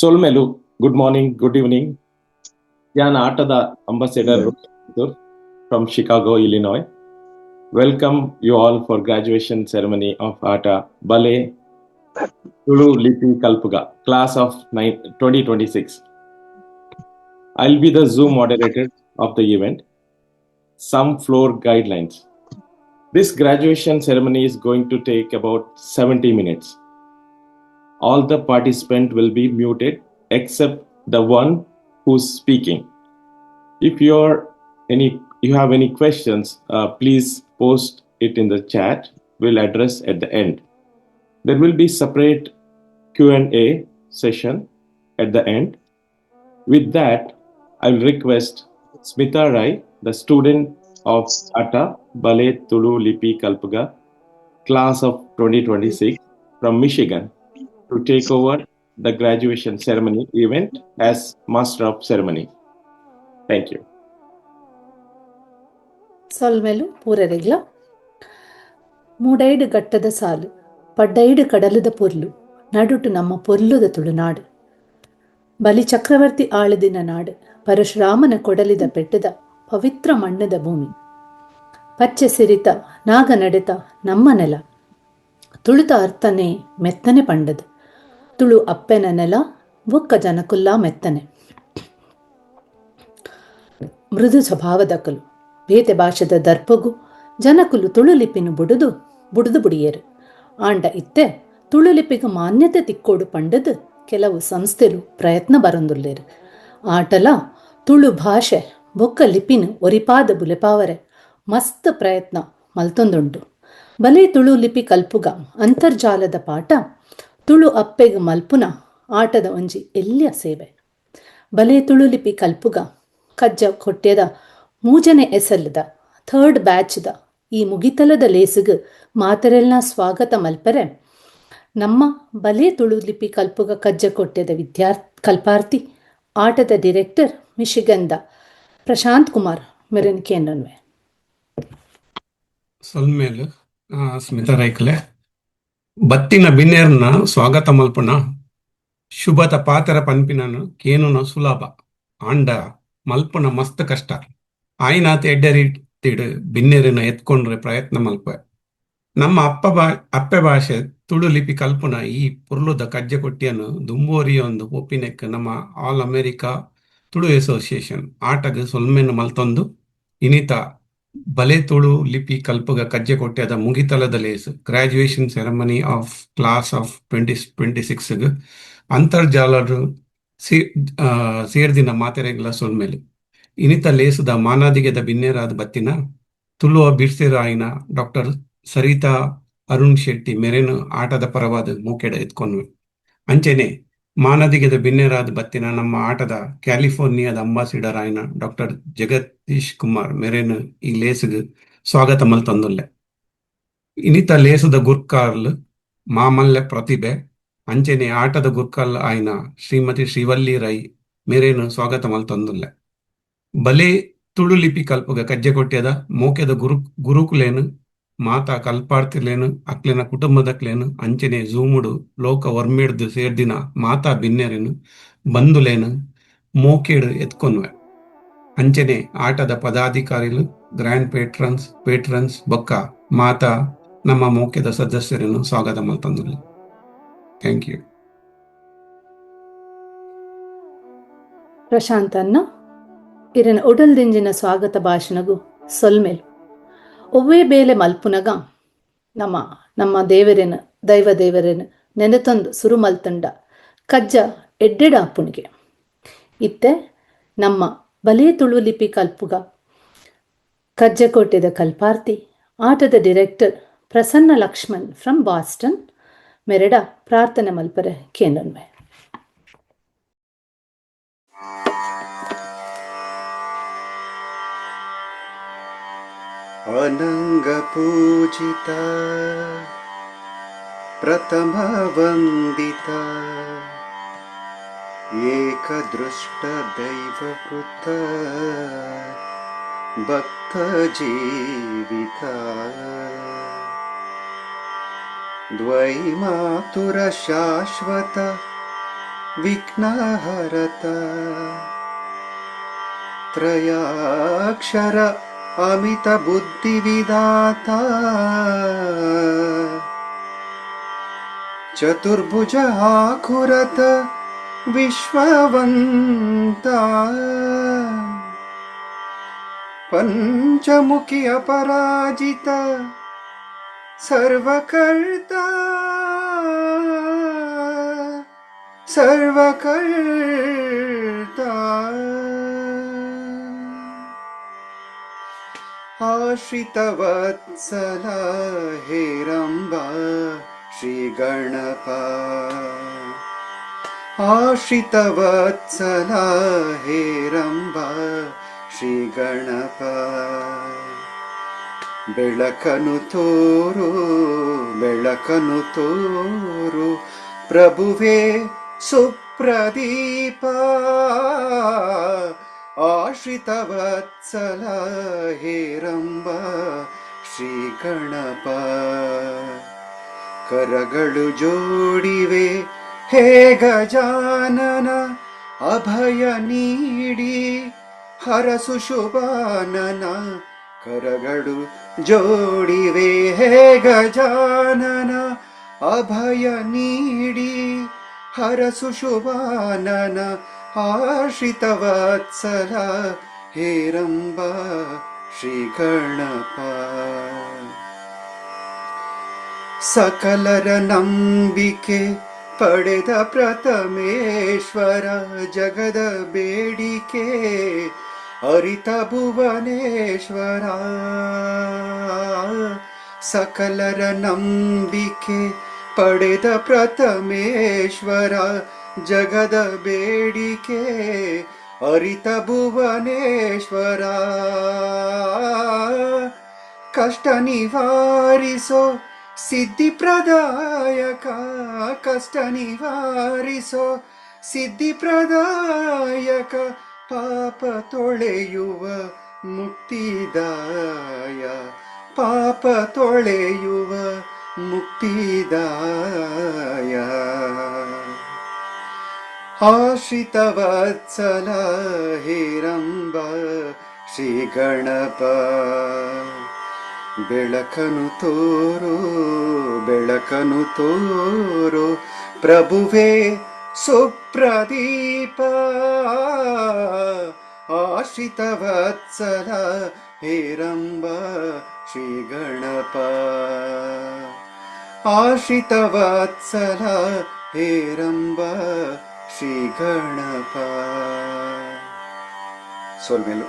ಸೊಲ್ಮೆಲು. Good morning, good evening. ಯಾನ್ ಆಟದ ambassador from Chicago, Illinois. Welcome you all for graduation ceremony of Aata Bale Tulu Lipi Kalpuga, class of 2026. I'll be the Zoom moderator of the event. Some floor guidelines. This graduation ceremony is going to take about 70 minutes. All the participants will be muted except the one who's speaking. If you have any questions, please post it in the chat. We'll address at the end. There will be separate Q&A session at the end. With that, I will request Smita Rai, the student of Aata Bale Tulu Lipi Kalpuga, class of 2026 from Michigan, to take over the graduation ceremony event as Master of Ceremony. Thank you. ಸೊಲ್ಮೆಲು ಪೂರೆರೆಗ್ಲ. ಮೂಡೈಡು ಗಟ್ಟದ ಸಾಲು, ಪಡ್ಡೈಡು ಕಡಲುದ ಪೊರ್ಲು, ನಡುಟು ನಮ್ಮ ಪೊರ್ಲುದ ತುಳುನಾಡು. ಬಲಿ ಚಕ್ರವರ್ತಿ ಆಳುದಿನ ನಾಡು, ಪರಶುರಾಮನ ಕೊಡಲಿದ ಪೆಟ್ಟದ ಪವಿತ್ರ ಮಣ್ಣದ ಭೂಮಿ, ಪಚ್ಚೆ ಸಿರಿತ ನಾಗ ನಡೆತ ನಮ್ಮ ನೆಲ. ತುಳುತ ಅರ್ಥನೆ ಮೆತ್ತನೆ ಪಂಡದು, ತುಳು ಅಪ್ಪೆನ ನೆಲ ಬೊಕ್ಕ ಜನಕುಲ್ಲಾ ಮೆತ್ತನೆ ಮೃದು ಸ್ವಭಾವದಕಲು. ಬೇತೆ ಭಾಷೆದ ದರ್ಪಗು ಜನಕುಲು ತುಳು ಲಿಪಿನು ಬುಡುದು ಬುಡುದು ಬುಡಿಯೇರು. ಆಂಡ ಇತ್ತೆ ತುಳು ಲಿಪಿಗೆ ಮಾನ್ಯತೆ ತಿಕ್ಕೋಡು ಪಂಡದು ಕೆಲವು ಸಂಸ್ಥೆಲು ಪ್ರಯತ್ನ ಬರಂದುಲ್ಲೇರು. ಆಟಲ ತುಳು ಭಾಷೆ ಬೊಕ್ಕ ಲಿಪಿನ ಒರಿಪಾದ ಬುಲೆಪಾವರೆ ಮಸ್ತ್ ಪ್ರಯತ್ನ ಮಲ್ತೊಂದುಂಡು. ಬಲೆ ತುಳು ಲಿಪಿ ಕಲ್ಪುಗ ಅಂತರ್ಜಾಲದ ಪಾಠ ತುಳು ಅಪ್ಪೆಗ್ ಮಲ್ಪುನ ಆಟದ ಒಂಜಿ ಎಲ್ಯ ಸೇವೆ. ಬಲೆ ತುಳು ಲಿಪಿ ಕಲ್ಪುಗ ಕಜ್ಜ ಕೊಟ್ಯದ ಮೂಜನೆ ಎಸಲ್ದ ಥರ್ಡ್ ಬ್ಯಾಚ್ದ ಈ ಮುಗಿತಲದ ಲೇಸುಗ್ ಮಾತರೆಲ್ನ ಸ್ವಾಗತ ಮಲ್ಪರೆ ನಮ್ಮ ಬಲೆ ತುಳು ಲಿಪಿ ಕಲ್ಪುಗ ಕಜ್ಜ ಕೊಟ್ಯದ ಕಲ್ಪಾರ್ಥಿ, ಆಟದ ಡೈರೆಕ್ಟರ್, ಮಿಶಿಗನ್ದ ಪ್ರಶಾಂತ್ ಕುಮಾರ್ ಮೆರೆನ್ ಕೇನನ್ವೆ. ಸೊಲ್ಮೇಲು ಸ್ಮಿತಾ ರೈಕ್ಲೆ. ಬತ್ತಿನ ಬಿನ್ನೇರ್ನ ಸ್ವಾಗತ ಮಲ್ಪುನ, ಶುಭದ ಪಾತೆರ ಪನ್ಪಿನನು ಕೇನುನ ಸುಲಭ, ಆಂಡ ಮಲ್ಪುನ ಮಸ್ತ್ ಕಷ್ಟ. ಆಯ್ನಾತ್ ಎಡ್ಡೆ ರೀತಿಡ್ ಬಿನ್ನೆರಿನ ಎತ್ಕೊಂಡ್ರೆ ಪ್ರಯತ್ನ ಮಲ್ಪೆ. ನಮ್ಮ ಅಪ್ಪ ಬಾ ಅಪ್ಪೆ ಭಾಷೆ ತುಳು ಲಿಪಿ ಕಲ್ಪುನ ಈ ಪೊರ್ಲುದ ಕಜ್ಜೆ ಕೊಟ್ಟಿಯನ್ನು ದುಂಬೋರಿಯೊಂದು ಒಪ್ಪಿನೆಕ್ ನಮ್ಮ ಆಲ್ ಅಮೆರಿಕಾ ತುಳು ಅಸೋಸಿಯೇಷನ್ ಆಟಗ್ ಸೊಲ್ಮೆನ್ ಮಲ್ತೊಂದು, ಇನಿತ ಬಲೆ ತುಳು ಲಿಪಿ ಕಲ್ಪುಗ ಕಜ್ಜೆ ಕೊಟ್ಯದ ಮುಗಿತಲದ ಲೇಸ್, graduation ceremony of class of 2026 ಅಂತರ್ಜಾಲಡು ಸೇರ್ದಿನ ಮಾತೆರೆಗ್ಲ ಸೊಲ್ಮೆಲು. ಇನಿತ ಲೇಸುದ ಮಾನಾದಿಗೆದ ಬಿನ್ನೇರಾದ ಬತ್ತಿನ ತುಳುವ ಬಿರ್ಸೆರಾಯಿನ ಡಾಕ್ಟರ್ ಸರಿತಾ ಅರುಣ್ ಶೆಟ್ಟಿ ಮೆರೆನು ಆಟದ ಪರವಾದ ಮೂಕೆಡ ಎತ್ಕೊನ್ವೆ. ಅಂಚೆನೆ ಮಾನದಿಗೆದ ಬಿನ್ನೆರಾದ ಬತ್ತಿನ ನಮ್ಮ ಆಟದ ಕ್ಯಾಲಿಫೋರ್ನಿಯಾದ ಅಂಬಾಸಿಡರ್ ಆಯಿನ ಡಾಕ್ಟರ್ ಜಗದೀಶ್ ಕುಮಾರ್ ಮೆರೆನು ಈ ಲೇಸುಗ್ ಸ್ವಾಗತ ಮಲ್ತೊಂದುಲ್ಲೆ. ಇನಿತ ಲೇಸುದ ಗುರ್ಕಾರ್ಲ್ ಮಾಮಲ್ಲೆ ಪ್ರತಿಭೆ, ಅಂಚೆನೆ ಆಟದ ಗುರ್ಕಾಲ್ ಆಯಿನ ಶ್ರೀಮತಿ ಶ್ರೀವಲ್ಲಿ ರೈ ಮೇರೇನು ಸ್ವಾಗತ ಮಲ್ತೊಂದುಲ್ಲೆ. ಬಲೆ ತುಳು ಲಿಪಿ ಕಲ್ಪುಗ ಕಜ್ಜೆ ಕೊಟ್ಯದ ಮೋಕೆದ ಗುರುಕುಲೇನು, ಮಾತಾ ಕಲ್ಪಾರ್ಥಿಲೇನು, ಅಕ್ಲೆನ ಕುಟುಂಬದಕ್ಲೇನು, ಅಂಚೆನೆ ಝೂಮುಡು ಲೋಕ ಒರ್ಮೆಡ್ದು ಸೇರ್ದಿನ ಮಾತಾ ಬಿನ್ನೆರೇನು, ಬಂಧುಲೇನು ಮೋಕೆಡು ಎತ್ಕೊನ್ವೆ. ಅಂಚೆನೆ ಆಟದ ಪದಾಧಿಕಾರಿಲು, ಗ್ರ್ಯಾಂಡ್ ಪೇಟ್ರನ್ಸ್, ಪೇಟ್ರನ್ಸ್ ಬೊಕ್ಕ ಮಾತಾ ನಮ್ಮ ಮೋಕೆದ ಸದಸ್ಯರನ್ನು ಸ್ವಾಗತ ಮಲ್ತೊಂದುಲ್ಲೆ. Thank you. Prashant ಅನ್ನ, ಇರನ ಉಡಲ್ದಿಂಜಿನ ಸ್ವಾಗತ ಭಾಷಣಗು ಸೊಲ್ಮೆಲ್. ಒವ್ವೇ ಬೇಲೆ ಮಲ್ಪುನಗ ನಮ್ಮ ನಮ್ಮ ದೇವರೇನ, ದೈವ ದೇವರೇನ ನೆನೆತೊಂದು ಸುರು ಮಲ್ತಂಡ ಕಜ್ಜ ಎಡ್ಡೆಡ ಅಪ್ಪುಣಿಗೆ. ಇತ್ತೆ ನಮ್ಮ ಬಲೆ ತುಳು ಲಿಪಿ ಕಲ್ಪುಗ ಕಜ್ಜಕೋಟೆದ ಕಲ್ಪಾರ್ತಿ, ಆಟದ director Prasanna Lakshman from Boston ಮೆರೆಡ ಪ್ರಾರ್ಥನೆ ಮಲ್ಪರೆ ಕೇನನ್ವೆ. अनङ्गपूजिता प्रथमवन्दिता एकदृष्टदैववृत्त भक्तजीविता द्वैमातुरशाश्वत ವಿಘ್ನಹರತ. ತ್ರಯಾಕ್ಷರ ಅಮಿತ ಬುದ್ಧಿವಿದಾತ, ಚತುರ್ಭುಜ ಆಖುರತ ವಿಶ್ವವಂತ, ಪಂಚಮುಖಿ ಅಪರಾಜಿತ ಸರ್ವಕರ್ತ ಸರ್ವಕರ್ತ. ಆಶ್ರಿತವತ್ಸಲ ಹೇರಂಬ ಶ್ರೀ ಗಣಪ, ಆಶ್ರಿತವತ್ಸಲ ಹೇರಂಬ ಶ್ರೀ ಗಣಪ. ಬೆಳಕನು ತೋರು ಬೆಳಕನು ತೋರು ಪ್ರಭುವೇ ಸುಪ್ರದೀಪ, ಆಶ್ರಿತವತ್ಸಲ ಹೇರಂಬ ಶ್ರೀ ಗಣಪ. ಕರಗಳು ಜೋಡಿವೆ ಹೇ ಗಜಾನನ, ಅಭಯ ನೀಡಿ ಹರಸು ಶುಭಾನನ. ಕರಗಳು ಜೋಡಿವೆ ಹೇ ಗಜಾನನ, ಅಭಯ ನೀಡಿ ಹರಸು ಶುಭಾನನ. ಆಶ್ರಿತವತ್ಸಲ ಹೇರಂಬ ಶ್ರೀ ಗಣಪ. ಸಕಲರ ನಂಬಿಕೆ ಪಡೆದ ಪ್ರಥಮೇಶ್ವರ, ಜಗದ ಬೇಡಿಕೆ ಅರಿತ ಭುವನೇಶ್ವರ. ಸಕಲರ ನಂಬಿಕೆ ಪಡೆದ ಪ್ರಥಮೇಶ್ವರ, ಜಗದ ಬೇಡಿಕೆ ಅರಿತ ಭುವನೇಶ್ವರ. ಕಷ್ಟ ನಿವಾರಿಸೋ ಸಿದ್ಧಿ ಪ್ರದಾಯಕ, ಕಷ್ಟ ನಿವಾರಿಸೋ ಸಿದ್ಧಿ ಪ್ರದಾಯಕ, ಪಾಪ ತೊಳೆಯುವ ಮುಕ್ತಿದಾಯ, ಪಾಪ ತೊಳೆಯುವ ಮುಕ್ತಿದಾಯ. ಆಶ್ರಿತವತ್ಸಲ ಹೇರಂಬ ಶ್ರೀ ಗಣಪ. ಬೆಳಕನು ತೋರು ಬೆಳಕನು ತೋರು ಪ್ರಭುವೇ ಸುಪ್ರದೀಪ, ಆಶ್ರಿತವತ್ಸಲ ಹೇರಂಬ ಶ್ರೀ ಗಣಪ. ಆಶ್ರಿತವತ್ಸಲ ಹೇರಂಬ ಶ್ರೀ ಗಣಪ. ಸೊಲ್ಮೆಲು.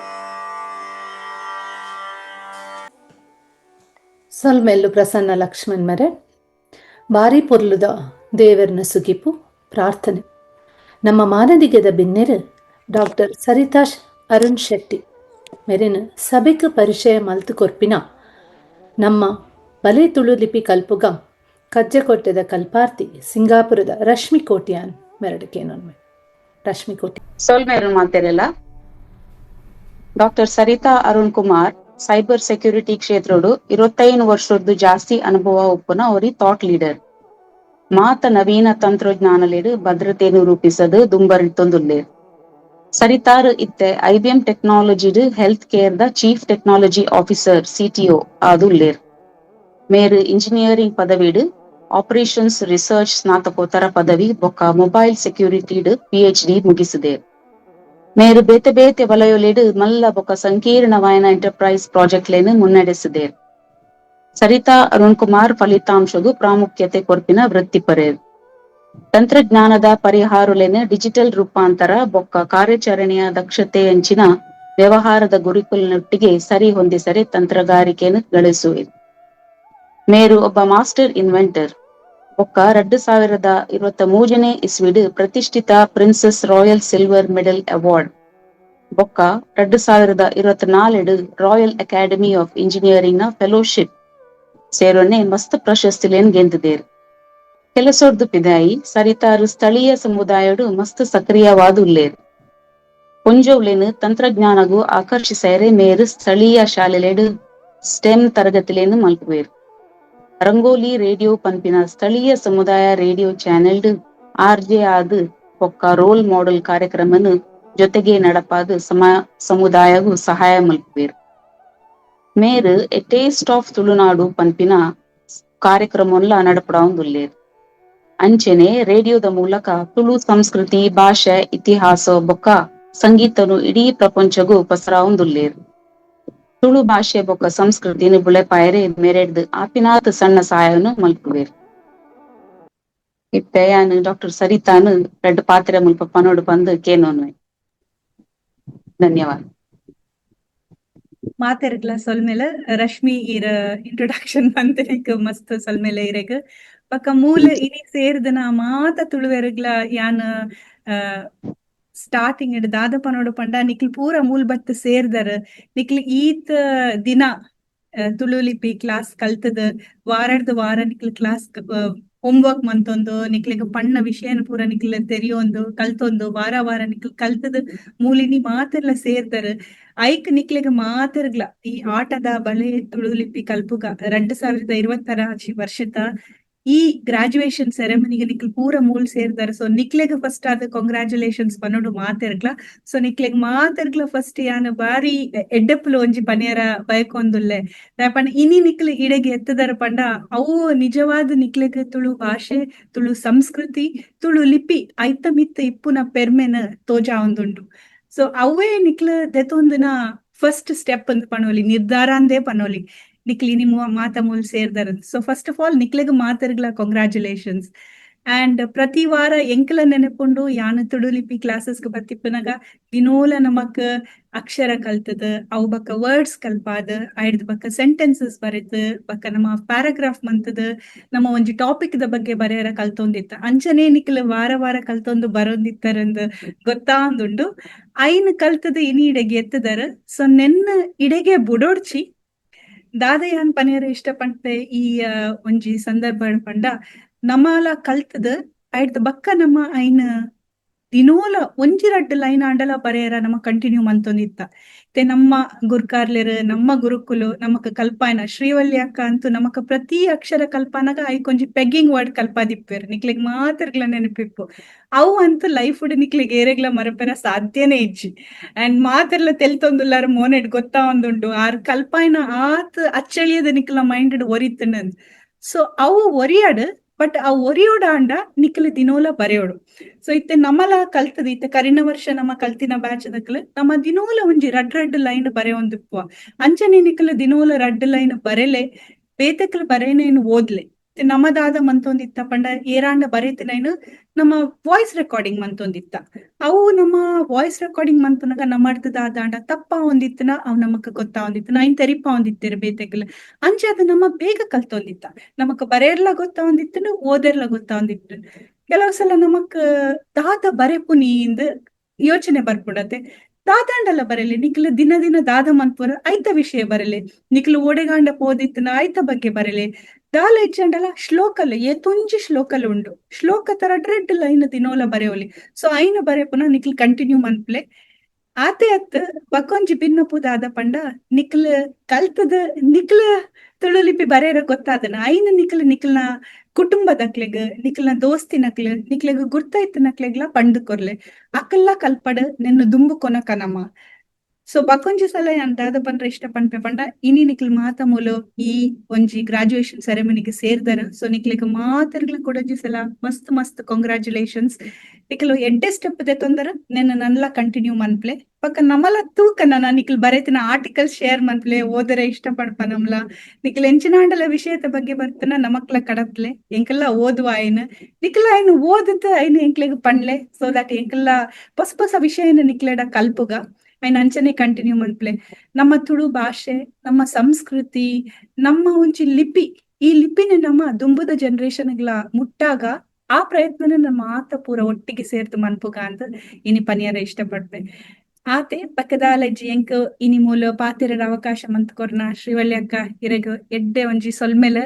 ಸೊಲ್ಮೆಲ್ಲು ಪ್ರಸನ್ನ ಲಕ್ಷ್ಮಣ್ ಮರೆ. ಬಾರಿ ಪೊರ್ಲುದ ದೇವರ್ನ ಸುಗಿಪು ಪ್ರಾರ್ಥನೆ. ನಮ್ಮ ಮಾನದಿಗದ ಬಿನ್ನೆರು ಡಾಕ್ಟರ್ ಸರಿತಾ ಅರುಣ್ ಶೆಟ್ಟಿ ಮೆರೆನ ಸಭೆಕ್ ಪರಿಚಯ ಮಲ್ತು ಕೊರ್ಪಿನ ನಮ್ಮ ಬಲೆ ತುಳು ಲಿಪಿ ಕಲ್ಪುಗ ಕಜ್ಜಕೊಟ್ಟೆದ ಕಲ್ಪಾರ್ತಿ ಸಿಂಗಾಪುರದ ರಶ್ಮಿ ಕೋಟಿಯಾನ್ ಮೆರಡುಕೇನೊನ್ಮೆ. ರಶ್ಮಿ ಕೋಟಿ. ಸೊಲ್ಮೆರು ಮಾತೆರೆಲ. Doctor Saritha Arun Kumar cyber security ಕ್ಷೇತ್ರಡು 25 ವರ್ಷದ್ದು ಜಾಸ್ತಿ ಅನುಭವ ಉಪ್ಪುನ ಒರಿ ಥಾಟ್ ಲೀಡರ್. ಮಾತ ನವೀನ ತಂತ್ರಜ್ಞಾನಲೆಡ್ ಭದ್ರತೆಯನ್ನು ರೂಪಿಸದು ದುಂಬರಿತೊಂದುಲ್ಲೆರ್. ಸರಿತಾರ್ ಇತ್ತೆ ಐಬಿಎಂ ಟೆಕ್ನಾಲಜಿಡ್ ಹೆಲ್ತ್ ಕೇರ್ ದ chief technology officer CTO ಆದುಲ್ಲೆರ್. ಮೇರ್ ಇಂಜಿನಿಯರಿಂಗ್ ಪದವಿಡ್ ಆಪರೇಷನ್ಸ್ ರಿಸರ್ಚ್ ಸ್ನಾತಕೋತ್ತರ ಪದವಿ ಬೊಕ್ಕ ಮೊಬೈಲ್ ಸೆಕ್ಯೂರಿಟಿಡ್ ಪಿಎಚ್ಡಿ ಮುಗಿಸಿದೆ. ಮೇರು ಬೇತೆ ಬೇತೆ ವಲಯೊಲೆಡ್ ಮಲ್ಲ ಬೊಕ್ಕ ಸಂಕೀರ್ಣವಾಯಿನ ಎಂಟರ್ಪ್ರೈಸ್ ಪ್ರಾಜೆಕ್ಟ್ ಲೆನ್ ಮುನ್ನಡೆಸಿದೆ. ಸರಿತಾ ಅರುಣ್ ಕುಮಾರ್ ಫಲಿತಾಂಶಗು ಪ್ರಾಮುಖ್ಯತೆ ಕೊರ್ಪಿನ ವೃತ್ತಿಪರೆರ್. ತಂತ್ರಜ್ಞಾನದ ಪರಿಹಾರಲೆನ್ ಡಿಜಿಟಲ್ ರೂಪಾಂತರ ಬೊಕ್ಕ ಕಾರ್ಯಾಚರಣೆಯ ದಕ್ಷತೆಯಂಚಿನ ವ್ಯವಹಾರದ ಗುರಿಕುಲ್ನೊಟ್ಟಿಗೆ ಸರಿ ಹೊಂದಿಸರೆ ತಂತ್ರಗಾರಿಕೆಯನ್ನು ಗಳಿಸುವೆ. ಮೇರು ಒಬ್ಬ ಮಾಸ್ಟರ್ ಇನ್ವೆಂಟರ್ ಬೊಕ್ಕ 2023ನೇ ಇಸ್ವಿಡ್ ಪ್ರತಿಷ್ಠಿತ Princess Royal Silver Medal Award ಬೊಕ್ಕ 2024 royal academy of engineering ನ ಫೆಲೋಶಿಪ್ ಸೇರೊನ್ನೆ ಮಸ್ತ್ ಪ್ರಶಸ್ತಿಲೇನ್ ಗೆಂದಿದೇರ್. ಕೆಲಸೊರ್ದು ಪಿದಾಯಿ ಸರಿತಾರು ಸ್ಥಳೀಯ ಸಮುದಾಯಡು ಮಸ್ತ್ ಸಕ್ರಿಯವಾದ ಉಲ್ಲೇರ್. ಪೊಂಜೊವ್ಲೆನ್ ತಂತ್ರಜ್ಞಾನಗು ಆಕರ್ಷಿಸೈರೆ ಮೇರು ಸ್ಥಳೀಯ ಶಾಲೆಲೆಡ್ ಸ್ಟೆಮ್ ತರಗತಿಲೇನ್ ಮಲ್ಪುವೆರ್. ರಂಗೋಲಿ ರೇಡಿಯೋ ಪನ್ಪಿನ ಸ್ಥಳೀಯ ಸಮುದಾಯ radio channel R J ಆದ್ ಬೊಕ್ಕ ರೋಲ್ ಮಾಡೆಲ್ ಕಾರ್ಯಕ್ರಮನು ಜೊತೆಗೆ ನಡಪಾದ್ ಸಮುದಾಯಗು ಸಹಾಯ ಮಲ್ಪುವೆರ್. ಮೇರ್ A taste of Tulunadu ಪನ್ಪಿನ ಕಾರ್ಯಕ್ರಮೊನ್ಲ ನಡಪಡಾವೊಂದುಲ್ಲೆರ್. ಅಂಚೆನೆ ರೇಡಿಯೋದ ಮೂಲಕ ತುಳು ಸಂಸ್ಕೃತಿ, ಭಾಷೆ, ಇತಿಹಾಸ ಬೊಕ್ಕ ಸಂಗೀತನು ಇಡೀ ಪ್ರಪಂಚಗೂ ಪಸರಾವೊಂದುಲ್ಲೆರ್. ತುಳು ಭಾಷೆ ಬೊಕ್ಕ ಸಂಸ್ಕೃತಿನ ಬುಳೆಪಾಯರೆ ಮೆರೆಡ್ದ್ ಆಪಿನಾತ್ ಸಣ್ಣ ಸಹಾಯವನ್ನು ಮಲ್ಪುವೆರ್. ಇತ್ತೆ ಯಾನ್ ಡಾಕ್ಟರ್ ಸರಿತಾನ್ ರಡ್ಡ್ ಪಾತೆರ ಮುಲ್ಪ ಪನೊಡು ಪಂದ್ ಕೇನೊನ್ವೆ. ಧನ್ಯವಾದ. ಮಾತೆರ್ಗ್ಲ ಸೊಲ್ಮೆಲ್. ರಶ್ಮಿ, ಈರ್ ಇಂಟ್ರೊಡಕ್ಷನ್ ಮಂತಿನೆಕ್ ಮಸ್ತ್ ಸೊಲ್ಮೆಲೆ ಇರೆಗ್. ಬೊಕ್ಕ ಮೂಲ ಇನಿ ಸೇರ್ದನ ಮಾತ ತುಳುವೆರ್ಗ್ಲ ಯಾನ್ ಸ್ಟಾರ್ಟಿಂಗ್ ಡ್ ದಾದ ಪನೊಡು ಪಂಡ, ನಿಕ್ಲ್ ಪೂರ ಮೂಲ್ ಬತ್ತ್ ಸೇರ್ದರ್. ನಿಕ್ಲ್ ಈತ್ ದಿನ ತುಳು ಲಿಪಿ ಕ್ಲಾಸ್ ಕಲ್ತದ್, ವಾರಡ್ದ್ ವಾರ ನಿಕ್ಲ್ ಕ್ಲಾಸ್ ಹೋಮ್ವರ್ಕ್ ಮಂತೊಂದು, ನಿಕ್ಲೆಗ್ ಪಣ್ಣ ವಿಷಯನ್ ಪೂರ ನಿಕ್ಲ್ ತೆರಿಯೊಂದು, ಕಲ್ತೊಂದು, ವಾರ ವಾರ ನಿಕ್ಲ್ ಕಲ್ತದ್ ಮೂಲಿನಿ ಮಾತೆರ್ಲ ಸೇರ್ದರ್. ಐಕ್ ನಿಕ್ಲೆಗ್ ಮಾತೆರ್ಗ್ಲ ಈ ಆಟದ ಬಲೆ ತುಳು ಲಿಪಿ ಕಲ್ಪುಗ 2026ರ ವರ್ಷದ ಈ ಗ್ರಾಜುಯೇಷನ್ ಸೆರೆಮನಿಗೆ ನಿಕ್ಲ್ ಪೂರ ಮೂಲ್ ಸೇರ್ದಾರ. ಸೊ ನಿಕ್ಲೆಗ್ ಫಸ್ಟ್ ಆದ್ ಕಂಗ್ರಾಚುಲೇಷನ್ಸ್ ಪನೊಡು ಮಾತೆರ್ಗ್ಲ. ಸೊ ನಿಕ್ಲೆಗ್ ಮಾತೆರ್ಗ್ಲ ಫಸ್ಟ್ ಯಾನ್ ಬಾರಿ ಎಡ್ಡೆಪ್ಪುಲು ಒಂಜಿ ಪನಿಯರ ಬಯಕೊಂದುಲ್ಲೆ. ದಾಯೆ ಪಂಡ ಇನಿ ನಿಕ್ಲ್ ಇಡೆಗ್ ಎತ್ತದರ ಪಂಡ ಅವು ನಿಜವಾದ ನಿಕ್ಲೆಗ್ ತುಳು ಭಾಷೆ, ತುಳು ಸಂಸ್ಕೃತಿ, ತುಳು ಲಿಪಿ ಐತ ಮಿತ್ತ್ ಇಪ್ಪುನ ಪೆರ್ಮೆನ್ ತೋಜಾವೊಂದುಂಡು. ಸೊ ಅವೇ ನಿಕ್ಲ್ ದೆತೊಂದಿನ ಫಸ್ಟ್ ಸ್ಟೆಪ್ ಅಂತ ಪನೊಲಿ, ನಿರ್ಧಾರ ಅಂದೇ ಪನೊಲಿ, ನಿಕ್ಲ್ ಇನಿ ಮಾತ ಮೂಲ್ ಸೇರ್ದರ್. So first of all ನಿಕ್ಲೆಗ್ ಮಾತೆರ್ಗ್ಲ ಕಂಗ್ರಾಚುಲೇಷನ್ಸ್. ಅಂಡ್ ಪ್ರತಿ ವಾರ ಎಂಕಲ ನೆನಪುಂಡು, ಯಾನ್ ತುಳು ಲಿಪಿ ಕ್ಲಾಸಸ್ ಬತ್ತಿಪ್ಪುನಗ ದಿನೋಲ ನಮಕ್ ಅಕ್ಷರ ಕಲ್ತದ್, ಅವು ಬಕ್ಕ ವರ್ಡ್ಸ್ ಕಲ್ಪಾದ್, ಐಡ್ದ್ ಬಕ್ಕ ಸೆಂಟೆನ್ಸಸ್ ಬರೆತ್, ಬಕ್ಕ ನಮ್ಮ ಪ್ಯಾರಾಗ್ರಾಫ್ ಮಂತದ್, ನಮ್ಮ ಒಂಜಿ ಟಾಪಿಕ್ ದ ಬಗ್ಗೆ ಬರೆಯರ ಕಲ್ತೊಂದಿತ್ತ. ಅಂಚನೆ ನಿಕ್ಲ್ ವಾರ ವಾರ ಕಲ್ತೊಂದು ಬರೊಂದಿತ್ತರಂದ್ ಗೊತ್ತಾಂದುಂಡು. ಐನ್ ಕಲ್ತದ್ ಇನಿ ಇಡೆಗ್ ಎತ್ತದರ್. ಸೊ ನೆನ್ನ ಇಡೆಗೆ ಬುಡೊಡ್ಚಿ. ದಾದ ಯಾನ್ ಪನಿಯರ ಇಷ್ಟ ಪಂತೆ ಈ ಒಂಜಿ ಸಂದರ್ಭ ಪಂಡ, ನಮಲ ಕಲ್ತದ್ ಐಡ್ದ್ ಬಕ್ಕ ನಮ್ಮ ಐನ್ ದಿನೋಲ ಒಂಜಿ ರಡ್ಡ್ ಲೈನ್ ಆಂಡಲ ಬರೆಯರ ನಮ ಕಂಟಿನ್ಯೂ ಮಂತೊಂದಿತ್ತ. ಇತ್ತೆ ನಮ್ಮ ಗುರ್ಕಾರ್ಲೆರ್, ನಮ್ಮ ಗುರುಕುಲು ನಮಕ್ ಕಲ್ಪಾಯನ ಶ್ರೀವಲ್ಯ ಅಕ್ಕ ಅಂತೂ ನಮಕ್ ಪ್ರತಿ ಅಕ್ಷರ ಕಲ್ಪಾನಗ ಐಕೊಂಜಿ ಪೆಗ್ಗಿಂಗ್ ವರ್ಡ್ ಕಲ್ಪಾದಿಪ್ಪೆರ್. ನಿಕ್ಲೆಗ್ ಮಾತೆರ್ಗ್ಲ ನೆನಪಿಪ್ಪು. ಅವು ಅಂತೂ ಲೈಫ್ ನಿಕ್ಲೆಗ್ ಏರೆಗ್ಲ ಮರಪೆರ ಸಾಧ್ಯನೇ ಇಜ್ಜಿ. ಅಂಡ್ ಮಾತೆರ್ಲ ತೆಲ್ತೊಂದುಲ್ಲಾರ, ಮೋನೆಡ್ ಗೊತ್ತಾವೊಂದುಂಡು ಆರ್ ಕಲ್ಪಾಯನ ಆತ್ ಅಚ್ಚಳಿಯದ ನಿಕ್ಲ ಮೈಂಡ್ ಒರಿತ್ಂಡ್. ಸೊ ಅವು ಒರಿಯಡ್, ಬಟ್ ಆ ಒರಿಯೋಡಾಂಡ ನಿಕ್ಲ್ ದಿನೋಲ ಬರೆಯೋಡು. ಸೊ ಇತ್ತೆ ನಮಲ ಕಲ್ತದ, ಇತ್ತೆ ಕರಿನ ವರ್ಷ ನಮ್ಮ ಕಲ್ತಿನ ಬ್ಯಾಚ್ ದಕ್ಲ್ ನಮ್ಮ ದಿನೋಲ ಒಂಜಿ ರಡ್ಡ್ ರಡ್ಡ್ ಲೈನ್ ಬರೆಯೊಂದಿಪ್ಪುವ. ಅಂಚನೆ ನಿಕ್ಲ್ ದಿನೋಲ ರಡ್ಡ್ ಲೈನ್ ಬರೆಲೆ, ಬೇತೆಕ್ಲ್ ಬರೇನೇನು ಓದ್ಲೆ. ನಮದಾದ ಮಂತೊಂದಿತ್ತ ಪಂಡ, ಏರಾಂಡ ಬರೆತಿನೈನ್ ನಮ್ಮ ವಾಯ್ಸ್ ರೆಕಾರ್ಡಿಂಗ್ ಮಂತೊಂದಿತ್ತ. ಅವು ನಮ್ಮ ವಾಯ್ಸ್ ರೆಕಾರ್ಡಿಂಗ್ ಮನ್ಪುನಗ ನಮ್ಮಡ್ದ್ ತಪ್ಪ ಒಂದಿತ್ತನ ಅವು ನಮಕ್ ಗೊತ್ತಾವೊಂದಿತ್ತು, ಐನ್ ತೆರಿಪಾವೊಂದಿತ್ತೆರ್ ಬೇತೆಕ್ಲ್. ಅಂಚ ಅದು ನಮ್ಮ ಬೇಗ ಕಲ್ತೊಂದಿತ್ತ. ನಮಕ್ ಬರೆಯರ್ಲ ಗೊತ್ತಾವೊಂದಿತ್ತು, ಓದೆರ್ಲ ಗೊತ್ತಾವೊಂದಿತ್ತು. ಕೆಲವು ಸಲ ನಮಕ್ ದಾದ ಬರೆಪುನಿ ಇಂದ್ ಯೋಚನೆ ಬರ್ಪುಡತೆ. ದಾದಾಂಡಲ ಬರೆಲೆ. ನಿಕ್ಲ್ ದಿನ ದಿನ ದಾದ ಮನ್ಪುರ ಐತ ವಿಷಯ ಬರೆಲೆ. ನಿಕ್ಲ್ ಓಡೆಗಾಂಡ ಪೋದಿತ್ತನ ಐತ ಬಗ್ಗೆ ಬರೆಲೆ. ದಾಲ ಇಜ್ಜಂಡಲ ಶ್ಲೋಕಲ್ ಏತೊಂಜಿ ಶ್ಲೋಕಲ್ ಉಂಡು, ಶ್ಲೋಕ ತರ ರಡ್ಡ್ ಲೈನ್ ದಿನೋಲ ಬರೆಯೋಲಿ. ಸೊ ಐನ ಬರೆಪುನ ನಿಕ್ಲ್ ಕಂಟಿನ್ಯೂ ಮನ್ಪ್ಲೆ. ಆತೆ ಅತ್, ಬಕೊಂಜಿ ಬಿನ್ನಪು ದಾದ ಪಂಡ, ನಿಕ್ಲ್ ಕಲ್ತದ ನಿಕ್ಲ್ ತುಳು ಲಿಪಿ ಬರೆಯರ ಗೊತ್ತಾದನ ಐನ ನಿಕ್ಲ್ ನಿಕ್ಲ್ನ ಕುಟುಂಬದಕ್ಲೆಗ್, ನಿಕ್ಲ್ನ ದೋಸ್ತಿನಕ್ಲ್, ನಿಕ್ಲೆಗ್ ಗುರ್ತಾಯ್ತನಕ್ಲೆಗ್ಲ ಪಂಡ್ ಕೊರ್ಲೆ. ಅಕಲ್ಲ ಕಲ್ಪಡ್, ನೆನ್ನು ದುಂಬು ಕೊನಕ ನಮ. ಸೊ ಬಕೊಂಜಿ ಸಲ ಯಾನ್ ದಾದ ಪಂಡ್ರೆ ಇಷ್ಟ ಪನ್ಪೆ ಪಂಡ, ಇನಿ ನಿಕ್ಲ್ ಮಾತ ಮೂಲು ಈ ಒಂಜಿ ಗ್ರಾಜುಯೇಷನ್ ಸೆರೆಮನಿಗೆ ಸೇರ್ದರ್. ಸೊ ನಿಕ್ಲೆಗ್ ಮಾತೆರ್ಗ್ಲ ಕುಡೊಂಜಿ ಸಲ ಮಸ್ತ್ ಮಸ್ತ್ ಕಂಗ್ರಾಚುಲೇಷನ್ಸ್. ನಿಕ್ಲು ಎಡ್ಡೆ ಸ್ಟೆಪ್ ದೆತೊಂದರ್, ನೆನ್ನ ನನ್ಲ ಕಂಟಿನ್ಯೂ ಮನ್ಪ್ಲೆ. ಬೊಕ್ಕ ನಮಲ ತೂಕ ನನ ನಿಕ್ಲ್ ಬರೆತಿನ ಆರ್ಟಿಕಲ್ ಶೇರ್ ಮನ್ಪ್ಲೆ, ಓದರೆ ಇಷ್ಟ ಪಡ್ಪ ನಮ್ಲ. ನಿಕ್ಲ್ ಎಂಚಿನಾಂಡಲ ವಿಷಯದ ಬಗ್ಗೆ ಬರ್ತನ ನಮಕ್ಲ ಕಡಪ್ಲೆ, ಎಂಕಲ್ಲ ಓದುವ ಐನ್. ನಿಕ್ಲ ಐನ್ ಓದದ್ ಐನ್ ಎಂಕ್ಲೆಗ್ ಪಣ್ಲೆ, ಸೊ that ಎಂಕಲ್ಲ ಹೊಸ ಹೊಸ ವಿಷಯನ ನಿಕ್ಲೆಡ ಕಲ್ಪುಗ. ಐನ್ ಅಂಚನೆ ಕಂಟಿನ್ಯೂ ಮನ್ಪ್ಲೆ. ನಮ್ಮ ತುಳು ಭಾಷೆ, ನಮ್ಮ ಸಂಸ್ಕೃತಿ, ನಮ್ಮ ಒಂಜಿ ಲಿಪಿ, ಈ ಲಿಪಿನ ನಮ್ಮ ದುಂಬುದ ಜನರೇಷನ್ಗ್ಲ ಮುಟ್ಟಾಗ ಆ ಪ್ರಯತ್ನನ ನಮ್ಮ ಆತ ಪೂರ ಒಟ್ಟಿಗೆ ಸೇರ್ದು ಮನ್ಪುಗ ಅಂತ ಇನಿ ಪನಿಯರ ಇಷ್ಟ ಪಡ್ಪೆ. ಆತೆ, ಪಕ್ಕದಾಲಜ್ಜಿ. ಎಂಕ್ ಇನಿ ಮೂಲ ಪಾತೆರರ ಅವಕಾಶ ಮಂತ್ ಕೊರ್ನ ಶ್ರೀವಲ್ಯ ಅಕ್ಕ ಇರೆಗ್ ಎಡ್ಡೆ ಒಂಜಿ ಸೊಲ್ಮೆಲೆ.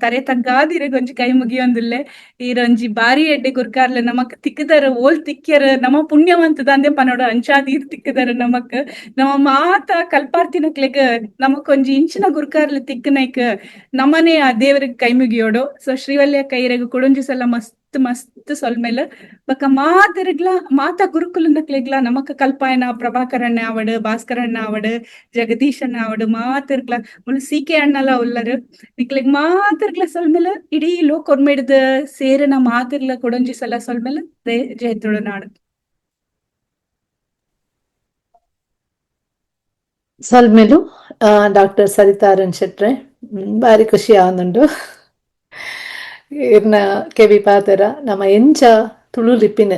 ತರೆ ತಗ್ಗಾದ್ ಇರೆಗೊಂಜಿ ಕೈ ಮುಗಿಯೊಂದುಲ್ಲೆ. ಈರೊಂಜಿ ಬಾರಿ ಎಡ್ಡೆ ಗುರ್ಕಾರ್ಲೆ ನಮಕ್ ತಿಕ್ಕುದರ್, ಓಲ್ ತಿಕ್ಕ್ಯರ್ ನಮ ಪುಣ್ಯವಂತದಂದೆ ಪನೊಡು, ಅಂಚಾದ್ ಈರ್ ತಿಕ್ಕುದರ್ ನಮಕ್. ನಮ ಮಾತ ಕಲ್ಪಾರ್ತಿನಕ್ಲೆಗ್ ನಮಕೊಂಜಿ ಇಂಚಿನ ಗುರ್ಕಾರ್ಲೆ ತಿಕ್ಕುನೈಕ್ ನಮನೆ ಆ ದೇವರಿಗೆ ಕೈ ಮುಗಿಯೋಡು. ಸೊ ಶ್ರೀವಲ್ಯ ಕೈರೆಗ್ ಕುಡೊಂಜಿ ಸಲ ಮಸ್ತ್ ಮಸ್ತ್ ಸೊಲ್ಮೆಲ್. ಬೊಕ್ಕ ಮಾತೆರ್ಗ್ಲಾ, ಮಾತ ಗುರುಕುಲನಕ್ಲೆಗ್ಲಾ, ನಮಕ್ ಕಲ್ಪಾಯನ ಪ್ರಭಾಕರಣ್ಣ ಆವಡ್, ಭಾಸ್ಕರಣ್ಣ ಆವಡ್, ಜಗದೀಶ್ ಅಣ್ಣ ಆವಡ್, ಮಾತೆರ್ಗ್ಲಾ, ಮುಲು ಸಿ ಕೆ ಅಣ್ಣಲ ಉಲ್ಲರ್, ನಿಕ್ಲೆಗ್ ಮಾತೆರ್ಗ್ಲಾ ಸೊಲ್ಮೆಲ್. ಇಡೀ ಲೋಕೊರ್ಮೆಡ್ದ್ ಸೇರಿನ ಮಾತೆರ್ಗ್ಲಾ ಕೊಡೊಂಜಿ ಸಲ ಸೊಲ್ಮೆಲ್. ಜಯ ತುಳುನಾಡು. ಸೊಲ್ಮೆಲು ಡಾಕ್ಟರ್ ಸರಿತಾ ಅರುಣ್ ಶೆಟ್ರೆ, ಬಾರಿ ಖುಷಿ ಆವೊಂದುಂಡು ಇರ್ನ ಕೆಬಿ ಪಾತೆರ. ನಮ ಎಂಚ ತುಳು ಲಿಪಿನ್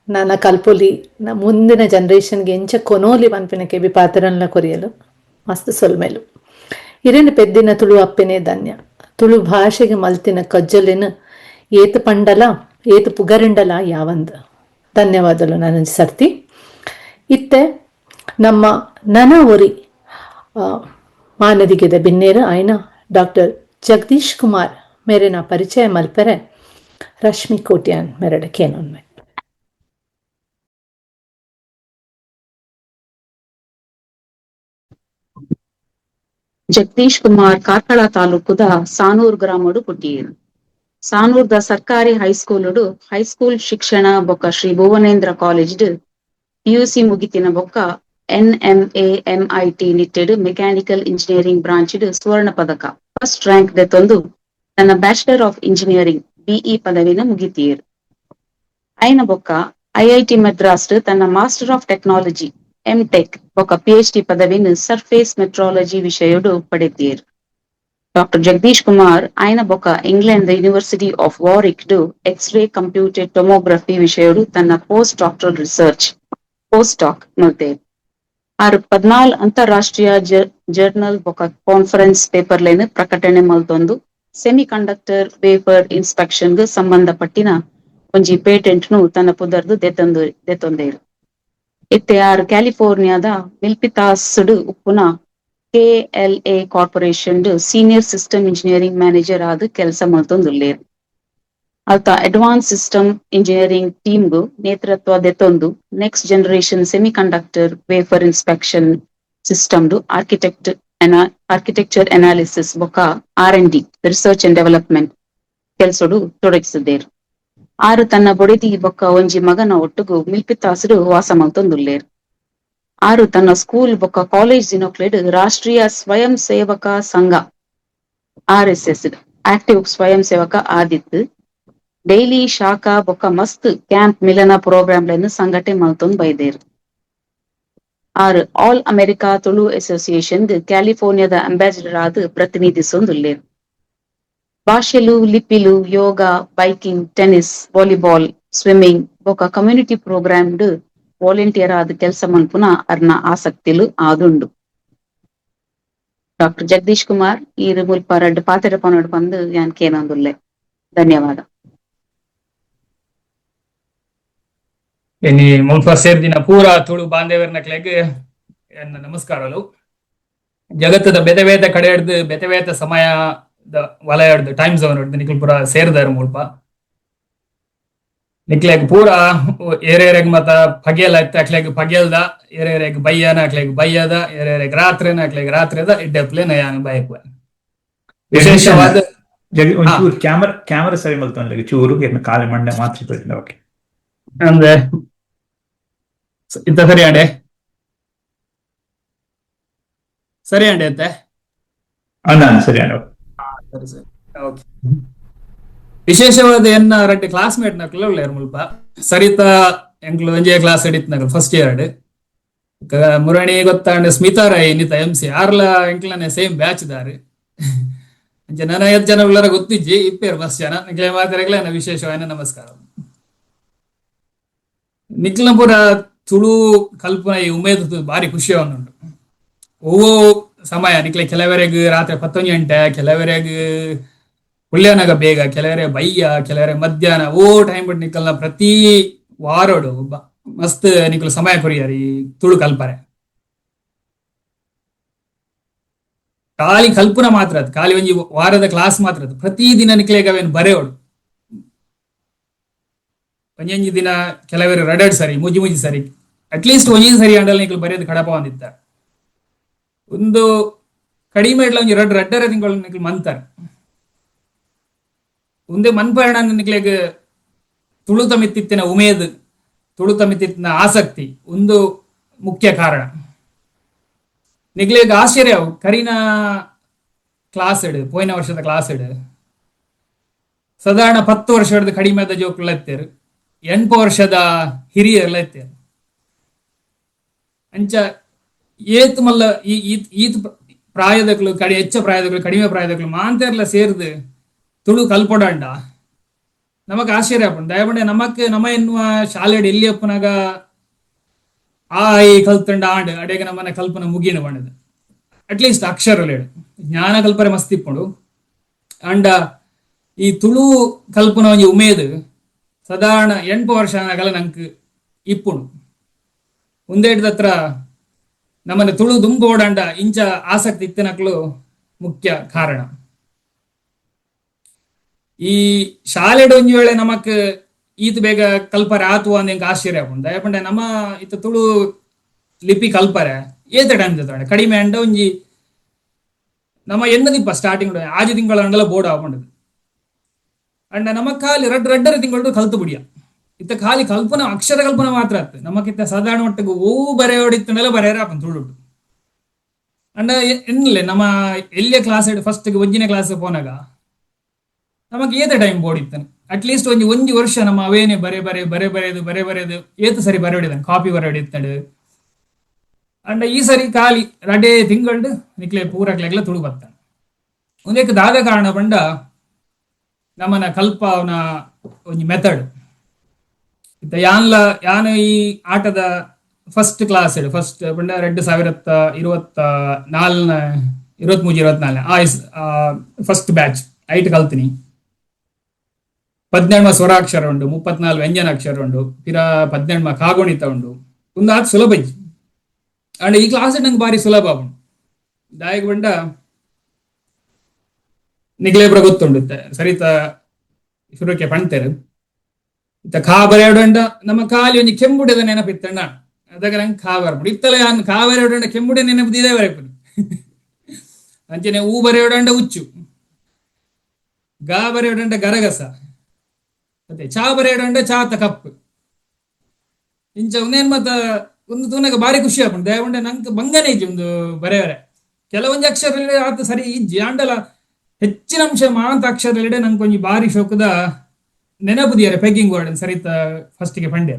ನನ ಕಲ್ಪೊಲಿ, ಮುಂದಿನ ಜನರೇಷನ್ಗೆ ಎಂಚ ಕೊನೋಲಿ ಪನ್ಪಿನ ಕೆಬಿ ಪಾತೆರನ್ಲ ಕೊರಿಯಲು ಮಸ್ತ್ ಸೊಲ್ಮೆಲು. ಇರೆನ್ ಪೆದ್ದಿನ ತುಳು ಅಪ್ಪೆನೇ ಧನ್ಯ. ತುಳು ಭಾಷೆಗೆ ಮಲ್ತಿನ ಕಜ್ಜೊಲೆನ್ ಏತ್ ಪಂಡಲ ಏತ್ ಪುಗರಿಂಡಲ ಯಾವಂದ್. ಧನ್ಯವಾದಲು ನನೊಂಜಿ ಸರ್ತಿ. ಇತ್ತೆ ನಮ್ಮ ನನ ಒರಿ ಮಾನದಿಗೆದ ಬಿನ್ನೇರು ಆಯ್ನ ಡಾಕ್ಟರ್ ಜಗದೀಶ್ ಕುಮಾರ್ ಮೇರೆನ ಪರಿಚಯ ಮಲ್ಪೆರೆ ರಶ್ಮಿ ಕೋಟ್ಯಾನ್ ಮೆರಡ ಕೇನೊನ್ಮೆ. ಜಗದೀಶ್ ಕುಮಾರ್ ಕಾರ್ಕಳ ತಾಲೂಕುದ ಸಾನೂರ್ ಗ್ರಾಮಡು ಪುಟ್ಟಿಯೆರ್. ಸಾನೂರ್ದ ಸರ್ಕಾರಿ ಹೈಸ್ಕೂಲುಡು ಹೈಸ್ಕೂಲ್ ಶಿಕ್ಷಣ ಬೊಕ್ಕ ಶ್ರೀ ಭುವನೇಂದ್ರ ಕಾಲೇಜ್ ಪಿಯುಸಿ ಮುಗಿತಿನ ಬೊಕ್ಕ ಎನ್ಎಂಎ ಎಂಐಟಿ ನಿಟ್ಟೆಡ್ mechanical engineering branch ಸುವರ್ಣ ಪದಕ ಫಸ್ಟ್ ರ್ಯಾಂಕ್ ದೆತೊಂದು ತನ್ನ bachelor of engineering BE ಪದವಿನ ಮುಗಿತಿಯೆರ್. ಐನ ಬೊಕ್ಕ ಐಐಟಿ ಮದ್ರಾಸ್ ತನ್ನ master of technology M tech ಬೊಕ್ಕ ಪಿಎಚ್ಡಿ ಪದವಿನ ಸರ್ಫೇಸ್ ಮೆಟ್ರಾಲಜಿ ವಿಷಯಡು ಪಡೆತಿಯೆರ್. ಡಾಕ್ಟರ್ ಜಗದೀಶ್ ಕುಮಾರ್ ಆಯ್ನ ಬೊಕ್ಕ England university of Warwick X ray computed tomography ವಿಷಯಡು ತನ್ನ post doctoral research post doc ಮಲ್ತೇರ್. ಆರು 14 ಅಂತಾರಾಷ್ಟ್ರೀಯ ಜರ್ನಲ್ ಬೊಕ್ಕ ಕಾನ್ಫರೆನ್ಸ್ ಪೇಪರ್ಲೇನ್ ಪ್ರಕಟಣೆ ಮಲ್ತೊಂದು semi conductor wafer inspection ಸಂಬಂಧಪಟ್ಟಿನ ಒಂಜಿ ಪೇಟೆಂಟ್ ನು ತನ್ನ ಪುದರ್ದು ದೆತೊಂದು ದೆತೊಂದೇರು. ಇತ್ತೆ ಆರ್ ಕ್ಯಾಲಿಫೋರ್ನಿಯಾದ ಮಿಲ್ಪಿತಾಸ್ಡ್ ಉಪ್ಪುನ KLA corporation senior system engineering manager ಆದ್ ಕೆಲಸ ಮಲ್ತೊಂದುಲ್ಲೆರ್. ಅಲ್ತ advance system engineering ಟೀಮ್ಗ್ ನೇತೃತ್ವ ದೆತೊಂದು next generation semi conductor wafer inspection system architecture analysis ಬೊಕ್ಕ R and D, research and development ಕೆಲಸಡು ತೊಡಗಿಸಿದ್ದೇರು. ಆರು ತನ್ನ ಬೊಡೆದಿ ಬೊಕ್ಕ ಒಂಜಿ ಮಗನ ಒಟ್ಟುಗು ಮಿಲ್ಪಿತಾಸ್ಡ್ ವಾಸ ಮಲ್ತೊಂದುಲ್ಲೆರ್. ಆರು ತನ್ನ ಸ್ಕೂಲ್ ಬೊಕ್ಕ ಕಾಲೇಜ್ ದಿನೊಕ್ಲೆಡ್ ರಾಷ್ಟ್ರೀಯ ಸ್ವಯಂ ಸೇವಕ ಸಂಘ ಆರ್ಎಸ್ಎಸ್ ಆಕ್ಟಿವ್ ಸ್ವಯಂ ಸೇವಕ ಆದಿತ್ತು ಡೈಲಿ ಶಾಖಾ ಬೊಕ್ಕ ಮಸ್ತ್ ಕ್ಯಾಂಪ್ ಮಿಲನ ಪ್ರೋಗ್ರಾಮ್ ಸಂಘಟನೆ ಮಲ್ತೊಂದು ಬೈದೇರ್. ಆರ್ all America Tulu association ಕ್ಯಾಲಿಫೋರ್ನಿಯಾದ ambassador ಆದ್ ಪ್ರತಿನಿಧಿಸೊಂದುಲ್ಲೆರ್. ಭಾಷೆಲು, ಲಿಪಿಲು, ಯೋಗ, biking, tennis, volleyball, swimming ಬೊಕ್ಕ community program volunteer ಆದ್ ಕೆಲಸ ಮನ್ಪುನ ಅರ್ನ ಆಸಕ್ತಿಲು ಆದುಂಡು. ಡಾಕ್ಟರ್ ಜಗದೀಶ್ ಕುಮಾರ್ ಈರ್ ಮುಲ್ಪ ರಡ್ಡ್ ಪಾತೆರ ಪನೊಡು ಪಂದ್ ಯಾನ್ ಕೇನೊಂದುಲ್ಲೆ. ಧನ್ಯವಾದ. ಇನಿ ಮುಲ್ಪ ಸೇರ್ದಿನ ಪೂರ ತುಳು ಬಾಂಧವ್ಯರ್ನಕ್ಲೆಗ್ ಎನ್ನ ನಮಸ್ಕಾರಲು. ಜಗತ್ತದ ಬೇತೆ ಬೇತೆ ಕಡೆ ಹಿಡ್ದು ಬೇತೆ ಬೇತೆ ಸಮಯದ ವಲಯ ಹಿಡ್ದು ಟೈಮ್ ಝೋನ್ ಹಿಡ್ದು ನಿಕ್ಲು ಪೂರ ಸೇರ್ದಾರ ಮುಲ್ಪ. ನಿಕ್ಲೆಗ್ ಪೂರ ಏರೇರೆಗ್ ಮತ ಪಗೆಲ್ ಆಯ್ತು ಅಕ್ಲೆಗ್ ಪಗೆಲ್ದ, ಏರೇರೆಗ್ ಬಯ್ಯನ ಅಕ್ಲೆಗ್ ಬಯ್ಯದ, ಏರೇರೆಗ್ ರಾತ್ರಿನ ಅಕ್ಲೆಗ್ ರಾತ್ರಿದ ಇಡ್ಡೆಪ್ಲೆ ಯಾನ್ ಬಯಕುವೆ. ವಿಶೇಷವಾದ ಒಂಚೂರು ಕ್ಯಾಮರಾ ಕ್ಯಾಮರಾ ಸರಿ ಮಲ್ತೊನ್ಲೆ ಚೂರು, ಕಾಲಿ ಮಂಡೆ ಮಾತ್ರ. ಓಕೆ. ಅಂದ್ರೆ ಇತ್ತ ಸರಿ ಅಂಡೆ, ಸರಿ ಅಂಡೆ ಅತ್ತೆ. ಅಣ್ಣ, ಸರಿ ಅಣ್ಣ. ಸರಿ ಸರಿ, ಓಕೆ. ವಿಶೇಷವಾದ ಎನ್ನ ರಡ್ಡ್ ಕ್ಲಾಸ್ಮೇಟ್ ನಕುಲು ಉಲ್ಲೆರ್ ಮುಲ್ಪ. ಸರಿತಾ ಎಂಕ್ಲು ಒಂಜೇ ಕ್ಲಾಸ್ ನಕಲು ಫಸ್ಟ್ ಇಯರ್. ಮುರಣಿ ಗೊತ್ತಾಂಡ, ಸ್ಮಿತಾ ರೈ ಇನ್ನಿತ ಎಂ ಸಿ ಆರ್ಲ ಎಂಕ್ಲನೆ ಸೇಮ್ ಬ್ಯಾಚ್ ದಾರ್. ಅಂಚ ನನ ಎತ್ ಜನ ಉಳ್ಳಾರ ಗೊತ್ತಿಜ್ಜಿ, ಇಪ್ಪೇರು ಮಸ್ತ್ ಜನ. ನಿಕ್ಲೆ ಮಾತೆರೆಗ್ಲ ಎನ್ನ ವಿಶೇಷವಾಯಿನ ನಮಸ್ಕಾರ. ನಿಕ್ಲ್ನ ಪೂರ ತುಳು ಕಲ್ಪುನ ಈ ಉಮೇದ್ ಬಾರಿ ಖುಷಿ ಉಂಟು. ಒವ್ವೋ ಸಮಯ ನಿಕ್ಲೆ, ಕೆಲವರೆಗ್ ರಾತ್ರಿ 11 ಗಂಟೆ, ಕೆಲವರೆಗ್ ಪುಲ್ಯಾನಗ ಬೇಗ, ಕೆಲವರೆ ಬಯ್ಯ, ಕೆಲವರೆ ಮಧ್ಯಾಹ್ನ, ಓ ಟೈಮ್ ಬಿಟ್ಟು ನಿಕ್ಕಲ್ನ ಪ್ರತಿ ವಾರೋಡು ಮಸ್ತ್ ನಿಕ್ಲು ಸಮಯ ಕೊರಿಯರ್ ಈ ತುಳು ಕಲ್ಪರೆ. ಖಾಲಿ ಕಲ್ಪನ ಮಾತ್ರ ಅದು, ಖಾಲಿ ಒಂಜಿ ವಾರದ ಕ್ಲಾಸ್ ಮಾತ್ರ ಅದು. ಪ್ರತಿದಿನ ನಿಕ್ಲೆಗ್ ಅವೇನು ಬರೆಯೋಡು. ಒಂಜೊಂಜಿ ದಿನ ಕೆಲವರು ರಡಡ್ ಸರಿ, ಮುಜಿ ಮುಜಿ ಸರಿ, ಅಟ್ಲೀಸ್ಟ್ ಒಂಜಿ ಸರಿ ಅಂಡಲ್ ನಿಕ್ಲು ಬರೆಯೋದು ಕಡಪ ಒಂದಿತ್ತ. ಒಂದು ಕಡಿಮೆ ಇಡ್ಲ ಒಂಜಿ ರಡ್ ರಡ್ಡರ ತಿಂಗಳು ನಿಕ್ಲು ಮಂತಾರೆ. ಒಂದೇ ಮನ್ಪರಣ ನಿಕ್ಲೆಗ್ ತುಳುತ ಮಿತ್ತಿತ್ತಿನ ಉಮೇದ್, ತುಳುತ ಮಿತ್ತಿತ್ತಿನ ಆಸಕ್ತಿ ಒಂದು ಮುಖ್ಯ ಕಾರಣ. ನಿಕ್ಲೆಗ್ ಆಶ್ಚರ್ಯ, ಕರಿನ ಕ್ಲಾಸ್ ಇಡು, ಪೋಯಿನ ವರ್ಷದ ಕ್ಲಾಸ್ ಇಡು ಸಾಧಾರಣ 10 ವರ್ಷದ ಕಡಿಮೆದ ಜೋಕುಲು ಎತ್ತೇರು, 8 ವರ್ಷದ ಹಿರಿಯರೆಲ್ಲ ಎತ್ತೇರು. ಅಂಚ ಏತ್ ಮಲ್ಲ ಈ ಈತ್ ಪ್ರಾಯದಕ್ಲು, ಕಡಿ ಹೆಚ್ಚ ಪ್ರಾಯದಕ್ಲು, ಕಡಿಮೆ ಪ್ರಾಯದಕ್ಲು ಮಾಂತೆರ್ಲ ಸೇರ್ದು ತುಳು ಕಲ್ಪೊಡಂಡ ನಮಕ್ ಆಶ್ಚರ್ಯ ಆಪುಂಡು. ದಯಪಂಡೆ ನಮಕ್ ನಮ ಎನ್ನುವ ಶಾಲೆಡ್ ಎಲ್ಲಿ ಅಪ್ಪನಾಗ ಆ ಈ ಕಲ್ತಂಡ ಆಂಡ್ ಅಡೇಗ ನಮ್ಮನ ಕಲ್ಪನ ಮುಗಿನ ಪಂಡದು. ಅಟ್ಲೀಸ್ಟ್ ಅಕ್ಷರಲೇಡು ಜ್ಞಾನ ಕಲ್ಪನೆ ಮಸ್ತ್ ಇಪ್ಪುಂಡು. ಅಂಡ ಈ ತುಳು ಕಲ್ಪನ ಒಂಜಿ ಉಮೇದ್ ಸಾಧಾರಣ 8 ವರ್ಷ ಆಗಲ ನಂಕ್ ಇಪ್ಪುಂಡು. ಉಂದೇಟದತ್ರ ನಮ್ಮನ್ನ ತುಳು ದುಂಬೋಡಂಡ ಇಂಚ ಆಸಕ್ತಿ ಇತ್ತಿನಕ್ಲು ಮುಖ್ಯ ಕಾರಣ. ಈ ಶಾಲೆಡ್ ಒಂಜಿ ವೇಳೆ ನಮಕ್ ಈತ್ ಬೇಗ ಕಲ್ಪರೆ ಆತು ಅಂದ್ ಎಂಕ್ ಆಶ್ಚರ್ಯ ಆಪುಂಡು. ದಯಪಂಡೆ ನಮ್ಮ ಇತ್ತ ತುಳು ಲಿಪಿ ಕಲ್ಪರೆ ಏತ ಟೈಮ್ ತಗೊಂಡೆ ಕಡಿಮೆ ಅಂಡ ಒಂಜಿ ನಮ್ಮ ಎನ್ನದಿಪ್ಪ ಸ್ಟಾರ್ಟಿಂಗ್ ಆಜಿ ತಿಂಗಳ ಅಂಡಲ ಬೋರ್ಡ್ ಆಪುಂಡು. ಅಂಡ ನಮ್ಮ ಖಾಲಿ ರಡ್ ರಡ್ಡರ ತಿಂಗಳು ಕಲ್ತು ಬಿಡಿಯ. ಇತ್ತ ಖಾಲಿ ಕಲ್ಪನ ಅಕ್ಷರ ಕಲ್ಪನೆ ಮಾತ್ರ ಆತ್. ನಮಕಿತ್ತ ಸಾಧಾರಣ ಮಟ್ಟಿಗೆ ಓ ಬರೆಯೋಡಿತ್ತಂಡಲ ಬರೆಯರ ಆಪುಂಡು ತುಳು. ಅಂಡ ಎನ್ನಲೆ ನಮ್ಮ ಎಲ್ಲಿಯ ಕ್ಲಾಸ್ ಫಸ್ಟ್ ಒಂಜಿನ ಕ್ಲಾಸ್ ಪೋನಾಗ ನಮಕ್ ಏತ ಟೈಮ್ ಬೋರ್ಡ್ ಇತ್ತಾನೆ. ಅಟ್ಲೀಸ್ಟ್ ಒಂಜಿ ಒಂಜಿ ವರ್ಷ ನಮ್ಮ ಅವೇನೆ ಬರೆ ಬರೆ ಬರೆ ಬರೆದು ಬರೆ ಬರೆದು ಏತ ಸರಿ ಬರೆ ಹೊಡಿದಾನೆ ಕಾಪಿ ಬರೆ ಹೊಡಿತ್ತಾడు. ಅಂಡ ಈ ಸರಿ ಖಾಲಿ ರಡೇ ತಿಂಗಳ್ಡು ನಿಕ್ಲೆ ಪೂರಕ್ಲೆಗ್ಲ ತುಳು ಬತ್ತಾನೆ. ಒಂದೇಕ್ ದಾದ ಕಾರಣ ಪಂಡ ನಮ್ಮನ ಕಲ್ಪವನ ಒಂಜಿ ಮೆಥಡ್. ಇತ್ತ ಯಾನ್ಲ ಯಾನ್ ಈ ಆಟದ first class first ಪಂಡ 2024 23 24 ಆ first batch ಐಟ್ ಕಲ್ತೀನಿ. 18 ಸ್ವರಾಕ್ಷರ ಉಂಡು, 34 ವ್ಯಂಜನಾಕ್ಷರ ಉಂಡು, ಪಿರ 18 ಕಾಗುಣಿತ ಉಂಡು. ಒಂದು ಆತ್ ಸುಲಭ ಇಜ್ಜಿ. ಅಂಡ್ ಈ ಕ್ಲಾಸ್ ನಂಗೆ ಬಾರಿ ಸುಲಭ ಉಂಡು. ದಾಯೆಗ್ ಪಂಡ ನಿಗ್ಲೇಬ್ರ ಗೊತ್ತುಂಡು ಸರಿತ ಶುರುಕ್ಕೆ ಪಣ್ತೇರು. ಇತ್ತ ಖಾ ಬರೆಯೋಡಂಡ ನಮ್ಮ ಖಾಲಿ ಒಂಜಿ ಕೆಂಬುಡೆದ ನೆನಪಿತ್ತಣ್ಣ, ಅದಾಗ ನಂಗೆ ಖಾ ಬರ್ಪುಂಡು. ಇತ್ತಲೆ ಯಾನ್ ಖಾ ಬರೆಯೋಡಂಡ ಕೆಂಬುಡೆ ನೆನಪು ಬರೆಪುನಿ. ಅಂಚನೆ ಹೂ ಬರೆಯೋಡಂಡ ಉಚ್ಚು, ಗಾ ಬರೆಯೋಡಂಡ ಗರಗಸ, ಮತ್ತೆ ಚಾ ಬರೆಯೋಡಂಡ ಚಾತ ಕಪ್. ಇಂಚ ಒಂದೇನ್ ಮತ್ತ ಒಂದು ತೂನಗ ಬಾರಿ ಖುಷಿ ಆಪುಂಡು. ದಯಪಂಡೆ ನಂಗೆ ಬಂಗನೆ ಇಜ್ಜಿ ಒಂದು ಬರೆಯವರೆ. ಕೆಲವೊಂದು ಅಕ್ಷರ ಆತ ಸರಿ ಇಜ್ಜಿ ಆಂಡಲ ಹೆಚ್ಚಿನ ಅಂಶ ಮಾಂತ ಅಕ್ಷರಲಿಡೆ ನಂಗೆ ಒಂಜಿ ಬಾರಿ ಶೋಕದ ನೆನಪು ದಿಯರೆ ಪೆಗ್ಗಿಂಗ್ ವರ್ಡ್ ಸರಿತ ಫಸ್ಟ್ಗೆ ಪಂಡೆ.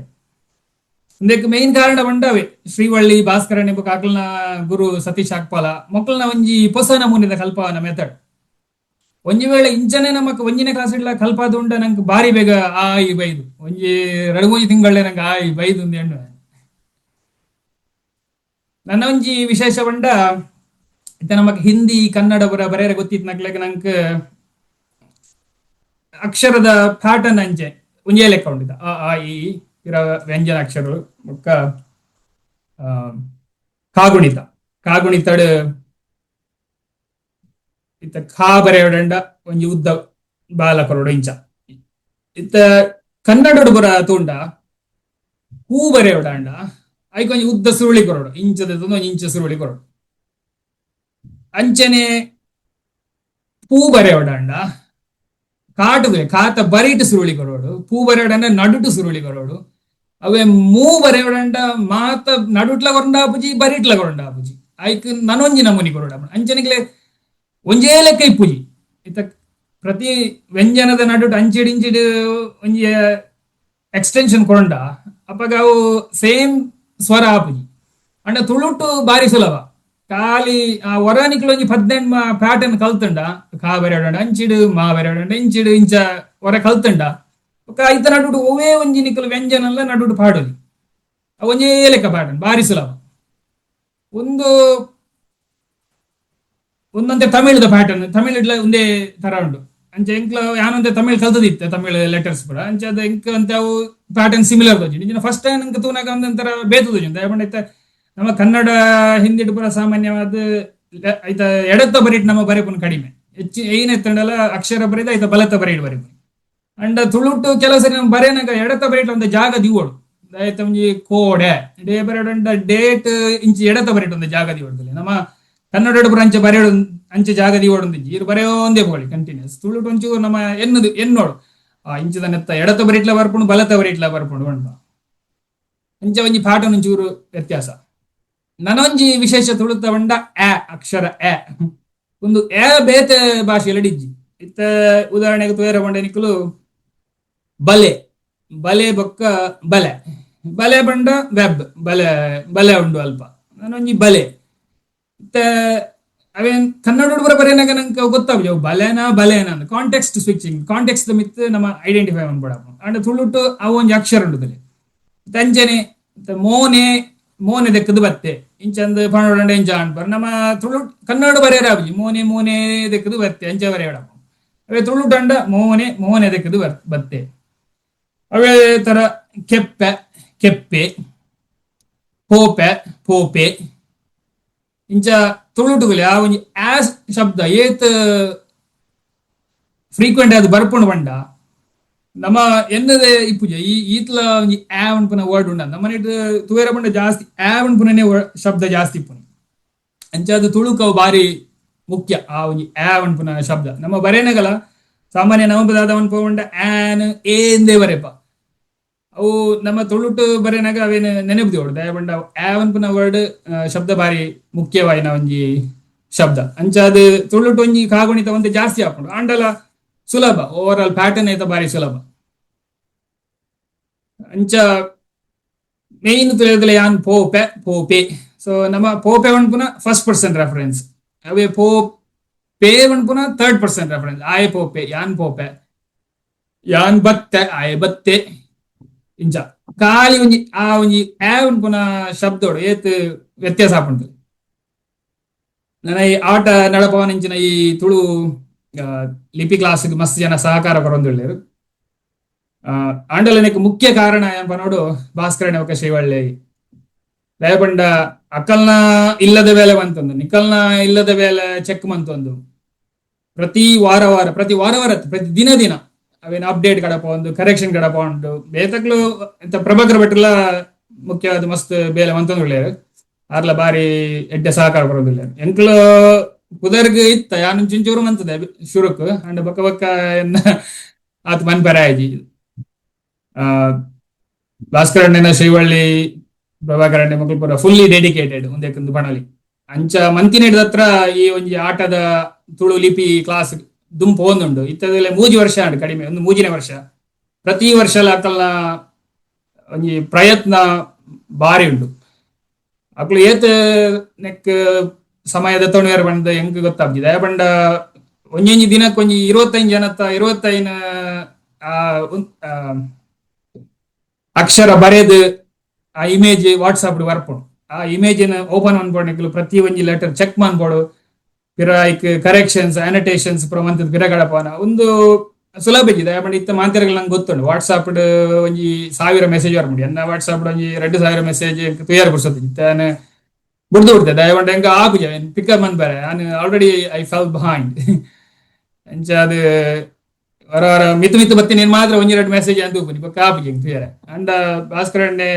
ಒಂದಕ್ಕೆ ಮೇನ್ ಕಾರಣ ಪಂಡವೇ ಶ್ರೀವಳ್ಳಿ ಭಾಸ್ಕರನ್ ಬೊಕ ಅಕಲ್ನ ಗುರು ಸತೀಶ್ ಅಕ್ಪಾಲ ಮೊಕ್ಕಲ್ನ ಒಂಜಿ ಪೊಸ ನಮೂನೆದ ಕಲ್ಪವನ ಮೆಥಡ್. ಒಂಜಿ ವೇಳೆ ಇಂಚನೆ ನಮಕ್ ಒಂಜಿನ ಕ್ಲಾಸ್ ಇಡ್ಲ ಕಲ್ಪಾದ ಉಂಡ ನಂಗೆ ಬಾರಿ ಬೇಗ ಆ ಈ ಬೈದು ಒಂಜಿ ರಡು ಮೂಜಿ ತಿಂಗಳೇ ನಂಗೆ ಆ ಈ ಬೈದು ಒಂದು ಹೆಣ್ಣು. ನನ್ನ ಒಂಜಿ ವಿಶೇಷ ಪಂಡ ಇತ್ತ ನಮಕ್ ಹಿಂದಿ ಕನ್ನಡ ಬರ ಬರೆಯರೆ ಗೊತ್ತಿತ್ತು ನಕ್ಲೆಗ್ ನಂಕ್ ಅಕ್ಷರದ ಪ್ಯಾಟರ್ನ್ ಅಂಚೆ ಒಂಜೇ ಲೆಕ್ಕ ಉಂಡಿದ ಅ ಆ ಇ ಈ ಇರ ವ್ಯಂಜನ ಅಕ್ಷರಗಳು ಬೊಕ್ಕ ಕಾಗುಣಿತ. ಕಾಗುಣಿತಡ್ ಇತ್ತ ಖಾ ಬರೆಯೋಡಂಡ ಒಂಜಿ ಉದ್ದ ಬಾಲ ಕೊರಡು ಇಂಚ. ಇತ್ತ ಕನ್ನಡಡು ಬರ ತೂಂಡ ಹೂ ಬರೆಯೋಡಂಡ ಐಕ್ ಒಂಜಿ ಉದ್ದ ಸುರುಳಿ ಕೊರಡು ಇಂಚದ ಒಂಜಿ ಇಂಚ ಸುರುಳಿ ಕೊರಡು. ಅಂಚನೆ ಪೂ ಬರೆಯೋಡಂಡ ಕಾಟುವೆ ಕಾತ ಬರೀಟು ಸುರುಳಿ ಕೊರೋಡು, ಪೂ ಬರೆಯೋಡಂಡ ನಡುಟು ಸುರುಳಿ ಕೊರೋಡು. ಅವೇ ಮೂ ಬರೆಯೋಡಂಡ ಮಾತ ನಡುಟ್ಲ ಕೊರಂಡ ಆಪುಜಿ ಬರೀಟ್ಲ ಕೊರಂಡ ಆಪುಜಿ ಐಕ್ ನನೊಂಜಿ ನಮೂನಿ ಕೊರೋಡ. ಅಂಚನಿಗ್ಲೆ ಒಂಜೇ ಲೆಕ್ಕ ಇಪ್ಪುಜಿ. ಇತ್ತ ಪ್ರತಿ ವ್ಯಂಜನದ ನಡುಟು ಅಂಚಿಡ್ ಇಂಚಿಡ್ ಒಂಜಿ ಎಕ್ಸ್ಟೆನ್ಷನ್ ಕೊರಂಡ ಅಪಗ ಅವು ಸೇಮ್ ಸ್ವರ ಆಪುಜಿ. ಅಂಡ ತುಳುಟು ಬಾರಿ ಸುಲಭ. ಖಾಲಿ ಆ ಹೊರನಿಕ್ಲು ಒಂಜಿ 18 ಪ್ಯಾಟರ್ನ್ ಕಲ್ತುಂಡ ಕಾ ಬರೆಯೋಡಂಡ ಅಂಚಿಡು ಮಾ ಬರೆಯೋಡಂಡ ಇಂಚಿಡು ಇಂಚ ಹೊರ ಕಲ್ತುಂಡ ಬೊಕ್ಕ ಐತ ನಡುಟು ಒವೇ ಒಂಜಿ ನಿಕುಲು ವ್ಯಂಜನ ಎಲ್ಲ ನಡುಟು ಪಾಡೊಲಿ ಒಂಜೇ ಲೆಕ್ಕ ಪ್ಯಾಟರ್ನ್ ಬಾರಿ ಸುಲಭ. ಒಂದು ಒಂದಂತೆ ತಮಿಳ್ದ ಪ್ಯಾಟರ್ನ್ ತಮಿಳ್ ಇಡ್ಲ ಒಂದೇ ತರ ಉಂಟು. ಅಂಚೆ ಎಂಕ್ಲ ಯಾನಂತೆ ತಮಿಳ್ ಕಲ್ತದಿತ್ತೆ ತಮಿಳ್ ಲೆಟರ್ಸ್ ಕೂಡ ಅಂಚೆ ಅದು ಎಂಕ್ ಅಂತ ಅವು ಪ್ಯಾಟರ್ನ್ ಸಿಮಿಲರ್ ತೋಜಿ. ಫಸ್ಟ್ ಟೈಮ್ ನಂಗೆ ತೂನಾಗ ಒಂದೊಂಥರ ಬೇತು ತೋಜಿ. ದಯಪಂಡ ಇತ್ತೆ ನಮ್ಮ ಕನ್ನಡ ಹಿಂದಿಡ್ ಪೂರ ಸಾಮಾನ್ಯವಾದ ಐತ ಎಡತ್ತ ಬರಿಟ್ ನಮ್ಮ ಬರೆಪುನ ಕಡಿಮೆ. ಹೆಚ್ಚು ಏನ್ ಎತ್ತಂಡಲ ಅಕ್ಷರ ಬರೆದ ಐತ ಬಲತ್ತ ಬರಿಟ್ ಬರೆಪುನ. ಅಂಡ ತುಳುಟು ಕೆಲವು ಸರಿ ನಮ್ಮ ಬರೆನಗ ಎಡತ್ತ ಬರಿಟ್ ಒಂದು ಜಾಗ ದಿವೋಡು. ಐತ ಒಂಜಿ ಕೋಡೆ ಡೇ ಬರೆಯೊಡ ಡೇಟ್ ಇಂಚಿ ಎಡತ್ತ ಬರಿಟ್ ಒಂದು ಜಾಗ ದಿವೋಡು. ನಮ್ಮ ಕನ್ನಡ ಪುರ ಅಂಚೆ ಬರೆಯೋಡು ಅಂಚೆ ಜಾಗ ದಿವೋಡು ಇರು ಬರೆಯೋಂದೇ ಪೋಳಿ ಕಂಟಿನ್ಯೂಸ್. ತುಳುಟು ಒಂಚೂರು ನಮ್ಮ ಎನ್ನುದು ಎನ್ನೋಡು ಆ ಇಂಚದ ನೆತ್ತ ಎಡತ ಬರಿಟ್ಲ ಬರ್ಪುಂಡು, ಬಲತ ಬರಿಟ್ಲ ಬರ್ಪುಂಡು ಪಂಡ ಅಂಚ ಒಂಜಿ ಪಾಠ ಒಂಚೂರು ವ್ಯತ್ಯಾಸ. ನನೊಂಜಿ ವಿಶೇಷ ತುಳುತ ಪಂಡ ಆ ಅಕ್ಷರ ಎ. ಒಂದು ಎ ಬೇತೆ ಭಾಷೆಯಲ್ಲಿ ಇಜ್ಜಿ. ಇತ್ತ ಉದಾಹರಣೆಗೆ ತೋಯರ ಪಂಡ ನಿಕ್ಕಲು ಬಲೆ, ಬಲೆ ಬೊಕ್ಕ ಬಲೆ, ಬಲೆ ಪಂಡ ವೆಬ್, ಬಲೆ ಬಲೆ ಉಂಡು ಅಲ್ಪ ನಾನೊಂಜಿ ಬಲೆ. ಇತ್ತ ಅವೇನ್ ಕನ್ನಡ ಪೂರ ಬರೆಯನಾಗ ನಂಗೆ ಗೊತ್ತಾಗುದು ಬಲೆನಾ ಬಲೆನಾ ಅಂತ. ಕಾಂಟೆಕ್ಸ್ಟ್ ಸ್ವಿಚಿಂಗ್, ಕಾಂಟೆಕ್ಸ್ಟ್ ಮಿತ್ ನಮ್ಮ ಐಡೆಂಟಿಫೈ ಮಾಡ್ಬೋಡ. ಅಂಡ ತುಳುಟು ಅವು ಒಂಜಿ ಅಕ್ಷರ ಉಂಡುದಲ್ಲಿ. ತಂಜನೆ ಮೋನೆ, ಮೋನೆ ದೆಕ್ಕದು ಬತ್ತೆ ಇಂಚಂದು ಪಣೋಡಂಡ ಇಂಚ ಅನ್ಪರ್. ನಮ್ಮ ತುಳು ಕನ್ನಡ ಬರೆಯರ ಆಗುಜಿ. ಮೋನೆ ಮೋನೆ ದೆಕ್ಕದು ಬತ್ತೆ ಅಂಚ ಬರೆಯಡ. ಅವೇ ತುಳುಟಂಡ ಮೋನೆ ಮೋನೆ ದೆಕ್ಕದು ಬತ್ತೆ. ಅವೇ ತರ ಕೆಪ್ಪೆ ಕೆಪ್ಪೆ, ಪೋಪೆ ಪೋಪೆ, ಇಂಚ ತುಳುಟುಗಲೆ ಆ ಒಂಜಿ ಆಸ್ ಶಬ್ದ ಏತ್ ಫ್ರೀಕ್ವೆಂಟ್ ಅದು ಬರ್ಪುಂಡು ಪಂಡ ನಮ್ಮ ಎನ್ನದೆ ಇಪ್ಪುಜ. ಈ ಈತ್ಲ ಒಂಜಿ ಆ ಪನ್ಪುನ ವರ್ಡ್ ಉಂಡ ನಮ್ಮ ತುವೇರ ಪಂಡ ಜಾಸ್ತಿ ಆ ಪನ್ಪುನನೇ ಶಬ್ದ ಜಾಸ್ತಿ ಇಪ್ಪುನಿ. ಅಂಚಾದ ತುಳುಕವು ಬಾರಿ ಮುಖ್ಯ ಆ ಒಂಜಿ ಆ ಪನ್ಪುನ ಶಬ್ದ. ನಮ್ಮ ಬರೇನಗಲ ಸಾಮಾನ್ಯ ನಮ್ಮ ದಾದ ಪಂಡ ಆನ್ ಏಂದೇ ಬರೆಪ. ಅವು ನಮ್ಮ ತುಳುಟು ಬರೇನಾಗ ಅವೇನು ನೆನಪು ದಿವೋಡು. ದಯ ಪಂಡ ಆ ಪನ್ಪುನ ವರ್ಡ್ ಶಬ್ದ ಬಾರಿ ಮುಖ್ಯವಾಯಿನ ಒಂಜಿ ಶಬ್ದ. ಅಂಚಾದ ತುಳುಟು ಒಂಜಿ ಕಾಗುಣಿತ ಒಂತೆ ಜಾಸ್ತಿ ಆಪುಂಡು. ಆಂಡಲ ಸುಲಭ, ಓವರ್ ಆಲ್ ಪ್ಯಾಟರ್ನ್ ಐತ ಬಾರಿ ಸುಲಭ. ಅಂಚ ಮೇನ್ ತುಳಿಯದಲ್ಲ ಯಾನ್ ಪೋಪೆ ಪೋಪೆ. ಸೊ ನಮ್ಮ ಪೋಪೆ ಪನ್ಪುನ ಫಸ್ಟ್ ಪರ್ಸನ್ ರೆಫರೆನ್ಸ್, ಅವೇ ಪೋ ಪೇ ಪನ್ಪುನ ಥರ್ಡ್ ಪರ್ಸನ್ ರೆಫರೆನ್ಸ್. ಆಯೆ ಪೋಪೆ, ಯಾನ್ ಪೋಪೆ, ಯಾನ್ ಬತ್ತೆ, ಆಯೆ ಬತ್ತೆ. ಇಂಚ ಖಾಲಿ ಒಂಜಿ ಆ ಒಂಜಿ ಆ ಪನ್ಪುನ ಶಬ್ದೋಡು ಏತ್ ವ್ಯತ್ಯಾಸ ಆಪುಂಡು. ನನ್ನ ಈ ಆಟ ನಡಪವನಿಂಚಿನ ಈ ತುಳು ಲಿಪಿ ಕ್ಲಾಸ್ ಮಸ್ತ್ ಜನ ಸಹಕಾರ ಕೊರೊಂದುಲ್ಲೆರ್. ಆಂಡಲನಕ್ಕೆ ಮುಖ್ಯ ಕಾರಣ ಪನೋಡು ಭಾಸ್ಕರಣ ಬೊಕ್ಕ ಶ್ರೀವಳ್ಳಿ. ದಯಪಂಡ ಅಕಲ್ನ ಇಲ್ಲದ ಬೇಲೆ ಬಂತೊಂದು, ನಿಕಲ್ನ ಇಲ್ಲದ ಬೇಲೆ ಚೆಕ್ ಮಂತೊಂದು, ಪ್ರತಿ ವಾರ ವಾರ, ಪ್ರತಿ ವಾರ ವಾರ, ಪ್ರತಿ ದಿನ ದಿನ ಅವೇನು ಅಪ್ಡೇಟ್ ಕಡಪ ಒಂದು, ಕರೆಕ್ಷನ್ ಕಡಪ ಉಂಟು. ಬೇತಕ್ಲು ಎಂತ ಪ್ರಭಾಕರ್ ಭಟ್ರೆಲ ಮುಖ್ಯವಾದ ಮಸ್ತ್ ಬೇಲೆ ಮಂತೊಂದುಲ್ಲೆರ್. ಆರ್ಲ ಬಾರಿ ಎಡ್ಡೆ ಸಹಕಾರ ಕೊರೊಂದುಲ್ಲೆರ್. ಎಂಕ್ಲು ಪುದರ್ಗ್ ಇತ್ತ ಯಾನ್ ಚುಂಚೂರು ಮಂತದೆ ಶುರುಕ್ ಅಂಡ ಬೊಕ್ಕ ಬೊಕ್ಕ ಎನ್ನ ಆತ್ ಮನ್ಪೆರೆ ಆಯ್ಜಿ. ಭಾಸ್ಕರ ಅಣ್ಣನ, ಶ್ರೀವಳ್ಳಿ, ಪ್ರಭಾಕರ್ ಅಣ್ಣೆ ಮೊಕುಲು ಪೂರ ಫುಲ್ಲಿ ಡೆಡಿಕೇಟೆಡ್ ಉಂದೆಕ್ ಪಣಲಿ. ಅಂಚ ಮಂತಿನೆಡ್ ಹತ್ರ ಈ ಒಂಜಿ ಆಟದ ತುಳು ಲಿಪಿ ಕ್ಲಾಸ್ ದುಂಪು ಪೋವೊಂದುಂಡು. ಇತ್ತದಲ್ಲೇ 3 ವರ್ಷ ಆಂಡ್, ಕಡಿಮೆ ಒಂದು 3ನೇ ವರ್ಷ. ಪ್ರತಿ ವರ್ಷಲ ಅಕಲ್ನ ಒಂಜಿ ಪ್ರಯತ್ನ ಬಾರಿ ಉಂಡು. ಅಕ್ಲು ಏತ್ ನೆಕ್ ಸಮಯದ ತೊಣುವೆರ್ ಪಂದ್ ಎಂಕ್ ಗೊತ್ತಾಗ್ತಿದೆ. ದಯಪಂಡ ಒಂಜೊಂಜಿ ದಿನಕ್ಕೆ ಒಂಜಿ 25 ಜನತ 25 ಅಕ್ಷರ ಬರೆದು ಆ ಇಮೇಜ್ ವಾಟ್ಸಾಪ್ ಬರ್ಪುಂಡು. ಆ ಇಮೇಜ್ ಓಪನ್ ಮನ್ಪೊಡು, ಪ್ರತಿ ಒಂಜಿ ಲೆಟರ್ ಚೆಕ್ ಮನ್ಪೊಡು, ಪಿರ ಐಕ್ ಕರೆಕ್ಷನ್ಸ್ ಅನಟೇಷನ್ಸ್ ಪೂರ ಮಂತುದು ಪಿರ ಕಡಪನ ಒಂದು ಸುಲಭ ಇಜ್ಜಿ. ದಯಪಂಡ ಇತ್ತ ಮಾಂತೆರ್ಗ್ ನಂಗೆ ಗೊತ್ತುಂಡು, ವಾಟ್ಸಾಪ್ ಒಂಜಿ 1000 ಮೆಸೇಜ್ ಬರ್ಪುಂಡು. ಎನ್ನ ವಾಟ್ಸಾಪ್ ಒಂಜಿ 2000 ಮೆಸೇಜ್ ತುಯರ್ ಪುರ್ಸೊತ್ತು ಇತ್ತೆ ಬುಡ್ದು ಬಿಡ್ತೆ. ದಯಪಂಡ ಎಂಕ್ ಆಪುಜ ಪಿಕಪ್ ಮನ್ಪರೆ. ಯಾನ್ ಆಲ್ರೆಡಿ I fell behind. ಅಂಚ ಅದು ವರ ವರ ಮಿತ್ತು ಮಿತ್ತು ಬತ್ತಿ ನೀನ್ ಮಾತ್ರ ಒಂಜಿ ಎರಡು ಮೆಸೇಜ್ ಅಂತ ತೂಪುನಿ, ಬೊಕ್ಕ ಆಪುಜಿ ಎಂಕ್ ತುಯರೆ. ಅಂಡ ಭಾಸ್ಕರ ಅಣ್ಣೆ,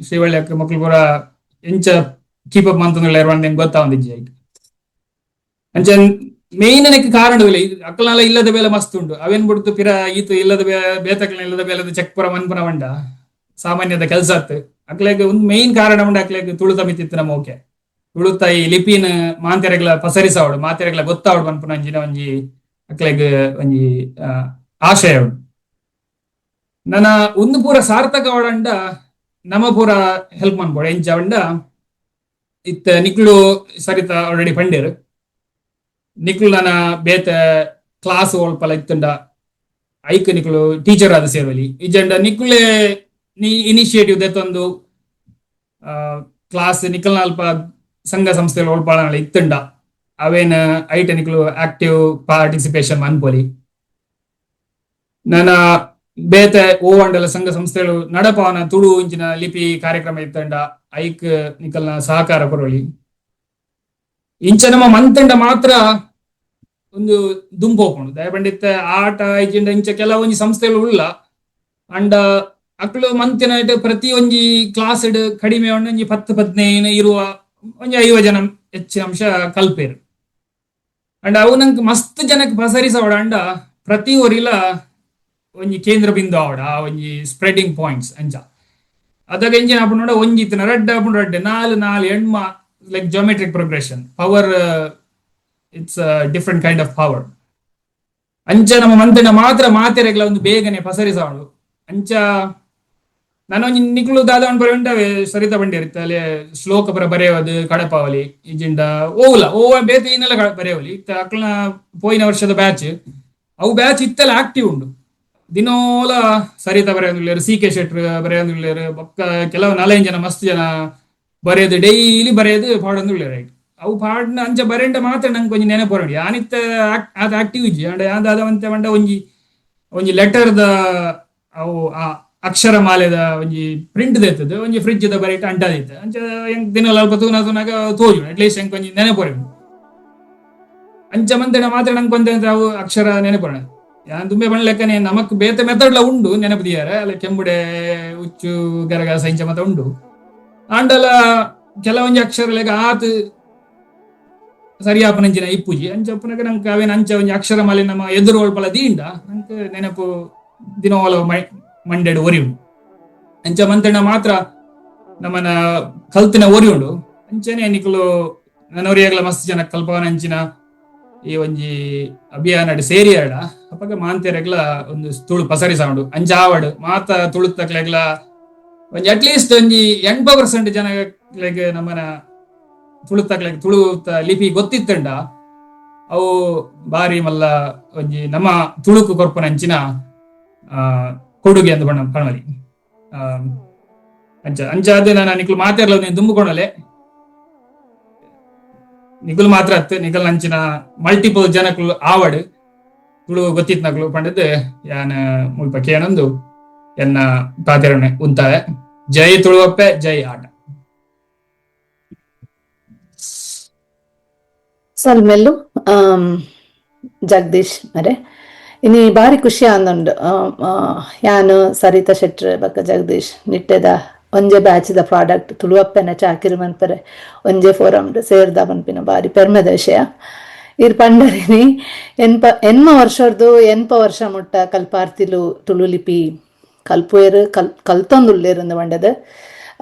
ಶ್ರೀವಳ್ಳಿ ಅಕ್ಕ ಮೊಕ್ಲು ಪೂರ ಎಂಚ ಕೀಪ್ ಅಪ್ ಮಂತೊಂದುಲ್ಲೆರ್ ಪಂದ್ ಎಂಕ್ ಗೊತ್ತಾವೊಂದಿಜ್ಜಿ ಐಕ್. ಅಂಚ ಮೇನ್ ನೆಕ್ ಕಾರಣವಿಲ್ಲ, ಅಕ್ಕಲ್ನಾಲ ಇಲ್ಲದ ಬೇಲೆ ಮಸ್ತ್ ಉಂಡು. ಅವೇನ್ ಬಿಡ್ತು ಪಿರ ಈತ ಇಲ್ಲದ ಬೇತಕ್ಲ ಇಲ್ಲದ ಬೇಲೆದ ಚೆಕ್ ಪುರ ಮನ್ಪುನ ಪಂಡ ಸಾಮಾನ್ಯದ ಕೆಲಸ ಆತ್. ಅಕ್ಲೆಗ್ ಒಂದು ಮೇನ್ ಕಾರಣ ಉಂಡು, ಅಕ್ಲೆಗ್ ತುಳು ತಮಿತಿತ್ತು ನಮ್ಮ ಓಕೆ ತುಳುತ ಈ ಲಿಪಿನ ಮಾಂತೆರೆಗ್ಲ ಪಸರಿಸಾವಡು, ಮಾತೆರೆಗ್ಲ ಗೊತ್ತಾವಡು ಪನ್ಪುನ ಒಂಜಿನ ಒಂಜಿ ಅಕ್ಲೆಗ್ ಒಂಜಿ ಆಶಯ ಉಂಡು. ನನ ಒಂದು ಪೂರ ಸಾರ್ಥಕ ಅವಡಂಡ ನಮ ಪೂರ ಹೆಲ್ಪ್ ಮನ್ಪೊಡು. ಎಂಚ ಪಂಡ ಇತ್ತ ನಿಕ್ಲು ಸರಿತ ಆಲ್ರೆಡಿ ಪಂಡೇರು, ನಿಕ್ಲು ನನ ಬೇತೆ ಕ್ಲಾಸ್ ಒಲ್ಪಲ ಇತ್ತುಂಡ ಐಕ್ ನಿಕ್ಲು ಟೀಚರ್ ಆದ ಸೇರ್ವಲಿ. ಇಜ್ಜಂಡ ನಿಕ್ಲೆ ನೀ ಇನಿಷಿಯೇಟಿವ್ ದೆತ್ತೊಂದು ಕ್ಲಾಸ್ ನಿಕಲ್ನ ಅಲ್ಪ ಸಂಘ ಸಂಸ್ಥೆಗಳು ಒಲ್ಪಾಳ ಇತ್ತುಂಡ ಅವೇನ ಐಟ ನಿಕ್ಲು ಆಕ್ಟಿವ್ ಪಾರ್ಟಿಸಿಪೇಷನ್ ಮನ್ಪೊಲಿ. ನನ್ನ ಬೇತೆ ಓವಂಡಲ ಸಂಘ ಸಂಸ್ಥೆಗಳು ನಡಪಾವನ ತುಳು ಇಂಚಿನ ಲಿಪಿ ಕಾರ್ಯಕ್ರಮ ಇತ್ತಂಡ ಐಕ್ ನಿಕಲ್ನ ಸಹಕಾರ ಕೊರೊಲಿ. ಇಂಚ ನಮ್ಮ ಮಂತಂಡ ಮಾತ್ರ ಒಂದು ದುಂಪೋಪುಂಡು. ದಯಪಂಡಿತ ಆಟ ಇಜ್ಜಿಂಡ ಇಂಚ ಕೆಲವೊಂಜಿ ಸಂಸ್ಥೆಲು ಉಲ್ಲ ಅಂಡ ಅಕ್ಲು ಮಂತಿನ ಪ್ರತಿ ಒಂಜಿ ಕ್ಲಾಸ್ ಕಡಿಮೆ ಒಂಜಿ 10 15 ಇರುವ ಒಂಜಿ 50 ಜನ ಹೆಚ್ಚಿನ ಅಂಶ ಕಲ್ಪೇರು. ಅಂಡ ಅವು ನಂಗೆ ಮಸ್ತ್ ಜನಕ್ಕೆ ಪಸರಿಸವಡ ಅಂಡ ಪ್ರತಿ ಒರಿಲ ಒಂಜಿ ಕೇಂದ್ರ ಬಿಂದು ಆವಡ, ಆ ಒಂಜಿ ಸ್ಪ್ರೆಡಿಂಗ್ ಪಾಯಿಂಟ್ಸ್ ಅಂಚ. ಅದಾಗ ಎಂಜಿನ ಆಪುಂಡು ಒಂಜಿ ಇತ್ತಿನ ರಡ್ಡ್ ಆಪುಂಡು, ರಡ್ಡ್ ನಾಲ್ ನಾಲ್ ಎಣ್ಮ, like geometric progression. Power, it's different kind of power. ಅಂಚ ನಮ್ಮ ಮಂತನ ಮಾತ್ರ ಮಾತೆರೆಗ್ಲ ಒಂದು ಬೇಗನೆ ಪಸರಿಸವಳು. ಅಂಚ ನಾನೊಂಜಿ ನಿಕ್ಲು ದಾದ ಬರೆ ಉಂಟವೆ ಸರಿತಾ ಬಂಡಿರುತ್ತೆ ಅಲ್ಲಿ ಶ್ಲೋಕ ಪರ ಬರೆಯೋದು ಕಡಪಾವಲಿ ಇಜಿಂಡ ಓವುಲ ಓವ ಬೇತೆ ಇನ್ನೆಲ್ಲ ಬರೆಯವಲಿ. ಇತ್ತ ಅಕ್ಲನ ಪೋಯಿನ ವರ್ಷದ ಬ್ಯಾಚ್, ಅವು ಬ್ಯಾಚ್ ಇತ್ತೆಲ್ಲ ಆಕ್ಟಿವ್ ಉಂಡು. ದಿನೋಲ ಸರಿತಾ ಬರೆಯೋದುಲ್ಲೇರು, ಸಿ ಕೆ ಶೆಟ್ರ್ ಬರೆಯೋದುಲ್ಲೇರು, ಬೊಕ್ಕ ಕೆಲವು ನಾಲೈದು ಜನ ಮಸ್ತ್ ಜನ ಬರೆಯೋದು, ಡೈಲಿ ಬರೆಯೋದು ಪಾಡೊಂದುಲ್ಲೇರು. ರೈಟ್, ಅವು ಪಾಡ್ನ ಅಂಚ ಬರೆಂಡ ಮಾತ್ರ ನಂಗೆ ಒಂಜಿ ನೆನಪು ಬರೋಡಿ. ಆನಿತ್ತ ಆತ ಆಕ್ಟಿವ್ ಇಜ್ಜಿ. ಅಂಡ ಯಾವ್ದಾದ ಒಂತೆ ಪಂಡ ಒಂಜಿ ಒಂಜಿ ಲೆಟರ್ದ ಅವು ಆ ಅಕ್ಷರ ಮಾಲೆದ ಒಂಜಿ ಪ್ರಿಂಟ್ ದೆತ್ತದು ಒಂಜಿ ಫ್ರಿಡ್ಜ್ ದ ಬರೀಟ್ ಅಂಟಾದಿತ್ತು. ಅಂಚ ಎಂಕ್ ದಿನ ಅಲ್ಪ ತೂನ ತೂನಾಗ ತೋಜು, ಅಟ್ಲೀಸ್ಟ್ ಎಂಕ್ ಒಂಜಿ ನೆನಪು. ಅಂಚ ಮಂತೆಡ ಮಾತ್ರ ನಂಗೆ ಒಂತೆ ಅವು ಅಕ್ಷರ ನೆನಪು. ಯಾನ್ ತುಂಬೆ ಬಣ್ಣ ಲೆಕ್ಕನೆ ನಮಕ್ ಬೇತೆ ಮೆಥಡ್ಲ ಉಂಡು ನೆನಪು ದಿಯಾರ ಅಲ್ಲ, ಕೆಂಬುಡೆ ಉಚ್ಚು ಗರಗಸ ಇಂಚ ಮತ ಉಂಡು. ಆಂಡಲ ಕೆಲವೊಂಜಿ ಅಕ್ಷರ ಲೆಕ್ಕ ಆತ್ ಸರಿಯಾಪನಂಚಿನ ಇಪ್ಪುಜಿ. ಅಂಚ ಉಪ್ಪುನಗ ನಂಗೆ ಅವೇನ ಅಂಚ ಒಂಜಿ ಅಕ್ಷರ ಮಾಲೆ ನಮ್ಮ ಎದುರು ಒಳ್ಪಲ ದೀಂಡ ನಂಗೆ ನೆನಪು ದಿನೋಲ ಮಂಡೆಡ್ ಒರಿಯುಂಡು. ಅಂಚ ಮಂತೆಣ ಮಾತ್ರ ನಮ್ಮನ ಕಲ್ತಿನ ಒರಿಯುಂಡು. ಅಂಚನೆ ನಿಕುಲು ನನೊರಿಯಾಗಲ ಮಸ್ತ್ ಜನ ಕಲ್ಪವನ ಅಂಚಿನ ಈ ಒಂಜಿ ಅಭಿಯಾನ ಸೇರಿಯಾಡ ಅಪಗ ಮಾಂತೆರೆಗ್ಲ ಒಂದು ತುಳು ಪಸರಿಸೌಂಡು. ಅಂಚ ಆವಡ್ ಮಾತ ತುಳುತಕ್ಲೆಗ್ಲ ಒಂಜಿ ಅಟ್ಲೀಸ್ಟ್ ಒಂಜಿ 80% ಜನ ನಮ್ಮನ ತುಳುತಕ್ಲೆಗ್ ತುಳು ಲಿಪಿ ಗೊತ್ತಿತ್ತಂಡ ಅವು ಬಾರಿ ಮಲ್ಲ ಒಂಜಿ ನಮ್ಮ ತುಳುಕು ಕೊರ್ಪುನ ಅಂಚಿನ ಕೊಡುಗೆ ಅಂದ್ ಬಣ್ಣ ಪಣವಲಿ. ಅಂಚ ಅಂಚ ಅದೇ ನಾನು ನಿಕ್ಲು ಮಾತಾಡ್ಲ ನೀನು ದುಂಬುಕೊಣಲೆ ನಿಗುಲ್ ಮಾತ್ರ ಅತ್ತು ನಿಗಲ್ ಅಂಚಿನ ಮಲ್ಟಿಪಲ್ ಜನಕ್ಲು ಆವಡ್ ತುಳು ಗೊತ್ತಿತ್ನಕ್ಲು ಪಂಡದ್ ಯಾನ್ ಮುಲ್ಪ ಕೇನೊಂದು ಎನ್ನ ಪಾತೆರನೆ ಉಂತಾವೆ. ಜೈ ತುಳುವಪ್ಪೆ, ಜೈ ಆಟ. ಸಲ್ಮೆಲ್ಲು ಜಗದೀಶ್ ಮರೆ ಇನಿ ಬಾರಿ ಖುಷಿ ಆಂದುಂಡು. ಯಾನ್ ಸರಿತಾ ಶೆಟ್ರ್ ಬೊಕ್ಕ ಜಗದೀಶ್ ನಿಟ್ಟೆದ ಒಂಜೆ ಬ್ಯಾಚ್ದ ಪ್ರಾಡಕ್ಟ್ ತುಳುವಪ್ಪೆನ ಚಾಕಿರಿ ಮನ್ಪರೆ ಒಂಜೆ ಫೋರಮ್ ಸೇರ್ದ ಪನ್ಪಿನ ಬಾರಿ ಪೆರ್ಮೆದ ವಿಷಯ. ಇರ್ ಪಂಡರಿನಿ ಎನ್ಮ ವರ್ಷರ್ದು ಎನ್ಪ ವರ್ಷ ಮುಟ್ಟ ಕಲ್ಪಾರ್ತಿಲು ತುಳು ಲಿಪಿ ಕಲ್ಪುವೆರ್ ಕಲ್ತೊಂದುಲ್ಲೆರ್ ಅಂದ್ ಪಂಡದ್.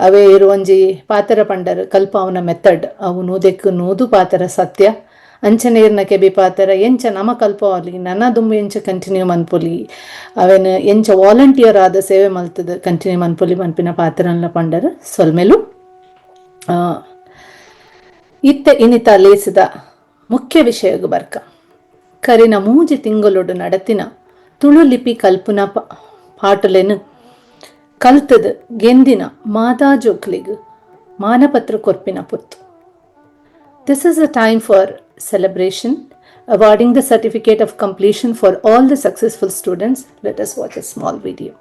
ಅವೇ ಇರು ಒಂಜಿ ಪಾತೆರ ಪಂಡರ್ ಕಲ್ಪಾವುನ ಮೆಥಡ್ ಅವು ನೂದೆಕ್ಕ್ ನೂದು ಪಾತೆರ ಸತ್ಯ. ಅಂಚನೆ ಇರ್ನ ಕೆಬಿ ಪಾತೆರ ಎಂಚ ನಮ ಕಲ್ಪವಲಿ, ನನ ದುಂಬು ಎಂಚ ಕಂಟಿನ್ಯೂ ಮನ್ಪೊಲಿ, ಅವೆನ್ ಎಂಚ ವಾಲಂಟಿಯರ್ ಆದ ಸೇವೆ ಮಲ್ತದ ಕಂಟಿನ್ಯೂ ಮನ್ಪೊಲಿ ಮನ್ಪಿನ ಪಾತೆರನ್ಲ ಪಂಡರ್. ಸೊಲ್ಮೆಲು. ಇತ್ತೆ ಇನಿತ ಲೇಸಿದ ಮುಖ್ಯ ವಿಷಯಗ್ ಬರ್ಕ. ಕರಿನ ಮೂಜಿ ತಿಂಗಳೊಡು ನಡತಿನ ತುಳು ಲಿಪಿ ಕಲ್ಪುನ ಪಾಟುಲೆನ್ ಕಲ್ತದ್ ಗೆಂದಿನ ಮಾತಾ ಜೋಕ್ಲೆಗ್ ಮಾನಪತ್ರ ಕೊರ್ಪಿನ ಪೊರ್ತು. This is a time for celebration, awarding the certificate of completion for all the successful students. Let us watch a small video.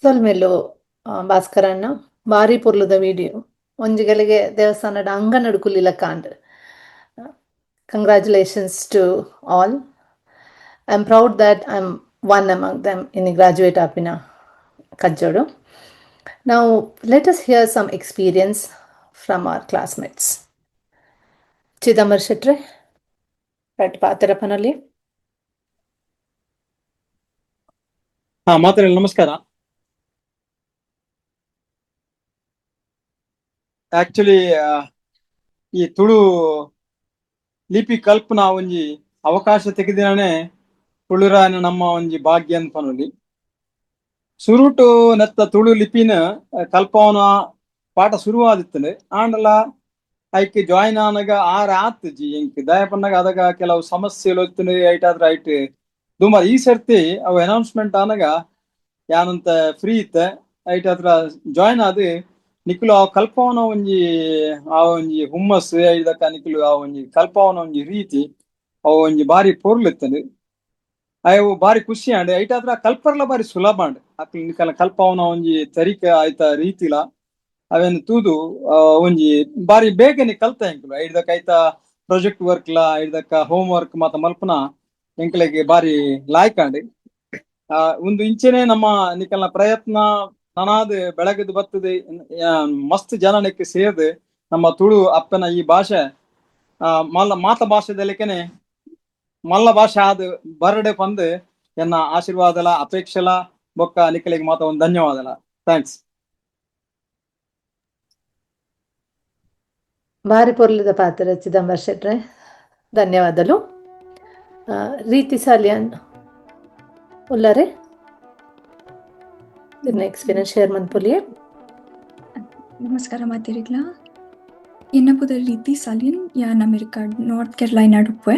ಸೊಲ್ಮೆಲು ಭಾಸ್ಕರಣ್ಣ ಬಾರಿ ಪೊರ್ಲುದ ವಿಡಿಯೋ. ಒಂಜಿ ಗಳಿಗೆ ದೇವಸ್ಥಾನದ ಅಂಗನಡು ಕುಲ್ಲಿಲಕ್ಕಾಂಡ್. Congratulations to all. I am proud that I am one among them in graduate ಆಪಿನ ಕಜ್ಜೋಡು. Now let us hear some experience from our classmates. Chidambar ಶೆಟ್ರೆ, ರಟ್ ಪಾತೆರಪನಲ್ಲಿ. ಹಾ, ಮಾತಾಡಿ. ನಮಸ್ಕಾರ. Actually ಈ ತುಳು ಲಿಪಿ ಕಲ್ಪನಾ ಒಂಜಿ ಅವಕಾಶ ತೆಗೆದಿನೇ ತುಳುರಾನ ನಮ್ಮ ಒಂಜಿ ಭಾಗ್ಯ ಅನ್ಪನೊಲಿ. ಸುರುಟು ನೆತ್ತ ತುಳು ಲಿಪಿನ ಕಲ್ಪವನ ಪಾಠ ಶುರುವಾದಿತ್ತಂಡೆ. ಆಂಡಲ ಐಕ್ ಜಾಯಿನ್ ಆನಗ ಆರ್ ಆತ್ಜಿ ಎಂಕ್. ದಾಯ ಪನ್ನಗ ಅದಗ ಕೆಲವು ಸಮಸ್ಯೆಲು ಇತ್ತಂಡೆ. ಐಟ್ ಆದ್ರೆ ಐಟ್ ದುಂಬ ಈ ಸರ್ತಿ ಅವು ಅನೌನ್ಸ್ಮೆಂಟ್ ಆನಗ ಯಾನಂತ ಫ್ರೀ ಇತ್ತೆ. ಐಟ್ ಹತ್ರ ಜಾಯಿನ್ ಆದ್ ನಿಕುಲು ಆ ಕಲ್ಪವನ ಒಂಜಿ ಆ ಒಂಜಿ ಹುಮ್ಮಸ್ ಐದಕ್ಕ ನಿಕುಲು ಆ ಒಂಜಿ ಕಲ್ಪವನ ಒಂಜಿ ರೀತಿ ಅವು ಒಂಜಿ ಬಾರಿ ಪೊರ್ಲು ಇತ್ತಂಡ್. ಅವು ಬಾರಿ ಖುಷಿ ಆಂಡ್. ಐಟ್ ಆದ್ರ ಕಲ್ಪರ್ಲ ಬಾರಿ ಸುಲಭ ಆಂಡ್. ಅಕ್ಲು ನಿಕಲ ಕಲ್ಪವನ ಒಂಜಿ ತರಿಕ ಆಯ್ತ ರೀತಿಲ ಅವೇನು ತೂದು ಒಂಜಿ ಬಾರಿ ಬೇಗನೆ ಕಲ್ತ ಎಂಕುಲು. ಐಡ್ದಕ್ಕ ಐತ ಪ್ರಾಜೆಕ್ಟ್ ವರ್ಕ್ ಲಾ ಐಡ್ದಕ್ಕ ಹೋಮ್ ವರ್ಕ್ ಮಾತ ಮಲ್ಪನ ಎಂಕಲೆಗ್ ಬಾರಿ ಲಾಯ್ಕ್ ಆಂಡ್. ಒಂದು ಇಂಚೆನೆ ನಮ್ಮ ನಿಕಲ್ನ ಪ್ರಯತ್ನ ನನಾದ್ ಬೆಳಗದ್ ಬತ್ತದ ಮಸ್ತ್ ಜನನಕ್ಕೆ ಸೇರ್ದು ನಮ್ಮ ತುಳು ಅಪ್ಪನ ಈ ಭಾಷೆ ಮಲ್ಲ ಮಾತ ಭಾಷೆದಲ್ಲಿಕೆನೆ ಮಲ್ಲ ಭಾಷೆ ಆದ್ ಬರಡೆ ಪಂದ್ ಎನ್ನ ಆಶೀರ್ವಾದಲ ಅಪೇಕ್ಷೆಲ ಬೊಕ್ಕ ನಿಕಲಿಗೆ ಮಾತ ಒಂದು ಧನ್ಯವಾದಲ. Thanks. ಬಾರಿ ಪೊರ್ಲುದ ಪಾತ್ರ ಚಿದಂಬರ್ ಶೆಟ್ರೆ, ಧನ್ಯವಾದಲು. ರೀತಿ ಸಾಲಿಯನ್ ಉಲ್ಲರೆ, ಎಕ್ಸ್ಪೀರಿಯನ್ಸ್ ಶೇರ್ ಮನ್ಪೊಲಿಯೆ. ನಮಸ್ಕಾರ ಮಾತೆರೆಗ್ಲಾ. ಎನ್ನ ಪುದರ್ ರೀತಿ ಸಾಲಿಯನ್. ಯಾನ್ ಅಮೆರಿಕ ನಾರ್ತ್ ಕೆರೊಲೈನಾಡ್ ಉಪ್ಪುವೆ.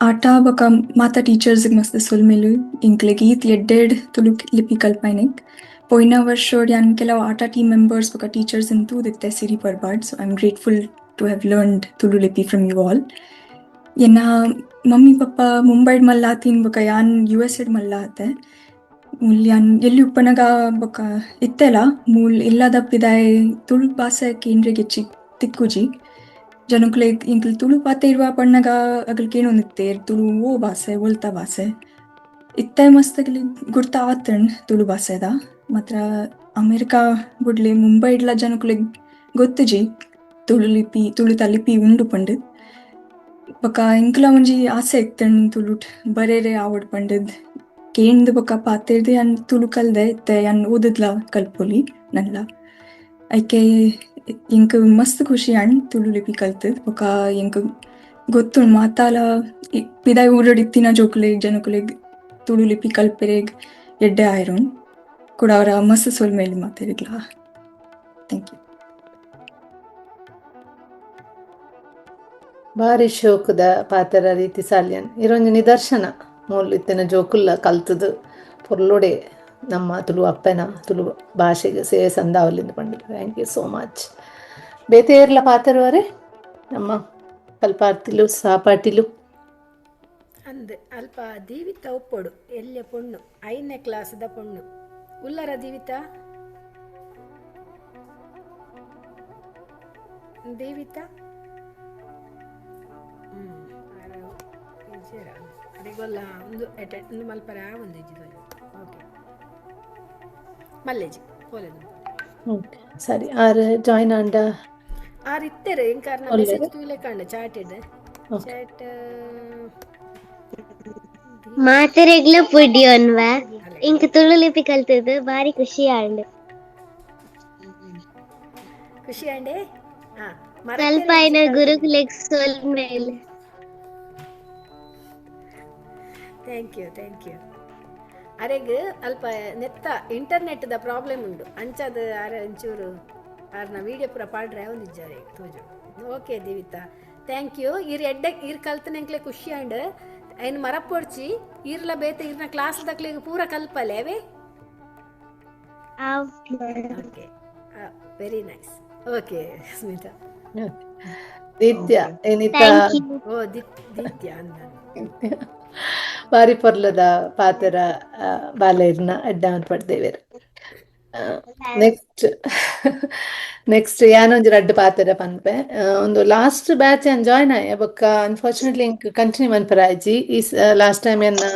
ಆಟ ಬೊಕ ಮಾತ ಟೀಚರ್ಸ್ ಮಸ್ತ್ ಸೊಲ್ಮೆಲು ಎಂಕ್ಲೆಗ್ ಈತ್ ಎಡ್ಡೆಡ್ ತುಳು ಲಿಪಿ ಕಲ್ಪಾಯಿನೆಕ್. ಪೋಯಿನ ವರ್ಷೊಡ್ ಯಾನ್ ಕೆಲವು ಆಟ ಟೀಮ್ ಮೆಂಬರ್ಸ್ ಬೊಕ ಟೀಚರ್ಸ್ ನ್ ತೂದಿತ್ತೆ ಸಿರಿ ಪರ್ಬಾಡ್. So I am grateful to have learned Tulu ಲಿಪಿ from you all. ಎನ್ನ ಮಮ್ಮಿ ಪಪ್ಪ ಮುಂಬೈಡ್ ಮಲ್ಲಾತಿನ್ ಬೊಕ ಯಾನ್ ಯು ಎಸ್ ಎಡ್ ಮಲ್ಲಾತೆ. ಮೂಲ್ ಯಾನ್ ಎಲ್ಲಿ ಉಪ್ಪನಗ ಬೊಕ ಇತ್ತೆಲ ಮೂಲ್ ಇಲ್ಲದ ಪಿದಾಯ್ ತುಳು ಬಾಸೆ ಕೇಂದ್ರೆಗ್ ಹೆಚ್ಚಿ ತಿಕ್ಕುಜಿ. ಜನಕುಲೆಗ್ ಎಂಕುಲು ತುಳು ಪಾತೆರ್ವ ಪನ್ನಗ ಅಗಲ್ ಕೇನೊಂದಿತ್ತೆರ್, ತುಳು ಓ ಬಾಸೆ, ಒಲ್ತ ಬಾಸೆ? ಇತ್ತೆ ಮಸ್ತ್ ಅಗಲೆಗ್ ಗುರ್ತ ಆತ್ಂಡ್ ತುಳು ಬಾಸೆದ. ಮಾತ್ರ ಅಮೆರಿಕ ಬುಡ್ಲೆ ಮುಂಬೈಡ್ಲ ಜನಕುಲೆಗ್ ಗೊತ್ತುಜಿ ತುಳು ಲಿಪಿ, ತುಳುತ ಲಿಪಿ ಉಂಡು ಪಂಡ್. ಬೊಕ ಎಂಕ್ಲ ಒಂಜಿ ಆಸೆ ಇತ್ತ್ಂಡ್ ತುಳುಟ್ ಬರೆರೆ ಆವೊಡ್ ಪಂಡುದ್. ಕೇಂದ್ ಬೊಕ ಪಾತೆರ್ದ್ ಯಾನ್ ತುಳು ಕಲ್ದೆ. ಇತ್ತೆ ಯಾನ್ ಓದುದ್ಲ ಕಲ್ಪೊಲಿ ನನ್ಲ. ಐಕೆ ಎಂಕ್ ಮಸ್ತ್ ಖುಷಿ ಆಂಡ್ ತುಳು ಲಿಪಿ ಕಲ್ತದ್. ಬೊಕ ಎಂಕ್ ಗೊತ್ತುಂಡು ಮಾತಾಲ ಪಿದಾಯಿ ಊರುಡ್ ಇತ್ತಿನ ಜೋಕುಲೆಗ್ ಜನಕುಲೆಗ್ ತುಳು ಲಿಪಿ ಕಲ್ಪೆರೆಗ್ ಎಡ್ಡೆ ಆಯೆರುಂಡು. ಕುಡ ಅವರ ಮಸ್ತ್ ಸೊಲ್ಮೆಲು ಮಾತೆರೆಗ್ಲಾ. Thank you. ಬಾರಿ ಶೋಕುದ ಪಾತೆರ ರೀತಿ ಸಾಲಿಯನ್. ಇರೊಂಜಿ ನಿದರ್ಶನ. ಮೂಲು ಇತ್ತಿನ ಜೋಕುಲ್ಲ ಕಲ್ತುದು ಪೊರ್ಲುಡೆ ನಮ್ಮ ತುಳು ಅಪ್ಪೆನ ತುಳು ಭಾಷೆಗೆ ಸೇವೆ ಸಂದಾವಲಿಂದ ಪಂಡುದು. Thank you so much. ಬೇತೆ ಏರ್ಲ ಪಾತೆರುವರೆ ನಮ್ಮ ಕಲ್ಪಾರ್ಥಿಲು ಸಹಪಾಠಿಲು? ಅಂದ್ ಅಲ್ಪ ದೀವಿತ ಉಪ್ಪೊಡು, ಎಲ್ಯ ಪೊಣ್ಣು, ಐದನೇ ಕ್ಲಾಸ್ದ ಪೊಣ್ಣು ಉಲ್ಲರ ದೀವಿತ? ದೀವಿತ ಅರೆಗೊಲ್ಲ ಒಂದು ಅಟೆಂಡ್ ಒಂದು ಮಲ್ಪರ ಒಂದು ಓಕೆ ಮಲ್ಲೇಜಿ ಪೋಲೆದು. ಓಕೆ, ಸರಿ. ಆರ್ ಜಾಯಿನ್ ಆಂಡ? ಆರ್ ಇತ್ತೆರ್. ಎಂಕಾರ್ನ ಮೆಸೇಜ್ ತೂಲೆ ಕಾಂಡ ಚಾಟ್. ಚಾಟ್. ಮಾತೆರೆಗ್ಲ ಪುಡ್ಯೋನ್ವ. ಇಂಕ್ ತುಳು ಲಿಪಿ ಕಲ್ತದ್ದು ಬಾರಿ ಖುಷಿ ಆಂಡ್. ಖುಷಿ ಆಂಡೆ. ಕಲ್ಪಾಯಿನ ಗುರುಕುಲೆಗ್ ಸೊಲ್ಮೆಲ್. Thank you, thank you. ಅರೆಗ್ ಅಲ್ಪ ನೆತ್ತ ಇಂಟರ್ನೆಟ್ ದ ಪ್ರಾಬ್ಲಮ್ ಉಂಡು. ಅಂಚಾದ ಅರೆ ಒಂಚೂರು ಆರ್ನ ವಿಡಿಯೋ ಪೂರ ಪಾಡ್ರೆ ಒಂದಿಜ್ಜಾರೆ ತೋಜು. Okay Divita, thank you. ಇರ್ ಎಡ್ಡೆ ಇರ್ ಕಲ್ತನೆಂಕ್ಲೆ ಖುಷಿ ಆಂಡ್. ಐನ್ ಮರಪೊಡ್ಚಿ, ಈರ್ಲ ಬೇತೆ ಇರ್ನ ಕ್ಲಾಸ್ ದಕ್ಲೆಗ್ ಪೂರ ಕಲ್ಪಲೆ ಅವೇ. Okay, very nice. Okay Smita. Ditya ಏನಿತ. ಓ ದಿತ್ಯ ಅಂದ. ಬಾರಿ ಪೊರ್ಲದ ಪಾತೆರ ಬಾಲೆರ್ನ ಅಡ್ಡ ಪಡ್ದೇವೆರ್. Next next ಯಾನೊಂಜಿ ರಡ್ಡ್ ಪಾತೆರ ಪನ್ಪೆ. ಒಂದು ಲಾಸ್ಟ್ ಬ್ಯಾಚ್ ಯಾನ್ ಜಾಯಿನ್ ಆಯೆ ಬೊಕ್ಕ ಅನ್ಫಾರ್ಚುನೇಟ್ಲಿ ಎಂಕ್ ಕಂಟಿನ್ಯೂ ಮನ್ಪೆರೆ ಆಯಿಜಿ. ಈ ಲಾಸ್ಟ್ ಟೈಮ್ ಎನ್ನ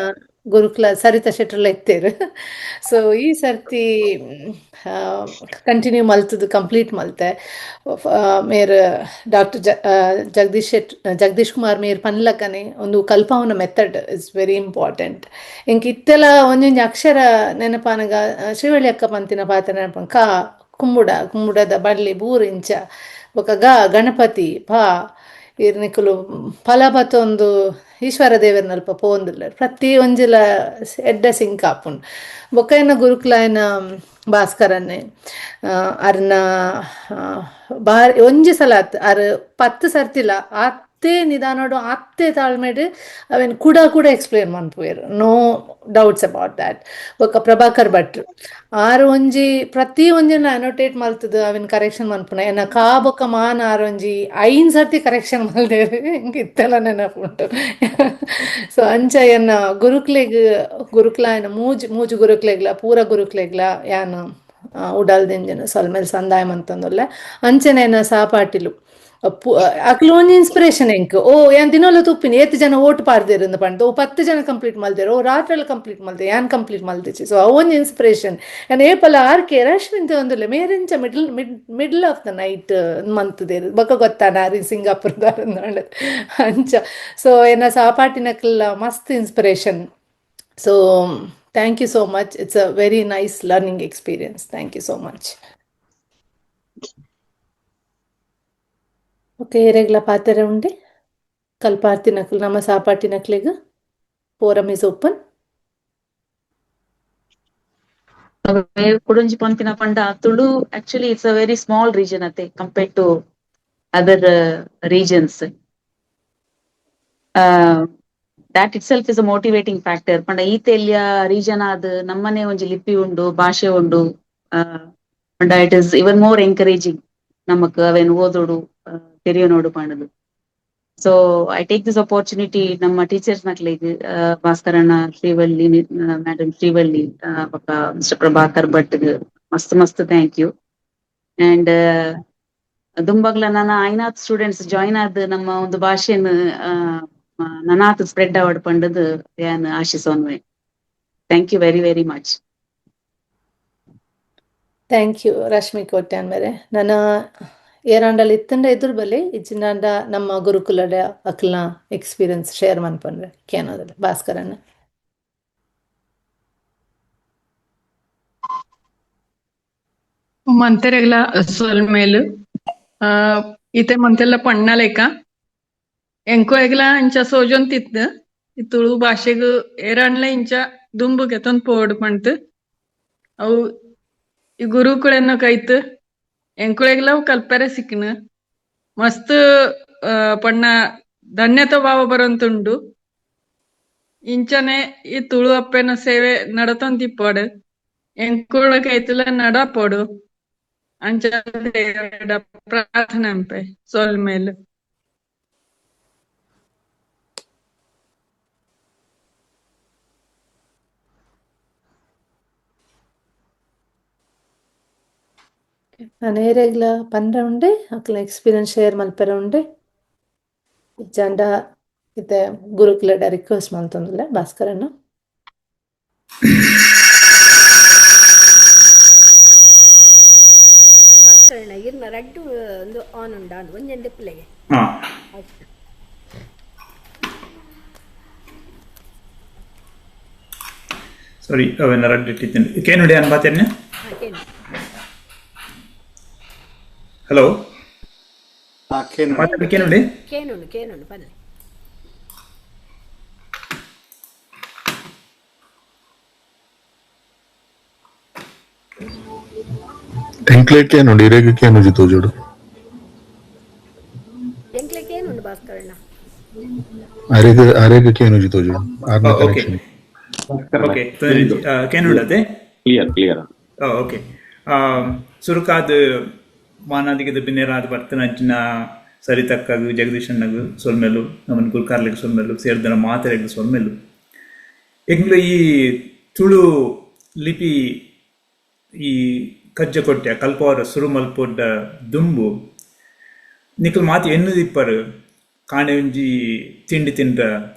ಗುರುಕುಲ ಸರಿತಾ ಶೆಟ್ರ್ಲ ಇತ್ತೆರ್. ಸೊ ಈ ಸರ್ತಿ ಕಂಟಿನ್ಯೂ ಮಲ್ತುದು ಕಂಪ್ಲೀಟ್ ಮಲ್ತೆ. ಮೇರ್ ಡಾಕ್ಟರ್ ಜಗದೀಶ್ ಶೆಟ್ ಜಗದೀಶ್ ಕುಮಾರ್ ಮೇರ್ ಪನ್ಲಕನೆ ಒಂದು ಕಲ್ಪಾವುನ method is very important. ಎಂಕ್ ಇತ್ತೆಲ ಒಂಜೊಂಜಿ ಅಕ್ಷರ ನೆನಪಾನಗ ಶ್ರೀವಳ್ಳಿ ಅಕ್ಕ ಪಂತಿನ ಪಾತೆರ ನೆನಪ ಕಾ ಕುಂಬುಡ ಕುಂಬುಡದ ಬಳ್ಳಿ ಬೂರು ಇಂಚ ಬೊಕ ಗ ಗಣಪತಿ ಪಾ ಇರ್ ನಿಕುಲು ಫಲ ಪತೊಂದು ಈಶ್ವರ ದೇವೆರ್ನಲ್ಪ ಪೋವೊಂದುಲ್ಲೆರ್ ಪ್ರತಿ ಒಂಜಿಲ ಎಡ್ಡೆ ಸಿಂಕ್ ಆಪುಂಡು. ಬೊಕ ಎನ್ನ ಗುರುಕುಲಾಯಿನ ಭಾಸ್ಕರನ್ನೇ ಅರ್ನ ಬಾರಿ ಒಂಜಿ ಸಲ ಅತ್ ಅರ್ 10 ಸರ್ತಿಲ ಆತೇ ನಿಧಾನೊಡು ಆತೇ ತಾಳ್ಮೆಡ್ ಅವೆನ್ ಕುಡ ಕುಡ ಎಕ್ಸ್ಪ್ಲೇನ್ ಮನ್ಪುವೆರ್. No doubts about that. ಬೊಕ ಪ್ರಭಾಕರ್ ಭಟ್ರು ಆರ್ ಒಂಜಿ ಪ್ರತಿ ಒಂಜಿನ ಅನೋಟೇಟ್ ಮಲ್ತುದು ಅವೆನ್ ಕರೆಕ್ಷನ್ ಮನ್ಪುನ ಎನ್ನ ಕಾ ಬೊಕ ಮಾನ ಆರ್ ಒಂಜಿ 5 ಸರ್ತಿ ಕರೆಕ್ಷನ್ ಮಲ್ದೆರ್ ಎಂಕ್ ಇತ್ತೆಲ ನೆನಪುಂಡು. ಸೊ ಅಂಚ ಎನ್ನ ಗುರುಕ್ಲೆಗ್ ಗುರುಕ್ಲಾಯಿನ ಮೂಜಿ ಮೂಜಿ ಗುರುಕ್ಲೆಗ್ಲ ಪೂರ ಗುರುಕ್ಲೆಗ್ಲ ಯಾನ್ ಉಡಲ್ ದಿಂಜಿನ ಸೊಲ್ಮೆಲ್ ಸಂದಾಯ ಮಂತೊಂದುಲ್ಲೆ. ಅಂಚನೆ ಎನ್ನ ಸಹಪಾಠಿಲು ಅಕ್ಲು ಒಂಜಿ ಇನ್ಸ್ಪಿರೇಷನ್ ಎಂಕ್. ಓ ಯಾನ್ ದಿನೋಲ ತೂಪಿನಿ ಏತ್ ಜನ ಓಟ್ ಪಾಡ್ದೆರ್ ಇಂದ್ ಪಂದ್. ಓ 10 ಜನ ಕಂಪ್ಲೀಟ್ ಮಲ್ದೆರ್. ಓ ರಾತ್ರೆಲ ಕಂಪ್ಲೀಟ್ ಮಲ್ದೆ ಯಾನ್ ಕಂಪ್ಲೀಟ್ ಮಲ್ದಿಜಿ. ಸೊ ಅವು ಒಂಜಿ ಇನ್ಸ್ಪಿರೇಷನ್. ಯಾನ್ ಏಪಲ ಆರ್ ಕೆ ರಶ್ಮಿನ್ ತೂವೊಂದುಲ್ಲೆ ಮೇರ್ ಇಂಚ middle middle of the night ಮಂತುದೆರ್. ಬೊಕ ಗೊತ್ತಾಂಡ್ ಆರ್ ಸಿಂಗಾಪುರದಾರ್ ಅಂದ್ ಅಂಚ. ಸೊ ಎನ್ನ ಸಹಪಾಠಿನಕ್ಲೆಲ ಮಸ್ತ್ inspiration. So thank you so much. It's a very nice learning experience. Thank you so much. Okay ಏರೆಗ್ಲ ಪಾತೆರ ಉಂಡೆ ಕಲ್ಪಾರ್ತಿನಕ್ಲು ನಮ್ಮ ಸಹಪಾಠಿನಕ್ಲೆಗ್ forum is open. ಕುಡೊಂಜಿ ಪನ್ಪಿನ ಪಂಡ Tulu actually it's a very small region ಅತೆ compared to other regions. That itself is a motivating factor. ಪಂಡ ಈತೆಲ್ಯ region ಆದ್ ನಮ್ಮನೆ ಒಂಜಿ ಲಿಪಿ ಉಂಡು ಭಾಷೆ ಉಂಡು ಪಂಡ it is even more encouraging ನಮಕ್ ಅವೆನ್ ಓದೋಡು ತೆರಿಯೊನೋಡು ಪಂಡುದು. So I take this opportunity ನಮ್ಮ ಟೀಚರ್ಸ್ ನಕ್ಲೆಗ್ ಭಾಸ್ಕರಣ್ಣ ಶ್ರೀವಳ್ಳಿ ಮೇಡಮ್ ಶ್ರೀವಳ್ಳಿ ಬೊಕ ಮಿಸ್ಟರ್ ಪ್ರಭಾಕರ್ ಭಟ್ ಮಸ್ತ್ ಮಸ್ತ್ thank you. And ದುಂಬಗ್ಲ ನನ ಐನಾತ್ ಸ್ಟೂಡೆಂಟ್ಸ್ ಜಾಯಿನ್ ಆದ್ ನಮ್ಮ ಒಂದು ಭಾಷೆನ್ ನನಾತ್ ಸ್ಪ್ರೆಡ್ ಆವಡ್ ಪಂಡುದು ಯಾನ್ ಆಶಿಸೋನ್ವೆ. Thank you very very much. Thank you Rashmi Kotian ಮೇರೆ. ನನ ಏರಾಂಡಲ ಇತ್ತಂಡ ಎದುರು ಬಲೆ ಇಜ್ಜಿಂಡಾಂಡ ನಮ್ಮ ಗುರುಕುಲದ ಅಕ್ಲ್ನ ಎಕ್ಸ್ಪೀರಿಯನ್ಸ್ ಶೇರ್ ಮನ್ಪಂದ್ರೆ ಕೇನೋದಲ್ಲ ಭಾಸ್ಕರಣ್ಣ. ಮಂತೆರೆಗ್ಲ ಸೊಲ್ಮೆಲು ಇತ್ತೆ ಮಂತೆಲ್ಲ ಪಣ್ಣಲೇಕ ಎಂಕೋ ಎಗ್ಲ ಇಂಚ ಸೋಜೊಂತಿತ್ತು ಈ ತುಳು ಭಾಷೆಗ್ ಏರಾಂಡ್ಲ ಇಂಚ ದುಂಬು ಗೆತೊಂದು ಪೋಡು ಪಂಡ್ತ್ ಅವು ಈ ಗುರುಕುಳೆನ್ನ ಕೈತ್ ಎಂಕುಳೆಗ್ಲ ಅವು ಕಲ್ಪೆರೆ ಸಿಕ್ನ ಮಸ್ತ್ ಪಣ್ಣ ಧನ್ಯತಾ ಭಾವ ಬರೊಂತುಂಡು. ಇಂಚನೆ ಈ ತುಳು ಅಪ್ಪೆನ ಸೇವೆ ನಡತೊಂತಿಪ್ಪಡ್ ಎಂಕುಳ ಕೈತುಲ ನಡಪೊಡು ಅಂಚ ದೇವೆರ್ಡ ಪ್ರಾರ್ಥನೆ ಅನ್ಪೆ ಸೊಲ್ಮೆಲು. ನನ ಏರೆಗ್ಲ ಪಂಡ ಉಂಡೆ ಅಕ್ಲ್ನ ಎಕ್ಸ್ಪೀರಿಯನ್ಸ್ ಶೇರ್ ಮಲ್ಪೆರೆ ಉಂಡೆ ಇಜ್ಜಾಂಡ ಇತ್ತೆ ಗುರುಕುಲೆಡ ರಿಕ್ವೆಸ್ಟ್ ಮಲ್ತೊಂದುಲ್ಲೆ ಭಾಸ್ಕರಣ್ಣ. ಭಾಸ್ಕರಣ್ಣ ಇರ್ನ ರಡ್ಡು ಒಂದು ಆನ್ ಉಂಡಾ ಅಂದ್ ಒಂಜೊಂದು ಡಿಪ್ಲೆಗೆ. ಸಾರಿ ಅವೆನ ರಡ್ಡು ಇಟ್ಟಿದ್ದೀನಿ ಕೇನುಡೆ ಅನ್ ಬಾತೆರ್ನೆ. ಹಲೋ ಕೇನುಡೆ ಕೇನುಂಡು ಕೇನುಂಡು ಪನ್ಲೆ. ಎಂಕ್ಲೆ ಕೇನುಂಡು ಇರೆಗ್ ಕೇನುಜಿ ತೋಜುಡು. ಎಂಕ್ಲೆ ಕೇನುಂಡು ಭಾಸ್ಕರಣ್ಣ. ಅರೆಗ್ ಅರೆಗ್ ಕೇನುಜಿ ತೋಜುಡು ಆರ್ನ okay connection. Okay ಕೇನುಂಡತೆ clear clear. Okay ಸುರುಕಾದ್ ಮಾನಾದಿಗೆದ ಬಿನ್ನೆರಾದ್ ಬರ್ತನಂಚಿನ ಸರಿತಕ್ಕಗ್ ಜಗದೀಶಣ್ಣಗ್ ಸೊಲ್ಮೆಲು ನಮನ್ ಗುರ್ಕಾರ್ಲೆಗ್ ಸೊಲ್ಮೆಲು ಸೇರ್ದನ ಮಾತೆರೆಗ್ ಸೊಲ್ಮೆಲು. ಎಂಕ್ಲು ಈ ತುಳು ಲಿಪಿ ಈ ಕಜ್ಜಕೊಟ್ಯ ಕಲ್ಪವರ ಸುರು ಮಲ್ಪೊಡ್ಡ ದುಂಬು ನಿಕುಲು ಮಾತ ಎನ್ನುದಿಪ್ಪರು ಕಾಣೆ ಒಂಜಿ ತಿಂಡಿ ತಿಂಡ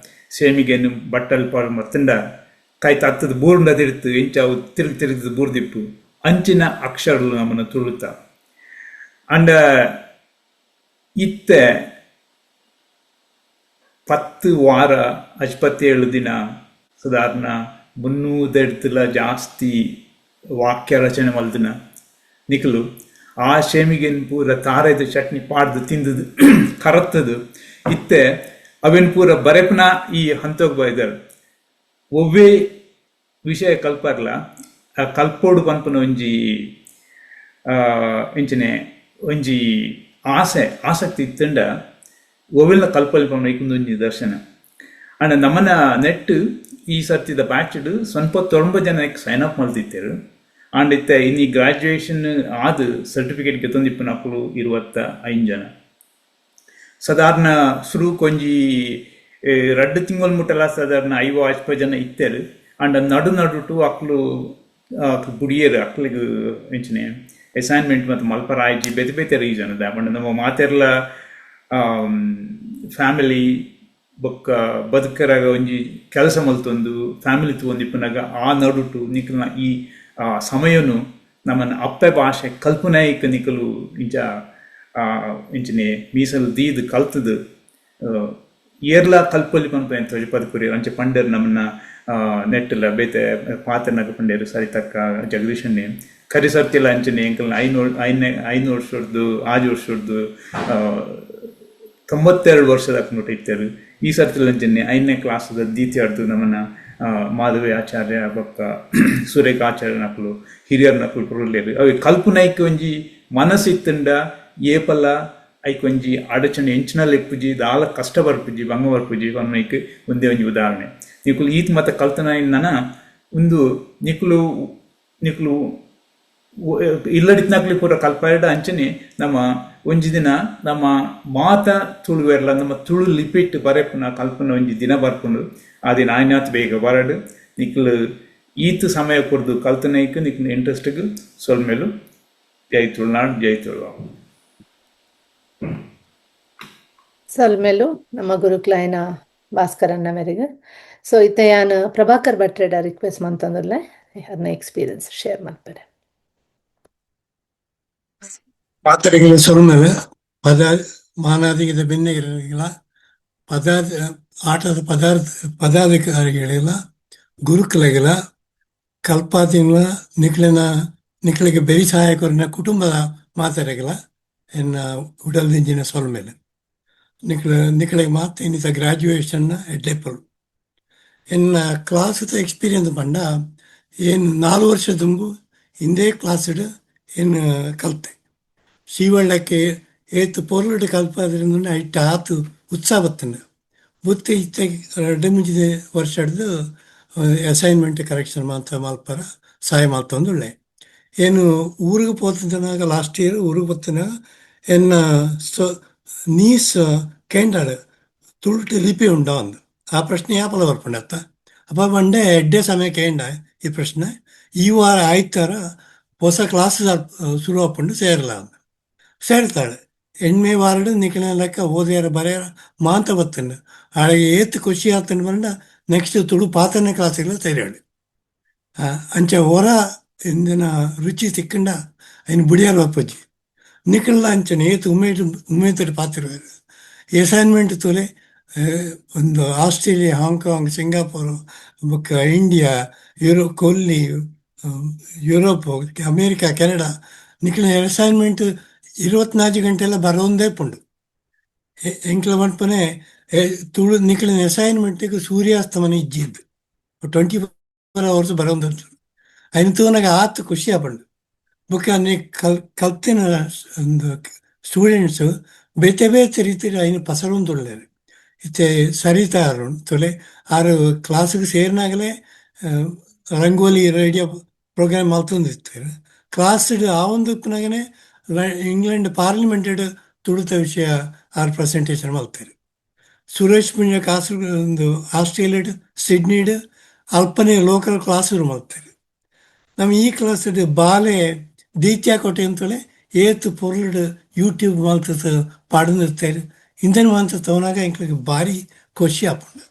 ಸೇಮಿಗೆನ್ ಬಟ್ಟಲ್ ಪಾಡ್ ಮತ್ತಂಡ ಕೈ ತತ್ತದ ಬೂರ್ಂಡ ತಿರ್ತು ಇಂಚ ಅವು ತಿರುಗಿ ತಿರುಗಿದ ಬೂರ್ದಿಪ್ಪು ಅಂಚಿನ ಅಕ್ಷರಲು ನಮ್ಮನ್ನು ತುಳುತ. ಅಂಡ ಇತ್ತೆ 10 ವಾರ 57 ದಿನ ಸಾಧಾರಣ 300 ಜಾಸ್ತಿ ವಾಕ್ಯ ರಚನೆ ಮಲ್ದಿನ ನಿಕಲು ಆ ಶೇಮಿಗೆನ್ ಪೂರ ತಾರೆದ ಚಟ್ನಿ ಪಾಡ್ದು ತಿಂದದು ಕರತ್ತದು ಇತ್ತೆ ಅವೆನ್ ಪೂರ ಬರೆಪನ ಈ ಹಂತೋಗ್ ಬೈದರ್. ಒವ್ವೇ ವಿಷಯ ಕಲ್ಪರ್ಲ ಆ ಕಲ್ಪೋಡು ಪನ್ಪುನ ಒಂಜಿ ಇಂಚನೆ ಒಂಜಿ ಆಸೆ ಆಸಕ್ತಿ ಇತ್ತಂಡ ಒವೆಲ್ಲ ಕಲ್ಪಲ್ ಪನ್ಪುನ ಐಕೊಂದು ನಿದರ್ಶನ. ಅಂಡ ನಮ್ಮನ ನೆಟ್ ಈ ಸರ್ತಿದ ಬ್ಯಾಚ್ಡ್ ಸ್ವಲ್ಪ 90 ಜನಕ್ಕೆ ಸೈನ್ ಅಪ್ ಮಲ್ತಿತ್ತೇರು. ಅಂಡ್ ಇತ್ತೆ ಇನಿ ಗ್ರಾಜುಯೇಷನ್ ಆದ್ ಸರ್ಟಿಫಿಕೇಟ್ ಗೆತೊಂದಿಪ್ಪುನಕುಲು 25 ಜನ. ಸಾಧಾರಣ ಸುರುಕ್ ಒಂಜಿ 2 ತಿಂಗಳು ಮುಟ್ಟಲ ಸಾಧಾರಣ 50 ಜನ ಇತ್ತೆರು. ಅಂಡ ನಡು ನಡುಟು ಅಕ್ಲು ಬುಡಿಯೇರು ಅಕ್ಲಿಗ್ ಎಂಚನೆ ಅಸೈನ್ಮೆಂಟ್ ಮತ್ತು ಮಲ್ಪರಾಯ್ಜಿ ಬೇತೆ ಬೇತೆ ರೀಸನ್ ದ. ಪಂಡ ನಮ್ಮ ಮಾತೆರ್ಲ ಫ್ಯಾಮಿಲಿ ಬೊಕ್ಕ ಬದುಕರಾಗ ಒಂಜಿ ಕೆಲಸ ಮಲ್ತೊಂದು ಫ್ಯಾಮಿಲಿ ತೂವೊಂದಿಪ್ಪುನಗ ಆ ನಡುಟು ನಿಕಲ್ನ ಈ ಸಮಯನು ನಮ್ಮನ್ನ ಅಪ್ಪೆ ಭಾಷೆ ಕಲ್ಪನಾಯಕ ನಿಕಲು ಇಂಚ ಇಂಚನೆ ಮೀಸಲು ದೀದ್ ಕಲ್ತದು ಏರ್ಲ ಕಲ್ಪೊಲಿ ಪನ್ಪ ತೋಜಪದ ಕುರಿ ಅಂಚೆ ಪಂಡರ್ ನಮ್ಮನ್ನ ನೆಟ್ಟಲ ಬೇತೆ ಪಾತ್ರನಾಗ ಪಂಡೇರು ಸರಿತಕ್ಕ ಜಗದೀಶಣ್ಣೆ ಕರಿ ಸರ್ತಿಲ ಅಂಚನೆ ಎಂಕಲ್ನ 5 ವರ್ಷದ್ದು 6 ವರ್ಷದ್ದು 92 ವರ್ಷದ ಮುಟ್ಟ ಇತ್ತರು. ಈ ಸರ್ತಿಲ ಅಂಚನೆ 5ನೇ ಕ್ಲಾಸ್ದ ದ್ವಿತೀಯಾರ್ದು ನಮ್ಮನ್ನ ಮಾಧವಿ ಆಚಾರ್ಯ ಬೊಕ್ಕ ಸುರೇಖ ಆಚಾರ್ಯ ನಕಲು ಹಿರಿಯರ್ ನಕಲು ಪುರುಲೇರು. ಅవి ಕಲ್ಪನಾಯ್ಕ ಒಂಜಿ ಮನಸ್ಸು ಇತ್ತಂಡ ಏಪಲ ಐಕ್ ಒಂಜಿ ಅಡಚಣೆ ಎಂಚಿನಲ್ಲಿ ಇಪ್ಪುಜಿ ದಾಲ ಕಷ್ಟ ಬರ್ಪುಜಿ ಭಂಗ ಬರ್ಪುಜಿ ಪನ್ಪುನೈಕ್ ಒಂದೇ ಒಂಜಿ ಉದಾಹರಣೆ. ನಿಕುಲು ಈತ್ ಮತ ಕಲ್ತನ ನನ ಒಂದು ನಿಕುಲು ನಿಕುಲು ಇಲ್ಲಡಿತ್ನಾಕ್ಲಿ ಪೂರ ಕಲ್ಪಾಯಡ ಅಂಚನೆ ನಮ್ಮ ಒಂಜಿ ದಿನ ನಮ್ಮ ಮಾತ ತುಳುವೆರ್ಲ ನಮ್ಮ ತುಳು ಲಿಪಿಟ್ ಬರೆಪುನ ಕಲ್ಪನ ಒಂಜಿ ದಿನ ಬರ್ಪುಂಡು. ಆ ದಿನ ಆಯ್ನಾತ್ ಬೇಗ ಬರಡು ನಿಕ್ಲು ಈತ್ ಸಮಯ ಕೊರ್ದು ಕಲ್ತನೈಕ್ ನಿಕ್ಲು ಇಂಟ್ರೆಸ್ಟ್ಗ್ ಸೊಲ್ಮೆಲು. ಜೈ ತುಳುನಾಡು, ಜೈ ತುಳು. ಸೊಲ್ಮೆಲು ನಮ್ಮ ಗುರುಕ್ಲಾಯನ ಭಾಸ್ಕರನ್ನ ಮೇರೆಗೆ. ಸೊ ಇತ್ತೆ ಯಾನ್ ಪ್ರಭಾಕರ್ ಭಟ್ರೆಡ ರಿಕ್ವೆಸ್ಟ್ ಮಂತಂದುಲ್ಲೆ ಅದನ್ನ ಎಕ್ಸ್ಪೀರಿಯನ್ಸ್ ಶೇರ್ ಮಾಡ್ತಾರೆ. ಪಾತ್ರೆಗಳ ಸೊಲ್ಮೆಲು ಪದ ಮಾನಾದಿಗದ ಬೆನ್ನೆಗಿರಲಿಲ್ಲ ಪದ ಆಟದ ಪದಾರ್ಥ ಪದಾಧಿಕಾರಿಗಳಿಲ್ಲ ಗುರುಕುಲಗಿಲ್ಲ ಕಲ್ಪಾತಿಂಗ್ಲ ನಿಕ್ಲಿನ ನಿಕ್ಲಿಗೆ ಬೆರಿ ಸಹಾಯಕರನ್ನ ಕುಟುಂಬದ ಮಾತಾಡಗಿಲ್ಲ ಎನ್ನ ಉಡಲ್ದಿಂಜಿನ ಸೊಲ್ಮೆಲೆ ನಿಕ್ಲ ನಿಕ್ಲಿಗೆ ಮಾತ ಇನ್ನಿತ ಗ್ರಾಜುಯೇಷನ್ ಎಡ್ಡೆಪ್ಪಲು ಎನ್ನ ಕ್ಲಾಸ್ ಎಕ್ಸ್ಪೀರಿಯನ್ಸ್ ಪಂಡ ಏನು 4 ವರ್ಷ ತುಂಬು ಇಂದೇ ಕ್ಲಾಸ್ಡ್ ಏನು ಕಲ್ತೆ ಶ್ರೀವಳ್ಳಕ್ಕೆ ಏತು ಪೊರ್ಲುಡು ಕಲ್ಪಾದ್ರಿಂದ ಐಟ್ ಆತು ಉತ್ಸಾಹ ಬತ್ತಂಡು ಬುತ್ತಿ ಇತ್ತೆ 2 ಮುಂಚಿದ ವರ್ಷ ಹಿಡ್ದು ಅಸೈನ್ಮೆಂಟ್ ಕರೆಕ್ಷನ್ ಮಾತ ಮಲ್ಪರ ಸಹಾಯ ಮಲ್ತೊಂದುಳ್ಳೆ. ಏನು ಊರಿಗೆ ಪೋತನಾಗ ಲಾಸ್ಟ್ ಇಯರ್ ಊರಿಗೆ ಪೋತನಾಗ ಎನ್ನ ನೀಸ್ ಕೇಂಡಾಳು ತುಳುಟು ಲಿಪಿ ಉಂಡ ಅಂದು ಆ ಪ್ರಶ್ನೆ ಯಾಪಲ ಬರ್ಪುಂಡತ್ತ ಅಪ್ಪ ಪಂಡೆ ಎಡ್ಡೆ ಸಮಯ ಕೇಂಡ ಈ ಪ್ರಶ್ನೆ ಈ ವಾರ ಆಯ್ತಾರ ಹೊಸ ಕ್ಲಾಸ್ ಶುರು ಆಪುಂಡು ಸೇರಲ ಅಂದು ಸೇರ್ತಾಳೆ. ಎಣ್ಮೆ ವಾರಡು ನಿಕ್ಲಿನ ಲೆಕ್ಕ ಓದಿಯಾರ ಬರೆಯಾರ ಮಾಂತ ಬತ್ತಂಡು ಆಳೆಗೆ ಏತ್ ಖುಷಿ ಆತಂಡು ಪಂಡ ನೆಕ್ಸ್ಟ್ ತುಳು ಪಾತನೆ ಕ್ಲಾಸಿಗೆಲ್ಲ ಸೇರ್ಯಾಳು. ಅಂಚೆ ಹೊರ ಇಂದಿನ ರುಚಿ ತಿಕ್ಕಂಡ ಐನ್ ಬುಡಿಯಾರ ಬಪ್ಪಜ್ಜಿ ನಿಕಲ್ನ ಅಂಚನೆ ಏತ್ ಉಮೇದ್ ಪಾತಿರುವೆರ್ ಅಸೈನ್ಮೆಂಟ್ ತೂಲೆ ಒಂದು Australia, Hong Kong, Singapore ಬೊಕ್ಕ ಇಂಡಿಯಾ, ಯುರೋ ಕೊಲ್ಲಿ, Europe, America, Canada ನಿಕ್ಲಿನ assignment 24 ಗಂಟೆ ಎಲ್ಲ ಬರೋಂದೇ ಪುಂಡು. ಎಂಕ್ಲ ಪನ್ಪುನೆ ತುಳು ನಿಕ್ಲಿನ ಅಸೈನ್ಮೆಂಟ್ಗ್ ಸೂರ್ಯಾಸ್ತಮನ ಇಜ್ಜಿಂದ್ 24 ಅವರ್ಸ್ ಬರೋಂದು ಐನ್ ತೂನಗ ಆತ್ ಖುಷಿ ಆಪುಂಡು. ಬೊಕ್ಕ ಕಲ್ತಿನ ಒಂದು ಸ್ಟೂಡೆಂಟ್ಸ್ ಬೇತೆ ಬೇತೆ ರೀತಿಡ್ ಐನ್ ಪಸರೊಂದುಲ್ಲೆರ್. ಇತ್ತೆ ಸರಿತಾ ಅರುಣ್ ತುಲೆ ಆರು ಕ್ಲಾಸ್ಗ್ ಸೇರಿನಾಗಲೇ ರಂಗೋಲಿ ರೇಡಿಯೋ ಪ್ರೋಗ್ರಾಮ್ ಮಲ್ತೊಂದಿತ್ತೆರ್. ಕ್ಲಾಸ್ಡ್ ಆವೊಂದುಪ್ಪುನಗನೆ ಇಂಗ್ಲೆಂಡ್ ಪಾರ್ಲಿಮೆಂಟೆಡ್ ತುಳುತ ವಿಷಯ ಆರ್ ಪ್ರೆಸೆಂಟೇಷನ್ ಮಲ್ತೆರ್. ಸುರೇಶ್ ಪುಂಜ ಕಾಸರಗೋಡು ಒಂದು ಆಸ್ಟ್ರೇಲಿಯಾಡ್ ಸಿಡ್ನಿಡ್ ಅಲ್ಪನೆ ಲೋಕಲ್ ಕ್ಲಾಸ್ ಮಲ್ತೆರ್. ನಮ್ಮ ಈ ಕ್ಲಾಸ್ ಬಾಲೆ ದೀತ್ಯಾ ಕೊಟ್ಟೆ ಅಂತೇಳಿ ಏತ್ ಪೊರ್ಲುಡು ಯೂಟ್ಯೂಬ್ ಮಲ್ತ್ ಪಾಡೊಂದಿರ್ತಾರೆ ಇಂದೆನ್ ಮಾಂತ ತವನಾಗ ಎಂಕ್ಲೆಗ್ ಬಾರಿ ಖುಷಿ ಆಪುಂಡು.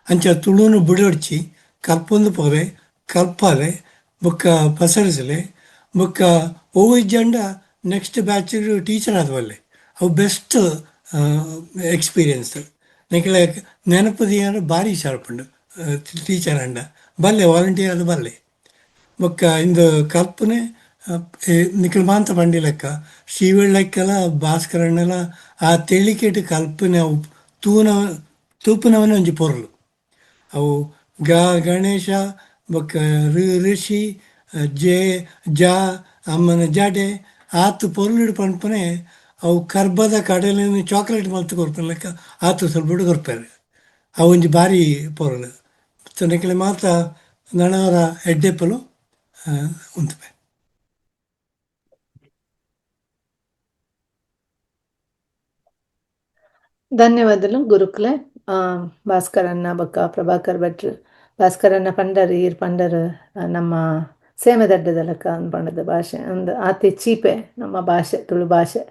ಅಂಚ ತುಳುನು ಬುಡೊಡ್ಚಿ ಕಲ್ಪೊಂದು ಪೋಲೆ ಕಲ್ಪಾಲೆ ಬೊಕ್ಕ ಪಸರಿಸಲೆ ಬೊಕ್ಕ ಒವು ಇಜ್ಜಂಡ ನೆಕ್ಸ್ಟ್ ಬ್ಯಾಚ್ ಟೀಚರ್ ಆದವಲ್ಲೆ ಅವು ಬೆಸ್ಟ್ ಎಕ್ಸ್ಪೀರಿಯನ್ಸ್. ನಿಕ್ಲೆ ನೆನಪು ದೀಯರೆ ಬಾರಿ ಶಾರ್ಪುಂಡು ಟೀಚರ್ ಆಂಡ ಬಲ್ಲೆ ವಾಲಂಟಿಯರ್ ಆದ್ ಬಲ್ಲೆ. ಬೊಕ್ಕ ಇಂದು ಕಲ್ಪನೆ ನಿಕಲ್ ಮಾಂತ ಪಂಡಿ ಲೆಕ್ಕ ಶ್ರೀವಳ್ಳಕ್ಕೆಲ ಭಾಸ್ಕರಣ್ಣಲ ಆ ತೆಳಿಕೆಟ್ ಕಲ್ಪನೆ ಅವು ತೂನ ತೂಪುನವನ ಒಂಜಿ ಪೊರ್ಲು. ಅವು ಗ ಗಣೇಶ ಬೊಕ್ಕ ಋಷಿ ಜೆ ಜ ಅಮ್ಮನ ಜಡೆ ಆತ್ ಪೊರ್ಲುಡು ಪನ್ಪುನೆ ಅವು ಕರ್ಬದ ಕಡಲೆನ್ ಚಾಕ್ಲೇಟ್ ಮಲ್ತ್ ಕೊರ್ಪುನ ಲೆಕ್ಕ ಆತ್ ಸುಲಭಡ್ ಕೊರ್ಪೆರ್. ಅವು ಒಂಜಿ ಬಾರಿ ಪೊರ್ಲು. ನಿಕಲೆ ಮಾತ ನನವರ ಎಡ್ಡೆಪ್ಪುಲು ಉಂತುವೆ. ಧನ್ಯವಾದಲು ಗುರುಕ್ಲೆ. ಭಾಸ್ಕರಣ್ಣ ಬೊಕ್ಕ ಪ್ರಭಾಕರ್ ಭಟ್ರು. ಭಾಸ್ಕರಣ್ಣ ಪಂಡರ್ ಈರ್ ಪಂಡರ್ ನಮ್ಮ ಸೇಮೆದಡ್ಡದ ಲೆಕ್ಕ ಪಂಡದ ಭಾಷೆ ಅಂದ್ ಆತೆ ಚೀಪೆ ನಮ್ಮ ಭಾಷೆ ತುಳು ಭಾಷೆ.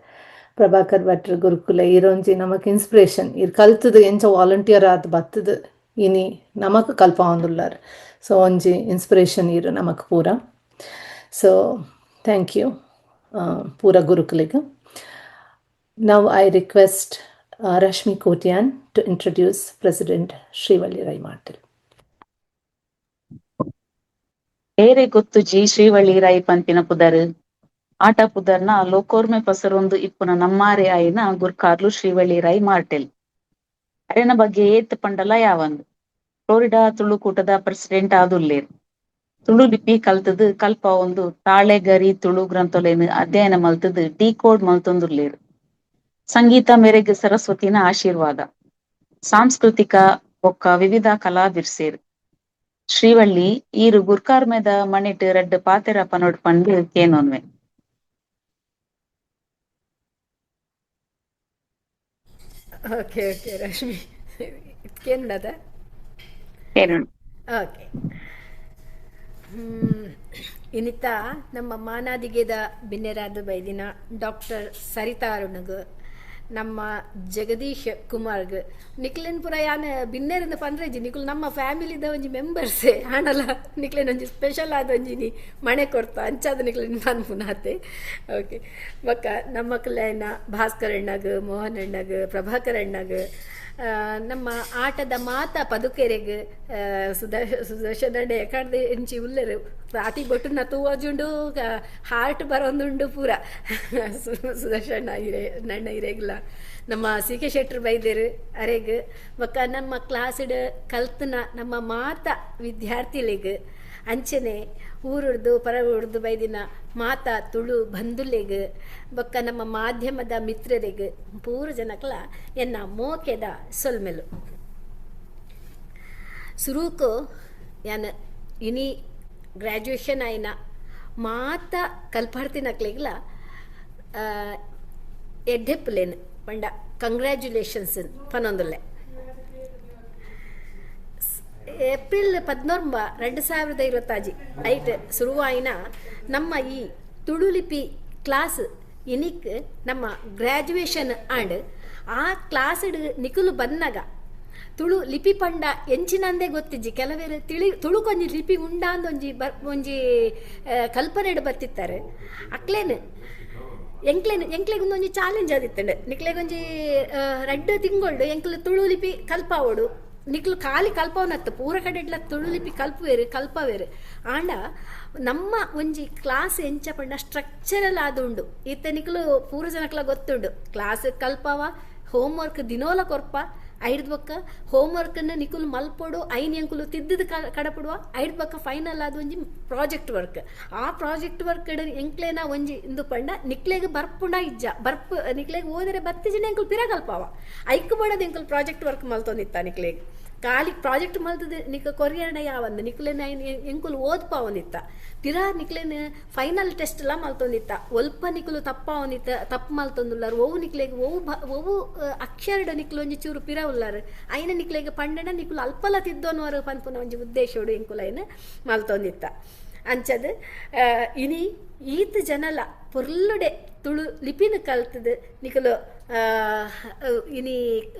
ಪ್ರಭಾಕರ್ ಭಟ್ರು ಗುರುಕುಲೆ ಈರೊಂಜಿ ನಮಕ್ ಇನ್ಸ್ಪಿರೇಷನ್. ಈರ್ ಕಲ್ತುದು ಎಂಚ ವಾಲಂಟಿಯರ್ ಆದ್ ಬತ್ತುದು ಇನಿ ನಮಕ್ ಕಲ್ಪಾವೊಂದುಲ್ಲಾರ್. ಸೊ ಒಂಜಿ ಇನ್ಸ್ಪಿರೇಷನ್ ಈರ್ ನಮಕ್ ಪೂರ. ಸೊ thank you ಪೂರ ಗುರುಕುಲೆಗ್. Now I request Rashmi Kotian to introduce President Srivalli Rai Martel. ಏರೆ ಗೊತ್ತುಜಿ Srivalli Rai ಪನ್ಪಿನ ಪುದರ್. ಆಟ ಪುದರ್ನ ಲೋಕೋರ್ಮೆ ಪಸರೊಂದು ಇಪ್ಪುನ ನಮ್ಮಾರೆ ಆಯಿನ ಗುರ್ಕಾರ್ಲು ಶ್ರೀವಳ್ಳಿ ರೈ ಮಾರ್ಟೆಲ್. ಅರೆನ ಬಗ್ಗೆ ಏತ್ ಪಂಡಲ ಯಾವಂದ್. ಫ್ಲೋರಿಡಾ ತುಳುಕೂಟದ ಪ್ರೆಸಿಡೆಂಟ್ ಆದುಲ್ಲೇರ್. ತುಳು ಲಿಪಿ ಕಲ್ತುದು ಕಲ್ಪಾವೊಂದು ತಾಳೆಗರಿ ತುಳು ಗ್ರಂಥೊಲೆನ್ ಅಧ್ಯಯನ ಮಲ್ತುದು ಡಿಕೋಡ್ ಮಲ್ತೊಂದುಲ್ಲೇರ್. ಸಂಗೀತ ಮೇರೆಗ್ ಸರಸ್ವತಿನ ಆಶೀರ್ವಾದ. ಸಾಂಸ್ಕೃತಿಕ ಬೊಕ್ಕ ವಿವಿಧ ಕಲಾ ಬಿರ್ಸೆರ್. ಶ್ರೀವಳ್ಳಿ ಈರು ಗುರ್ಕಾರ್ಮೆದ ಮಣಿಟ್ ರಡ್ಡ್ ಪಾತೆರ ಪನೊಡ್ ಪಂದ್ ಕೇನೊನ್ವೆ. ಓಕೆ ಓಕೆ ರಶ್ಮಿ, ಕೇನುಂಡದ? ಕೇನುಂಡು. ಓಕೆ. ಇನ್ನಿತ ನಮ್ಮ ಮಾನಾದಿಗೆದ ಬಿನ್ನೆರಾದ ಬೈದಿನ ಡಾಕ್ಟರ್ ಸರಿತಾ ಅರುಣಗ್, ನಮ್ಮ ಜಗದೀಶ್ ಕುಮಾರ್ಗ್, ನಿಕ್ಲೆನ್ ಪುರ ಯಾನ್ ಬಿನ್ನೆರಿಂದ ಪನ್ರೆಜಿ, ನಿಕುಲು ನಮ್ಮ ಫ್ಯಾಮಿಲಿದ ಒಂಜಿ ಮೆಂಬರ್ಸೇ ಆಂಡಲ ನಿಕ್ಲೆನ್ ಒಂಜಿ ಸ್ಪೆಷಲ್ ಆದ ಒಂಜಿ ಇನಿ ಮಣೆ ಕೊರ್ತ ಅಂಚಾದ ನಿಕ್ಲೆನ್ ಪನ್ಪುನಾತೆ. ಓಕೆ. ಬೊಕ್ಕ ನಮ್ಮ ಕಲ್ಯಾಣ ಭಾಸ್ಕರ್ ಅಣ್ಣಗ್, ಮೋಹನ್ ಅಣ್ಣಗ್, ಪ್ರಭಾಕರ್ ಅಣ್ಣಗ್, ನಮ್ಮ ಆಟದ ಮಾತ ಪದುಕೆರೆಗ್, ಸುದರ್ಶನ್ ಅಣ್ಣೆ ಎಕಡ್ದ್ ಇಂಚಿ ಉಲ್ಲೆರ್ ಅತಿ ಬೊಟ್ಟುನ ತೂವಜುಂಡು ಹಾರ್ಟ್ ಬರೊಂದುಂಡು ಪೂರ ಸುದರ್ಶನ್ ಇರೆ ನಣ್ಣ ಇರೆಗ್ಲ. ನಮ್ಮ ಸಿ ಕೆ ಶೆಟ್ರ್ ಬೈದೆರ್ ಅರೆಗ್, ಬೊಕ್ಕ ನಮ್ಮ ಕ್ಲಾಸ್ಡ್ ಕಲ್ತನ ನಮ್ಮ ಮಾತ ವಿದ್ಯಾರ್ಥಿಲೆಗ್, ಅಂಚನೆ ಊರುಡ್ದು ಪರ ಊರುಡ್ದು ಬೈದಿನ ಮಾತ ತುಳು ಬಂಧುಲೆಗ್, ಬೊಕ್ಕ ನಮ್ಮ ಮಾಧ್ಯಮದ ಮಿತ್ರರೆಗ್ ಪೂರ ಜನಕ್ಲ ಎನ್ನ ಮೋಕೆದ ಸೊಲ್ಮೆಲು. ಸುರೂಕು ಯಾನ್ ಇನಿ ಗ್ರ್ಯಾಜುಯೇಷನ್ ಆಯಿನ ಮಾತ ಕಲ್ಪಾರ್ಥಿನಕ್ಲೆಗ್ಲ ಎಡ್ಡೆಪ್ಪುಲೇನ್ ಪಂಡ ಕಂಗ್ರ್ಯಾಚುಲೇಷನ್ಸ್ ಪನೊಂದುಲ್ಲೆ. ಏಪ್ರಿಲ್ 19 2026 ಐಟ್ ಸುರುವಾಯಿನ ನಮ್ಮ ಈ ತುಳು ಲಿಪಿ ಕ್ಲಾಸ್ ಇನಿಕ್ ನಮ್ಮ ಗ್ರ್ಯಾಜುಯೇಷನ್ ಆಂಡ್. ಆ ಕ್ಲಾಸ್ಡ್ ನಿಕುಲು ಬನ್ನಗ ತುಳು ಲಿಪಿ ಪಂಡ ಎಂಚಿನಂದೇ ಗೊತ್ತಿಜ್ಜಿ, ಕೆಲವೇರು ತಿಳಿ ತುಳುಕೊಂಜಿ ಲಿಪಿ ಉಂಡಾಂದೊಂಜಿ ಒಂಜಿ ಕಲ್ಪನೆಡ್ ಬತ್ತಿತ್ತಾರೆ. ಅಕ್ಲೇನ್ ಎಂಕ್ಲೆನ್ ಎಂಕ್ಲೆಗ್ ಒಂಜಿ ಚಾಲೆಂಜ್ ಆದಿತ್ತಂಡ್, ನಿಕ್ಲೆಗೊಂಜಿ 2 ತಿಂಗೊಳ್ಡು ಎಂಕ್ಲು ತುಳು ಲಿಪಿ ಕಲ್ಪಾವೊಡು, ನಿಕ್ಲು ಖಾಲಿ ಕಲ್ಪವನತ್ತು ಪೂರ ಕಡೆಡ್ಲ ತುಳು ಲಿಪಿ ಕಲ್ಪುವೆರು ಕಲ್ಪವೇರು. ಆಂಡ ನಮ್ಮ ಒಂಜಿ ಕ್ಲಾಸ್ ಎಂಚ ಪಂಡ ಸ್ಟ್ರಕ್ಚರಲ್ ಆದುಂಡು. ಇತ್ತೆ ನಿಕ್ಲು ಪೂರ ಜನಕ್ಲ ಗೊತ್ತುಂಡು, ಕ್ಲಾಸ್ ಕಲ್ಪವ ಹೋಮ್ವರ್ಕ್ ದಿನೋಲ ಕೊರ್ಪ, ಐಡ್ದ್ ಬೊಕ್ಕ ಹೋಮ್ವರ್ಕ್ನ ನಿಕುಲು ಮಲ್ಪೊಡು, ಐನ್ ಎಂಕುಲು ತಿದ್ದುದು ಕಡಪಡುವ, ಐಡ್ದ್ ಬೊಕ್ಕ ಫೈನಲ್ ಆದ ಒಂಜಿ ಪ್ರಾಜೆಕ್ಟ್ ವರ್ಕ್. ಆ ಪ್ರಾಜೆಕ್ಟ್ ವರ್ಕ್ ಎಂಕ್ಲೇನ ಒಂಜಿ ಇಂದು ಪಂಡ ನಿಕ್ಲೆಗ್ ಬರ್ಪುಂಡ ಇಜ್ಜ ಬರ್ಪು ನಿಕ್ಲೆಗ್ ಓದರೆ ಬತ್ತಿಜಿನ ಎಂಕುಲು ಪಿರ ಕಲ್ಪವ, ಐಕ್ ಬೋಡದ ಎಂಕುಲು ಪ್ರಾಜೆಕ್ಟ್ ವರ್ಕ್ ಮಲ್ತೊಂದಿತ್ತ. ನಿಕ್ಲೆಗ್ ಖಾಲಿ ಪ್ರಾಜೆಕ್ಟ್ ಮಲ್ತದ ನಿಕ ಕೊರಿಯರ್ಡ ಯಾವಂದ್ ನಿಕ್ಲೆನ ಎಂಕುಲು ಓದ್ಪಾವೊಂದಿತ್ತ, ಪಿರ ನಿಕ್ಲೆನ ಫೈನಲ್ ಟೆಸ್ಟ್ ಲಾ ಮಲ್ತೊಂದಿತ್ತ. ಒಲ್ಪ ನಿಕುಲು ತಪ್ಪಾವೊಂದಿತ್ತ, ತಪ್ಪು ಮಲ್ತೊಂದುಲ್ಲಾರ್, ಒವು ನಿಕ್ಲೆಗ್ ಒವು ಒವು ಅಕ್ಷರಡ್ ನಿಕ್ಲು ಒಂಜಿ ಚೂರು ಪಿರ ಉಲ್ಲಾರ್ ಐನ ನಿಕ್ಲೆಗ್ ಪಂಡಣ ನಿಕುಲು ಅಲ್ಪಲ ತಿದ್ದೊನುವರು ಪನ್ಪುನ ಒಂಜಿ ಉದ್ದೇಶೋಡು ಎಂಕುಲು ಐನ್ ಮಲ್ತೊಂದಿತ್ತ. ಅಂಚದ್ ಇನಿ ಈತ್ ಜನಲ ಪೊರ್ಲುಡೆ ತುಳು ಲಿಪಿನ ಕಲ್ತದು ನಿಕುಲು ಇನಿ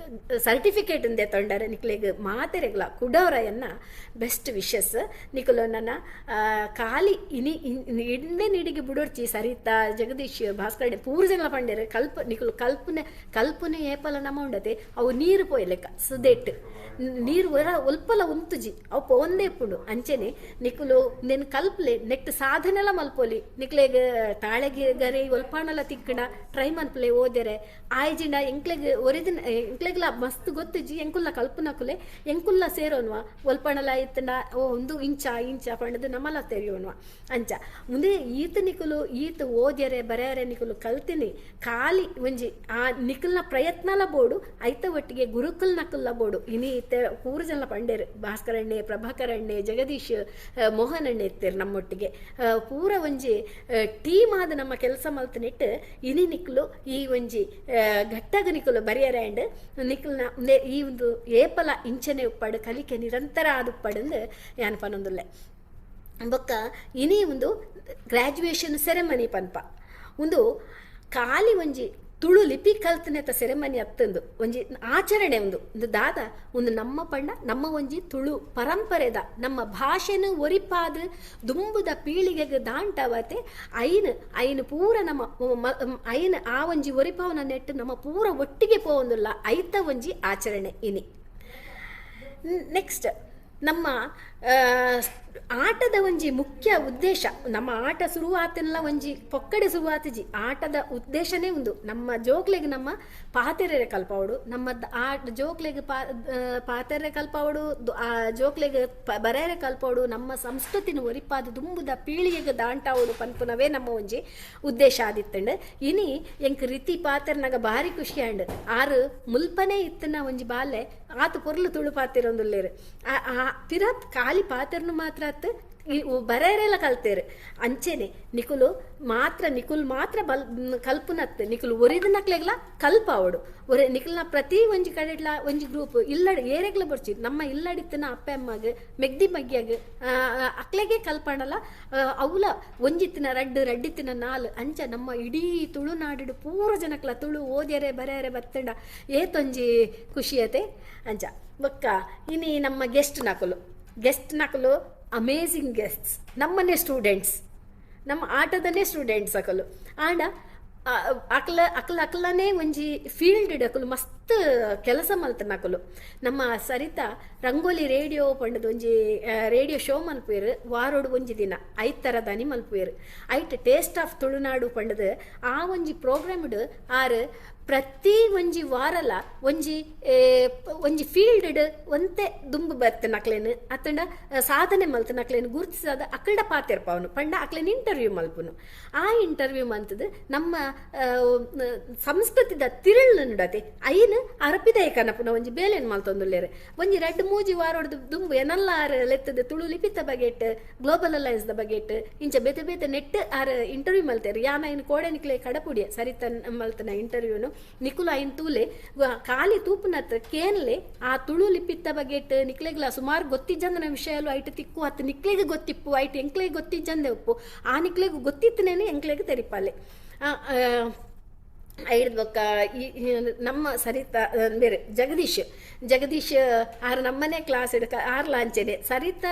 ಸರ್ಟಿಫಿಕೇಟ್ ಇಂದೆ ತೊಂಡರೆ ನಿಕ್ಲೆಗ್ ಮಾತೆರೆಗ್ಲ ಕುಡವರಯನ್ನ ಬೆಸ್ಟ್ ವಿಶಸ್. ನಿಕುಲು ನನ್ನ ಖಾಲಿ ಇನಿ ಇಂದೆ ನಿಡಿಗೆ ಬುಡೋರ್ಚಿ ಸರಿತಾ ಜಗದೀಶ್ ಭಾಸ್ಕರ್ ಪೂರು ಜನ ಪಂಡೇರು ಕಲ್ಪ ನಿಕುಲು ಕಲ್ಪನೆ ಕಲ್ಪನೆ ಏಪಲ ನಮ್ಮ ಉಂಡತೆ ಅವು ನೀರು ಪೋಯಲೆಕ್ಕ ಸುದೆಟ್ ನೀರು ಒಲ್ಪಲ ಉಂತುಜಿ ಅವು ಪೋಂದೇ ಇಪ್ಪುಂಡು. ಅಂಚೆನೆ ನಿಕುಲು ನೆನ್ ಕಲ್ಪಲೆ ನೆಟ್ ಸಾಧನೆಲ ಮಲ್ಪೊಲಿ ನಿಕ್ಲೆಗ್ ತಾಳೆಗೆ ಗರೆ ಒಲ್ಪಾಣಲ ತಿಕ್ಕಣ ಟ್ರೈ ಮನ್ಪಲೆ ಓದೆರೆ ಆಯ್ಜಿಂಡ ಎಂಕ್ಲೆಗ್ ಒರಿದಿನ ಎಂಕ್ಲೆಗ್ಲ ಮಸ್ತ್ ಗೊತ್ತುಜಿ ಎಂಕುಲ್ಲ ಕಲ್ಪನಕುಲೆ ಎಂಕುಲ್ಲ ಸೇರೋನ್ವ ಒಲ್ಪಣಲ ಇತ್ತಂಡ ಓ ಒಂದು ಇಂಚ ಇಂಚ ಪಂಡದು ನಮ್ಮಲ ತೆರಿಯೋನ್ವ. ಅಂಚ ಮುಂದೆ ಈತ ನಿಕುಲು ಈತ ಓದ್ಯರೆ ಬರೆಯರೆ ನಿಕುಲು ಕಲ್ತಿನಿ ಖಾಲಿ ಒಂಜಿ ಆ ನಿಕಲ್ನ ಪ್ರಯತ್ನಲ ಬೋಡು ಐತ ಒಟ್ಟಿಗೆ ಗುರುಕುಲ್ ನಕುಲ್ಲ ಬೋಡು. ಇನಿ ಪೂರು ಜನ ಪಂಡೇರು ಭಾಸ್ಕರಣ್ಣೆ ಪ್ರಭಾಕರಣ್ಣೆ ಜಗದೀಶ್ ಮೋಹನಣ್ಣೆ ಇತ್ತೇರು ನಮ್ಮೊಟ್ಟಿಗೆ ಪೂರ ಒಂಜಿ ಟೀಮ್ ಆದ ನಮ್ಮ ಕೆಲಸ ಮಲ್ತನಿಟ್ಟು ಇನಿ ನಿಕ್ಲು ಈ ಒಂಜಿ ಘಟ್ಟಗ ನಿಕುಲು ಬರಿಯರೆ ಆ್ಯಂಡ್ ನಿಕಲ್ನ ಈ ಒಂದು ಏಪಲ ಇಂಚನೆ ಉಪ್ಪಾಡು ಕಲಿಕೆ ನಿರಂತರ ಆದುಪ್ಪಾಡಂದು ಯಾನ್ ಪನೊಂದುಲ್ಲೆ. ಬೊಕ್ಕ ಇನಿ ಒಂದು ಗ್ರ್ಯಾಜುಯೇಷನ್ ಸೆರೆಮನಿ ಪನ್ಪ ಒಂದು ಖಾಲಿ ಒಂಜಿ ತುಳು ಲಿಪಿ ಕಲ್ತನೆತ ಸೆರೆಮನಿ ಅತ್ತಂದು ಒಂಜಿ ಆಚರಣೆ ಒಂದು ಒಂದು ದಾದ ಒಂದು ನಮ್ಮ ಪಂಡ ನಮ್ಮ ಒಂಜಿ ತುಳು ಪರಂಪರೆದ ನಮ್ಮ ಭಾಷೆನು ಒರಿಪಾದ ದುಂಬುದ ಪೀಳಿಗೆಗೆ ದಾಂಟವತೆ ಐನ್ ಐನ್ ಪೂರ ನಮ್ಮ ಐನ್ ಆ ಒಂಜಿ ಒರಿಪಾವನ ನೆಟ್ಟು ನಮ್ಮ ಪೂರ ಒಟ್ಟಿಗೆ ಪೋವೊಂದುಲ್ಲ ಐತ ಒಂಜಿ ಆಚರಣೆ ಇನಿ. ನೆಕ್ಸ್ಟ್ ನಮ್ಮ ಆಟದ ಒಂಜಿ ಮುಖ್ಯ ಉದ್ದೇಶ ನಮ್ಮ ಆಟ ಶುರುವಾತನಲ್ಲ ಒಂಜಿ ಪೊಕ್ಕಡೆ ಶುರುವಾತಜಿ ಆಟದ ಉದ್ದೇಶನೇ ಒಂದು ನಮ್ಮ ಜೋಕ್ಲೆಗ್ ನಮ್ಮ ಪಾತೆರೆ ಕಲ್ಪಾವಡು ನಮ್ಮ ಆ ಜೋಕ್ಲೆಗ್ ಪಾತೆರೆ ಕಲ್ಪಾವಡು ಆ ಜೋಕ್ಲೆಗ್ ಬರೆಯರೆ ಕಲ್ಪಾವಡು ನಮ್ಮ ಸಂಸ್ಕೃತಿನ ಒರಿಪಾದ ದುಂಬುದ ಪೀಳಿಗೆಗೆ ದಾಂಟಾವಡು ಪನ್ಪುನವೇ ನಮ್ಮ ಒಂಜಿ ಉದ್ದೇಶ ಆದಿತ್ತಂಡು. ಇನಿ ಎಂಕ್ ರೀತಿ ಪಾತೆರ್ನಾಗ ಭಾರಿ ಖುಷಿ ಆಂಡ್ ಆರು ಮುಲ್ಪನೇ ಇತ್ತನ ಒಂಜಿ ಬಾಲೆ ಆತ ಪೊರ್ಲು ತುಳು ಪಾತೆರೊಂದುಲ್ಲೇರು ಪಿರ ಖಾಲಿ ಪಾತೆರ್ನು ಮಾತ್ರ ಬರೆಯರೆಲ್ಲ ಕಲ್ತೇರು. ಅಂಚೆನೆ ನಿಕುಲು ಮಾತ್ರ ನಿಕುಲ್ ಮಾತ್ರ ಬಲ್ ಕಲ್ಪನತ್ ನಿಕುಲು ಒರಿದ ನಕ್ಲೆಗ್ಲ ಕಲ್ಪಾವಡು ಒರೆ ನಿಕುಲ್ನ ಪ್ರತಿ ಒಂಜಿ ಕಡೆಡ್ಲ ಒಂಜಿ ಗ್ರೂಪ್ ಇಲ್ಲಡ್ ಏರೆಗ್ಲ ಬರ್ಚಿ ನಮ್ಮ ಇಲ್ಲಡಿತ್ತನ ಅಪ್ಪ ಅಮ್ಮಗ್ ಮೆಗ್ದಿ ಮಗ್ಯಾಗ ಅಕ್ಲೆಗೆ ಕಲ್ಪಣಲ ಅವಲ ಒಂಜಿತ್ತಿನ ರಡ್ಡು ರಡ್ಡಿತ್ತಿನ ನಾಲ್ ಅಂಚ ನಮ್ಮ ಇಡೀ ತುಳುನಾಡು ಪೂರ ಜನಕ್ಲ ತುಳು ಓದ್ಯರೆ ಬರೆಯರೆ ಬತ್ತಂಡ ಏತೊಂಜಿ ಖುಷಿಯತೆ. ಅಂಚ ಬೊಕ್ಕ ಇನಿ ನಮ್ಮ ಗೆಸ್ಟ್ ನಕಲು ಅಮೇಝಿಂಗ್ ಗೆಸ್ಟ್ಸ್ ನಮ್ಮನೆ ಸ್ಟೂಡೆಂಟ್ಸ್ ನಮ್ಮ ಆಟದನ್ನೇ ಸ್ಟೂಡೆಂಟ್ಸ್ ಅಕಲು ಆಂಡ ಅಕ್ಲ ಅಕ್ಲ ಅಕ್ಲನೇ ಒಂಜಿ ಫೀಲ್ಡ್ ಅಕಲು ಮಸ್ತ್ ಕೆಲಸ ಮಲ್ತನಕಲು. ನಮ್ಮ ಸರಿತಾ ರಂಗೋಲಿ ರೇಡಿಯೋ ಪಂಡದ ಒಂಜಿ ರೇಡಿಯೋ ಶೋ ಮಲ್ಪುವೆರ್ ವಾರೋಡು ಒಂಜಿ ದಿನ ಐತರದಾನಿ ಮಲ್ಪುವೆರ್ ಐಟ್ ಟೇಸ್ಟ್ ಆಫ್ ತುಳುನಾಡು ಪಂಡದು ಆ ಒಂಜಿ ಪ್ರೋಗ್ರಾಮ್ಡ್ ಆರು ಪ್ರತಿ ಒಂಜಿ ವಾರಲ ಒಂಜಿ ಒಂಜಿ ಫೀಲ್ಡ್ ಒಂತೆ ದುಂಬು ಬರ್ತನ ಅಕ್ಲೇನು ಅತ್ತಂಡ ಸಾಧನೆ ಮಲ್ತನ ಅಕ್ಲೇನು ಗುರುತಿಸಾದ ಅಕ್ಕಡ ಪಾತೆರ್ಪವನು ಪಂಡ ಅಕ್ಲೇನು ಇಂಟರ್ವ್ಯೂ ಮಲ್ಪುನು. ಆ ಇಂಟರ್ವ್ಯೂ ಮಂತದ ನಮ್ಮ ಸಂಸ್ಕೃತಿದ ತಿರುಳು ನುಡತೆ ಐನು ಅರಪಿದಯ ಕನಪುನ ಒಂಜಿ ಬೇಲೆನ್ ಮಲ್ತೊಂದುಲ್ಲೇರು ಒಂಜಿ ರಡ್ಡು ಮೂಜಿ ವಾರೋಡ್ದು ದುಂಬು ಎನಲ್ಲ ಆರ್ ಲೆತ್ತದ ತುಳು ಲಿಪಿತ ಬಗೆಟ್ ಗ್ಲೋಬಲ್ ಅಲಯನ್ಸ್ ದ ಬಗೆಟ್ ಇಂಚ ಬೇತೆ ಬೇತೆ ನೆಟ್ ಆರ್ ಇಂಟರ್ವ್ಯೂ ಮಲ್ತೇರು. ಯಾನ ಐನು ಕೋಡೆನಿಕ್ಲೆ ಕಡಪುಡಿಯ ಸರಿತನ್ ಮಲ್ತನ ಇಂಟರ್ವ್ಯೂನು ನಿಕುಲು ಐನ್ ತೂಲೆ ಖಾಲಿ ತೂಪುನತ್ ಕೇನ್ಲೆ ಆ ತುಳು ಲಿಪಿತ್ತ ಬಗೆಟ್ ನಿಕ್ಲೆಗ್ಲ ಸುಮಾರು ಗೊತ್ತಿಜ್ಜಂದನ ವಿಷಯಲು ಐಟ್ ತಿಕ್ಕು ಅತ್ ನಿಕ್ಲೆಗ್ ಗೊತ್ತಿಪ್ಪು ಐಟ್ ಎಂಕ್ಲೆಗ್ ಗೊತ್ತಿಜ್ಜಂದೆ ಉಪ್ಪು ಆ ನಿಕ್ಲೆಗ್ ಗೊತ್ತಿತ್ತನೇನೆ ಎಂಕ್ಲೆಗ್ ತೆರಿಪಾಲೆ. ಐಡ್ದು ಬೊಕ್ಕ ಈ ನಮ್ಮ ಸರಿತಾ ಬೇರೆ ಜಗದೀಶ್ ಜಗದೀಶ್ ಆರ್ ನಮ್ಮನೆ ಕ್ಲಾಸ್ ಇಡ್ಕ ಆರ್ ಲಾಂಚನೆ ಸರಿತಾ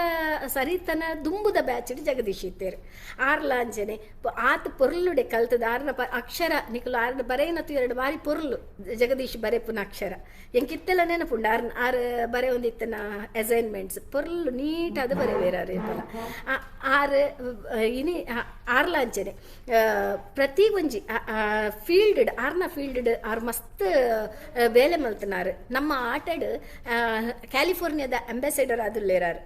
ಸರಿತನ ದುಂಬುದ ಬ್ಯಾಚ್ ಜಗದೀಶ್ ಇತ್ತೇರು ಆರ್ ಲಾಂಚನೆ ಆತ ಪೊರ್ಲುಡೆ ಕಲ್ತದ ಆರ್ನ ಅಕ್ಷರ ನಿಕುಲು ಆರ್ನ ಬರೆಯನತು ಎರಡು ಬಾರಿ ಪೊರ್ಲು ಜಗದೀಶ್ ಬರೆಪುನ ಅಕ್ಷರ ಎಂಕಿತ್ತೆಲ್ಲ ನೆನಪುಂಡು ಆರ್ ಆರ್ ಬರೆ ಒಂದಿತ್ತನ ಅಸೈನ್ಮೆಂಟ್ಸ್ ಪೊರ್ಲು ನೀಟ್ ಅದು ಬರೆವೇರಾರು ಏಪಲ ಆರ್ ಇನಿ ಆರ್ ಲಾಂಚನೆ ಪ್ರತಿ ಒಂಜಿ ಫೀಲ್ಡ್ ಆರ್ನ ಫೀಲ್ಡ್ ಆರ್ ಮಸ್ತ್ ಬೇಲೆ ಮಲ್ತನಾರು. ನಮ್ಮ ಆಟಡ್ ಕ್ಯಾಲಿಫೋರ್ನಿಯಾದ ಅಂಬಾಸಿಡರ್ ಆದುಲ್ಲೇರಾರು.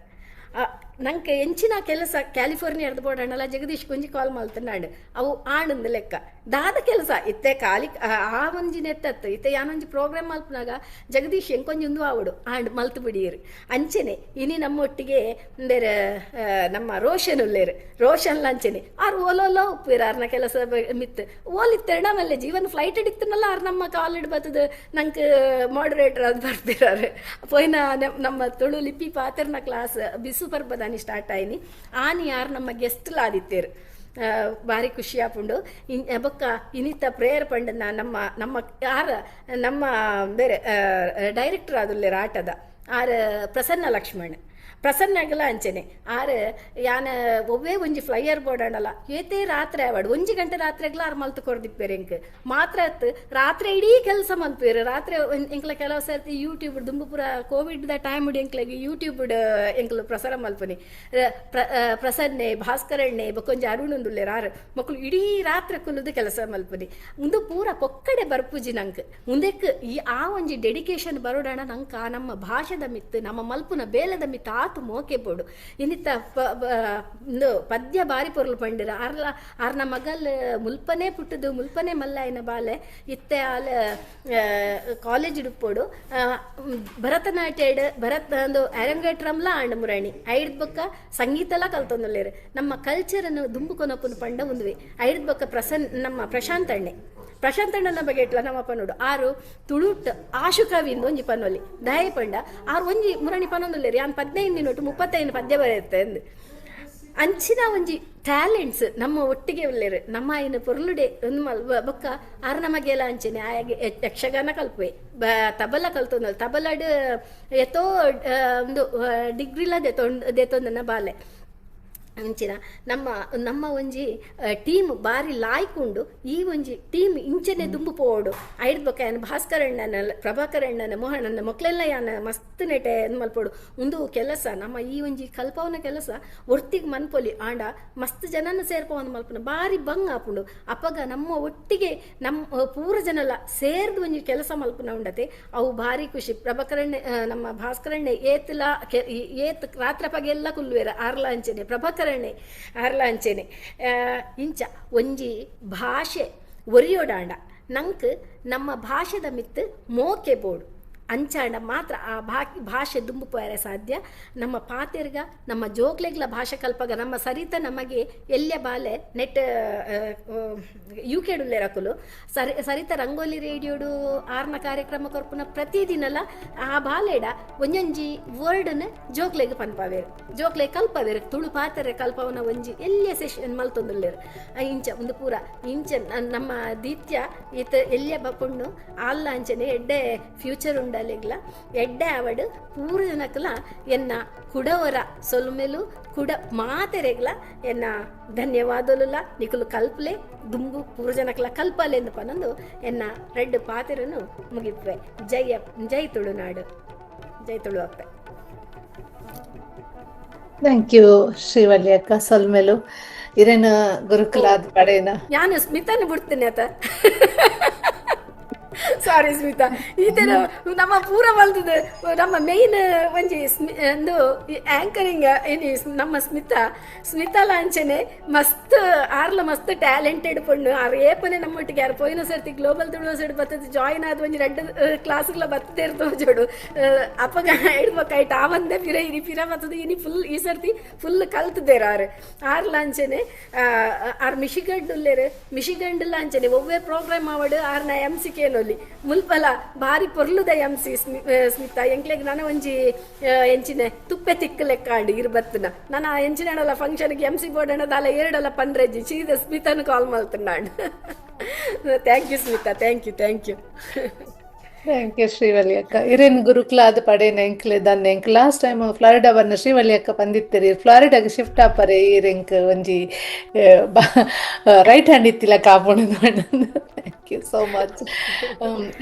ನಂಗೆ ಎಂಚಿನ ಕೆಲಸ ಕ್ಯಾಲಿಫೋರ್ನಿಯಾದ ಬೋರ್ಡ್ ಜಗದೀಶ್ ಕೊಂಜಿ ಕಾಲ್ ಮಲ್ತನಾಡು ಅವು ಆಣಂದು ಲೆಕ್ಕ ದಾದ ಕೆಲಸ ಇತ್ತೆ ಖಾಲಿ ಆ ಒಂಜಿ ನೆತ್ತತ್ತು ಇತ್ತೆ ಯಾನೊಂಜಿ ಪ್ರೋಗ್ರಾಮ್ ಮಲ್ಪನಾಗ ಜಗದೀಶ್ ಎಂಕೊಂಜಿ ಒಂದು ಆವಡು ಆಂಡ್ ಮಲ್ತು ಬಿಡಿಯರು. ಅಂಚೆನೆ ಇನಿ ನಮ್ಮೊಟ್ಟಿಗೆ ಬೇರೆ ನಮ್ಮ ರೋಷನ್ ಉಲ್ಲೇರು ರೋಷನ್ ಲಂಚೆನೆ ಆರು ಓಲೋಲೋ ಉಪ್ಪೇರು ಆರ್ನ ಕೆಲಸ ಮಿತ್ತು ಓಲಿತ್ತೆರಡ ಮಲ್ಲೆ ಜೀವನ ಫ್ಲೈಟ್ ಇಡಿತ್ತನಲ್ಲ ಆರ್ ನಮ್ಮ ಕಾಲ್ ಇಡ್ಬತ್ತದ ನಂಗೆ ಮಾಡರೇಟರ್ ಅದು ಬರ್ತಿರಾರು. ಪೋಯ್ನ ನಮ್ಮ ತುಳು ಲಿಪಿ ಪಾತ್ರನ ಕ್ಲಾಸ್ ಬಿಸು ಪರ್ಬದ ದಾನಿ ಸ್ಟಾರ್ಟ್ ಆಯಿನಿ. ಆನಿ ಯಾರು ನಮ್ಮ ಗೆಸ್ಟ್ ಲಾದಿತ್ತೇರು, ಭಾರಿ ಖುಷಿ ಆಪುಂಡು. ಬೊಕ್ಕ ಇನಿತ ಪ್ರೇಯರ್ ಪಂಡನ ನಮ್ಮ ನಮ್ಮ ಯಾರ ನಮ್ಮ ಬೇರೆ ಡೈರೆಕ್ಟರ್ ಆದುಲ್ಲೇರು ಆಟದ ಆರ್ ಪ್ರಸನ್ನ ಲಕ್ಷ್ಮಣ್, ಪ್ರಸನ್ನಗಲ ಅಂಚನೆ ಆರ್ ಯಾನ ಒವ್ವೇ ಒಂಜಿ ಫ್ಲೈಯರ್ ಬೋರ್ಡ್ ಆಂಡಲ ಏತೇ ರಾತ್ರಿ ಆವಡ್ 1 ಗಂಟೆ ರಾತ್ರಿಗ್ಲ ಆರ್ ಮಲ್ತು ಕೊರ್ದಿಪ್ಪೇರು ಎಂಕ್ ಮಾತ್ರ ಅತ್ ರಾತ್ರಿ ಇಡೀ ಕೆಲಸ ಮಲ್ಪೇರು. ರಾತ್ರಿ ಎಂಕ್ಲ ಕೆಲವು ಸರ್ತಿ ಯೂಟ್ಯೂಬ್ ದುಂಬು ಪೂರ ಕೋವಿಡ್ ದ ಟೈಮ್ ಎಂಕ್ಲೆಗ್ ಯೂಟ್ಯೂಬ್ ಎಂಕ್ಲು ಪ್ರಸಾರ ಮಲ್ಪುನಿ. ಪ್ರಸನ್ನೆ ಭಾಸ್ಕರಣ್ಣೆ ಬೊಕ್ಕೊಂಜಿ ಅರುಣುಂದುಲ್ಲೇರು ಆರ್ ಮಕ್ಕಳು ಇಡೀ ರಾತ್ರಿ ಕುಲ್ಲುದು ಕೆಲಸ ಮಲ್ಪುನಿ. ಉಂದು ಪೂರ ಪೊಕ್ಕಡೆ ಬರ್ಪುಜಿ ನಂಕ್ ಮುಂದೆಕ್ ಈ ಆ ಒಂಜಿ ಡೆಡಿಕೇಶನ್ ಬರೋಡಣ ನಂಕ ನಮ್ಮ ಭಾಷೆದ ಮಿತ್ತು ನಮ್ಮ ಮಲ್ಪುನ ಬೇಲೆದ ಮಿತ್ತು ಆತು ಮೋಕೆ ಬೋಡು. ಇನ್ನಿತ್ತ ಪದ್ಯ ಬಾರಿ ಪೊರ್ಲು ಪಂಡಿರ ಆರ್ಲ ಆರ್ನ ಮಗಲ್ ಮುಲ್ಪನೆ ಪುಟ್ಟದು ಮುಲ್ಪನೆ ಮಲ್ಲಾಯಿನ ಬಾಲೆ ಇತ್ತೆ ಆಲ ಕಾಲೇಜ್ ಇಡುಪೋಡು ಭರತನಾಟ್ಯಡ್ ಭರತ್ ಒಂದು ಅರಂಗೇಟ್ರಮ್ಲ ಆಂಡ ಮುರಾಣಿ ಐಡ್ದ್ ಬೊಕ್ಕ ಸಂಗೀತಲ ಕಲ್ತೊಂದುಲ್ಲೇರು. ನಮ್ಮ ಕಲ್ಚರನ್ನು ದುಂಬು ಕೊನಪುನ ಪಂಡ ಉಂದುವೆ. ಐಡ್ದ್ ಬೊಕ್ಕ ನಮ್ಮ ಪ್ರಶಾಂತ್ ಅಣ್ಣೆ, ಪ್ರಶಾಂತ್ ಅಣ್ಣನ ಬಗ್ಗೆ ಇಟ್ಲ ನಮ್ಮ ಪನೋಡು ಆರು ತುಳುಟ್ ಆಶುಕವಿಂದ ಒಂಜಿ ಪನೊಲಿ ದಯ ಪಂಡ ಆರು ಒಂಜಿ ಮುರಣಿ ಪನೊಂದುಲ್ಲೇರು ಯಾನ್ 15 ದಿನೊಟ್ಟು 35 ಪದ್ಯ ಬರೆಯುತ್ತೆ ಅಂದ್ ಅಂಚಿನ ಒಂಜಿ ಟ್ಯಾಲೆಂಟ್ಸ್ ನಮ್ಮ ಒಟ್ಟಿಗೆ ಉಲ್ಲೇರು. ನಮ್ಮ ಐನ ಪೊರ್ಲುಡೆ ಒಂದು ಬೊಕ್ಕ ಆರ್ ನಮಗೆಲ್ಲ ಅಂಚೆನೆ ಆಯಾಗೆ ಯಕ್ಷಗಾನ ಕಲ್ಪುವೆ, ತಬಲ ಕಲ್ತೊಂದು ತಬಲಡ್ ಎತ್ತೋ ಒಂದು ಡಿಗ್ರಿಲ ದೇತೊಂದನ್ನ ಬಾಲೆ ಅಂಚಿನ ನಮ್ಮ ನಮ್ಮ ಒಂಜಿ ಟೀಮ್ ಬಾರಿ ಲಾಯ್ಕುಂಡು. ಈ ಒಂಜಿ ಟೀಮ್ ಇಂಚನೆ ದುಂಬು ಪೋಡು ಐಡ್ದ್ ಬೊಕ್ಕ ಯಾನ್ ಭಾಸ್ಕರಣ್ಣನ ಪ್ರಭಾಕರಣ್ಣನ ಮೋಹನಣ್ಣ ಮೊಕ್ಲೆಲ್ಲ ಯಾನ್ ಮಸ್ತ್ ನೆಟೆ ಮಲ್ಪೋಡು. ಉಂದು ಕೆಲಸ ನಮ್ಮ ಈ ಒಂಜಿ ಕಲ್ಪವನ ಕೆಲಸ ಒರ್ತಿಗ್ ಮನ್ಪೊಲಿ ಆಂಡ ಮಸ್ತ್ ಜನನ ಸೇರ್ಪವನ್ ಮಲ್ಪುನ ಬಾರಿ ಬಂಗ್ ಆಪುಂಡು. ಅಪಗ ನಮ್ಮ ಒಟ್ಟಿಗೆ ನಮ್ಮ ಪೂರ ಜನಲ ಸೇರ್ದು ಒಂಜಿ ಕೆಲಸ ಮಲ್ಪುನ ಉಂಡತೆ ಅವು ಭಾರಿ ಖುಷಿ. ಪ್ರಭಾಕರಣ್ಣೆ ನಮ್ಮ ಭಾಸ್ಕರಣ್ಣೆ ಏತ್ಲ ಏತ್ ರಾತ್ರಿ ಪಗೆಲ್ಲ ಕುಲ್ಲುವೆರ ಆರ್ಲ ಅಂಚೆನೆ ಪ್ರಭಾಕರ ಆರ್ಲ ಅಂಚೆನೆ ಇಂಚ ಒಂಜಿ ಭಾಷೆ ಒರಿಯೋಡಾಂಡ ನಂಕ್ ನಮ್ಮ ಭಾಷೆದ ಮಿತ್ತು ಮೋಕೆ ಬೋಡು ಅಂಚಾಂಡ ಮಾತ್ರ ಆ ಭಾಷೆ ದುಂಬು ಪೋಯರೆ ಸಾಧ್ಯ. ನಮ್ಮ ಪಾತೆರ್ಗ ನಮ್ಮ ಜೋಕ್ಲೆಗ್ಲ ಭಾಷೆ ಕಲ್ಪಗ ನಮ್ಮ ಸರಿತ ನಮಗೆ ಎಲ್ಯ ಬಾಲೆ ನೆಟ್ ಯು ಕೆಡುಲ್ಲೇರಕುಲು ಸರಿತ ರಂಗೋಲಿ ರೇಡಿಯೋಡು ಆರ್ನ ಕಾರ್ಯಕ್ರಮ ಕೊರ್ಪುನ ಪ್ರತಿದಿನಲ ಆ ಬಾಲೆಡ ಒಂಜೊಂಜಿ ವರ್ಡ್ನ ಜೋಕ್ಲೆಗ್ ಪನ್ಪವೇರು ಜೋಕ್ಲೆ ಕಲ್ಪವೇರು ತುಳು ಪಾತೆರೆ ಕಲ್ಪವನ ಒಂಜಿ ಎಲ್ಯ ಸೆಷನ್ ಮಲ್ತೊಂದುಲ್ಲೇರು. ಇಂಚ ಒಂದು ಪೂರ ಇಂಚ ನಮ್ಮ ದೀತ್ಯ ಈತ ಎಲ್ಯ ಬಪುಣ್ಣು ಆಲ್ಲ ಅಂಚನೆ ಎಡ್ಡೆ ಫ್ಯೂಚರ್ ಉಂಡು ಎಡ್ಡೆ ಆವಡು ಪೂರ ಜನಕ್ಲ ಎನ್ನ ಕುಡವರ ಸೊಲ್ಮೆಲು ಕುಡ ಮಾತೆರೆಗ್ಲ ಎನ್ನ ಧನ್ಯವಾದಲುಲ ನಿಕುಲು ಕಲ್ಪಲೆ ದುಂಬು ಪೂರ ಜನಕ್ಲ ಕಲ್ಪಲೆ ಎಂದು ಪನೊಂದು ಎನ್ನ ರೆಡ್ ಪಾತೆರನ್ನು ಮುಗಿಪೆ. ಜೈ ಜೈ ತುಳುನಾಡು, ಜೈ ತುಳು ಅಪ್ಪೆ. Thank you Srivalli ಅಕ್ಕ ಸೊಲ್ಮೆಲು. ಇರೇನ ಗುರುಕುಲಾದ ಪಡೇನ ನಾನು ಸ್ಮಿತಾನ ಬಿಡ್ತೇನೆ ಆತ. ಸಾರಿ ಸ್ಮಿತಾ, ಈ ತರ ನಮ್ಮ ಪೂರ ಮಲ್ತದೆ ನಮ್ಮ ಮೇನ್ ಒಂಜಿ ಒಂದು ಆಂಕರಿಂಗ್ ಏನಿ ನಮ್ಮ ಸ್ಮಿತಾ ಸ್ಮಿತಾ ಲಾಂಚನೆ ಮಸ್ತ್ ಆರ್ಲ ಮಸ್ತ್ ಟ್ಯಾಲೆಂಟೆಡ್ ಪಣ್ಣು. ಆರ್ ಏಪನೆ ನಮ್ಮೊಟ್ಟಿಗೆ ಯಾರು ಪೋಯಿನ ಸರ್ತಿ ಗ್ಲೋಬಲ್ ತುಳು ಸೈಡ್ ಬರ್ತದೆ ಜಾಯಿನ್ ಆದ ಒಂಜಿ 2 ಕ್ಲಾಸ್ಗಳ ಬರ್ತದೆ ಇರ್ತೋ ಅಪ್ಪಗ ಹಿಡ್ಬೇಕಾಯ್ತು ಆ ಒಂದೇ ಪಿರ ಇನಿ ಪಿರ ಬರ್ತದೆ ಇನಿ ಫುಲ್ ಈ ಸರ್ತಿ ಫುಲ್ ಕಲ್ತದೇರು ಆರ್ ಆರ್ ಲಾಂಚನೆ. ಆರ್ ಮಿಶಿಗಂಡುಲ್ಲೇರು ಮಿಶಿಗಂಡು ಲಾಂಚನೆ ಒವ್ವೇ ಪ್ರೋಗ್ರಾಮ್ ಆವಡು ಆರ್ನ ಎಂ ಸಿ ಕೇನೊಲಿ ಮುಲ್ಪಲ ಬಾರಿ ಪೊರ್ಲುದ ಎಂ ಸಿ ಸ್ಮಿತಾ ಎಂಕ್ಲೆಗ್ ನಾನು ಒಂಜಿ ಎಂಚಿನ ತುಪ್ಪೆ ತಿಕ್ಕ ಲೆಕ್ಕಾಂಡು ಇರ್ಬತ್ತನ ನಾನು ಆ ಎಂಚಿನ ಫಂಕ್ಷನ್ಗೆ ಎಂ ಸಿ ಬೋರ್ಡ್ ಅಣ್ಣದಾಲ ಎರಡಲ್ಲ ಪನ್ರೆಜ್ಜಿ ಚೀದ ಸ್ಮಿತಾನ ಕಾಲ್ ಮಲ್ತನಾಂಡ್. Thank you Smita, thank you thank you. Thank you Srivalli ಅಕ್ಕ. ಇರೇನ್ ಗುರುಕುಲಾದ ಪಡೇನ ಎಂಕ್ಲೆ ದನ್ನ ಎಂಕ್ ಲಾಸ್ಟ್ ಟೈಮ್ ಫ್ಲಾರಿಡಾ ಬನ್ನ ಶ್ರೀವಲ್ಲಿ ಅಕ್ಕ ಬಂದಿತ್ತರಿ ಫ್ಲಾರಿಡಾಗ ಶಿಫ್ಟ್ ಆಪರೆ ಈರೆಂಕ್ ಒಂಜಿ ರೈಟ್ ಹ್ಯಾಂಡ್ ಇತ್ತಿಲ್ಲ ಕಾಪುಣ. Thank you so much.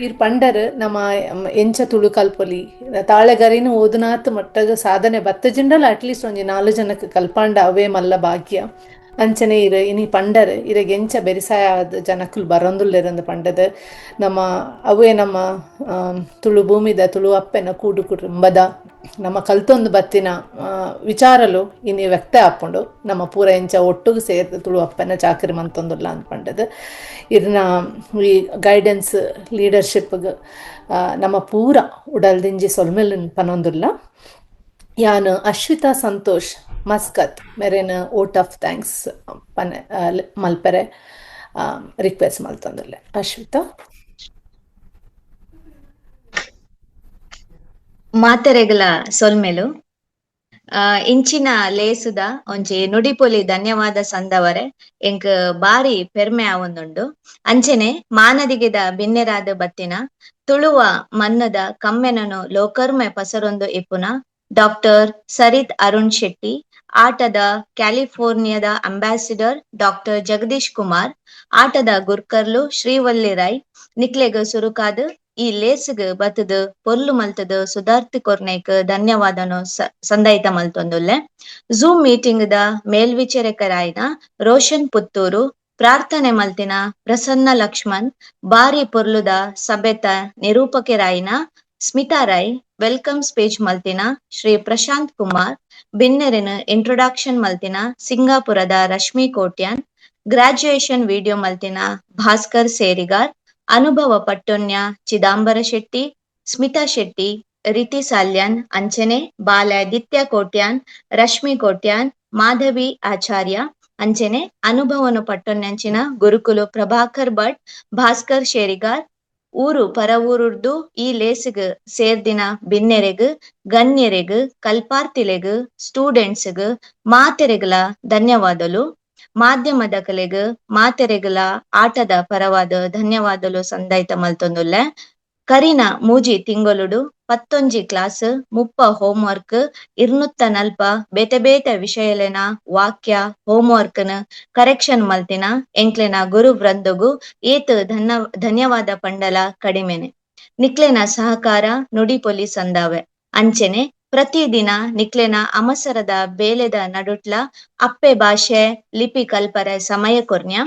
ಈರ್ ಪಂಡರ್ ನಮ್ಮ ಎಂಚ ತುಳು ಕಲ್ಪೊಲಿ ತಾಳೆಗರಿನ ಓದುನಾತ್ ಮಟ್ಟಗ ಸಾಧನೆ ಬತ್ತ ಜಿಂಡಲ ಅಟ್ಲೀಸ್ಟ್ ಒಂಜಿ 4 ಜನಕ್ಕೆ ಕಲ್ಪಾಂಡ ಅವೇ ಮಲ್ಲ ಭಾಗ್ಯ. ಅಂಚನೆ ಇರು ಇನಿ ಪಂಡರ್ ಇರಗೆ ಎಂಚ ಬೆರಿಸಾಯ ಜನಕ್ಕಲು ಬರೊಂದುಲ್ಲೆರಂದು ಪಂಡದ ನಮ್ಮ ಅವೇ ನಮ್ಮ ತುಳು ಭೂಮಿದ ತುಳು ಅಪ್ಪೆನ ಕೂಡು ಕುಟುಂಬದ ನಮ್ಮ ಕಲ್ತೊಂದು ಬತ್ತಿನ ವಿಚಾರಲು ಇನಿ ವ್ಯಕ್ತ ಆಪುಂಡು ನಮ್ಮ ಪೂರ ಎಂಚ ಒಟ್ಟುಗು ಸೇರ್ದು ತುಳು ಅಪ್ಪೆನ ಚಾಕರಿ ಮಂತೊಂದುಲ್ಲ ಅಂತ ಪಂಡದ ಇದನ್ನ ಈ ಗೈಡೆನ್ಸ್ ಲೀಡರ್ಶಿಪ್ಗೆ ನಮ್ಮ ಪೂರ ಉಡಲ್ದಿಂಜಿ ಸೊಲ್ಮೆಲ್ ಪನೊಂದುಲ್ಲ. ಯಾನ್ ಅಶ್ವಿತಾ ಸಂತೋಷ್ ಮಸ್ಕತ್ ಮೆರೆನ ವೋಟ್ ಆಫ್ thanks ಪನೆ ಮಲ್ಪೆರೆ ರಿಕ್ವೆಸ್ಟ್ ಮಲ್ತೊಂದುಲ್ಲೆ. ಅಶ್ವಿತಾ ಮಾತೆರೆಗಲ ಸೊಲ್ಮೆಲು. ಇಂಚಿನ ಲೇಸುದ ಒಂಜಿ ನುಡಿಪೊಲಿ ಧನ್ಯವಾದ ಸಂದವರೆ ಎಂಕ್ ಬಾರಿ ಪೆರ್ಮೆ ಆವೊಂದುಂಡು. ಅಂಚನೆ ಮಾನದಿಗೆದ ಬಿನ್ನೆರಾದ ಬತ್ತಿನ ತುಳುವ ಮನ್ನದ ಕಮ್ಮೆನನು ಲೋಕರ್ಮೆ ಪಸರೊಂದು ಇಪ್ಪುನ ಡಾಕ್ಟರ್ ಸರಿತ್ ಅರುಣ್ ಶೆಟ್ಟಿ, ಆಟದ ಕ್ಯಾಲಿಫೋರ್ನಿಯಾದ ಅಂಬಾಸಿಡರ್ ಡಾಕ್ಟರ್ ಜಗದೀಶ್ ಕುಮಾರ್, ಆಟದ ಗುರ್ಕರ್ಲು ಶ್ರೀವಲ್ಲಿ ರೈ ನಿಕ್ಲೆಗ್ ಸುರುಕಾದ್ ಈ ಲೇಸ್ಗ್ ಬತ್ತದು ಪೊರ್ಲು ಮಲ್ತದು ಸುಧಾರ್ತಿ ಕೊರ್ನೇಕ್ ಧನ್ಯವಾದನು ಸಂದೈತ ಮಲ್ತೊಂದುಲ್ಲೆ. ಝೂಮ್ ಮೀಟಿಂಗ್ ದ ಮೇಲ್ವಿಚಾರಕರಾಯಿನ ರೋಷನ್ ಪುತ್ತೂರು, ಪ್ರಾರ್ಥನೆ ಮಲ್ತಿನ ಪ್ರಸನ್ನ ಲಕ್ಷ್ಮಣ್, ಬಾರಿ ಪೊರ್ಲುದ ಸಭೆತ ನಿರೂಪಕರಾಯಿನ ಸ್ಮಿತಾ ರೈ, welcome speech ಮಲ್ತಿನ ಶ್ರೀ ಪ್ರಶಾಂತ್ ಕುಮಾರ್, ಬಿನ್ನೆರಿನ ಇಂಟ್ರೊಡಕ್ಷನ್ ಮಲ್ತಿನ ಸಿಂಗಾಪುರದ ರಶ್ಮಿ ಕೋಟ್ಯಾನ್, ಗ್ರಾಜುಯೇಷನ್ ವಿಡಿಯೋ ಮಲ್ತಿನ ಭಾಸ್ಕರ್ ಸೇರಿಗಾರ್, ಅನುಭವ ಪಟ್ಟೊನ್ಯ ಚಿದಾಂಬರ ಶೆಟ್ಟಿ, ಸ್ಮಿತಾ ಶೆಟ್ಟಿ, ರೀತಿ ಸಾಲ್ಯಾನ್, ಅಂಚನೆ ಬಾಲಾದಿತ್ಯ ಕೋಟ್ಯಾನ್, ರಶ್ಮಿ ಕೋಟ್ಯಾನ್, ಮಾಧವಿ ಆಚಾರ್ಯ, ಅಂಚನೆ ಅನುಭವನು ಪಟ್ಟೊನ್ಯಂಚಿನ ಗುರುಕುಲು ಪ್ರಭಾಕರ್ ಭಟ್, ಭಾಸ್ಕರ್ ಶೇರಿಗಾರ್, ಊರು ಪರವೂರುರ್ದು ಈ ಲೇಸ್ಗ್ ಸೇರ್ದಿನ ಬಿನ್ನೆರೆಗ್, ಗಣ್ಯರೆಗ್, ಕಲ್ಪಾರ್ಥಿಲೆಗ್, ಸ್ಟೂಡೆಂಟ್ಸ್ಗ್ ಮಾತೆರೆಗ್ಲ ಧನ್ಯವಾದಲು. ಮಾಧ್ಯಮದ ಕಲೆಗ್ ಮಾತೆರೆಗ್ಲ ಆಟದ ಪರವಾದ ಧನ್ಯವಾದಲು ಸಂದೈತ ಮಲ್ತೊಂದುಲ್ಲೆ. ಕರಿನ ಮೂಜಿ ತಿಂಗೊಲುಡು 11 ಕ್ಲಾಸ್, 30 ಹೋಮ್ವರ್ಕ್, 240 ಬೇತೆ ಬೇತೆ ವಿಷಯಲೆನ ವಾಕ್ಯ ಹೋಮ್ವರ್ಕ್ ನ ಕರೆಕ್ಷನ್ ಮಲ್ತಿನ ಎಂಕ್ಲೆನ ಗುರು ವೃಂದಗು ಏತ್ ಧನ್ಯವಾದ ಪಂಡಲ ಕಡಿಮೆನೆ. ನಿಕ್ಲೆನ ಸಹಕಾರ ನುಡಿ ಪೊಲಿ ಸಂದಾವೆ. ಅಂಚೆನೆ ಪ್ರತಿದಿನ ನಿಕ್ಲೆನ ಅಮಸರದ ಬೇಲೆದ ನಡುಟ್ಲ ಅಪ್ಪೆ ಭಾಷೆ ಲಿಪಿ ಕಲ್ಪರೆ ಸಮಯ ಕೊರ್ನ್ಯ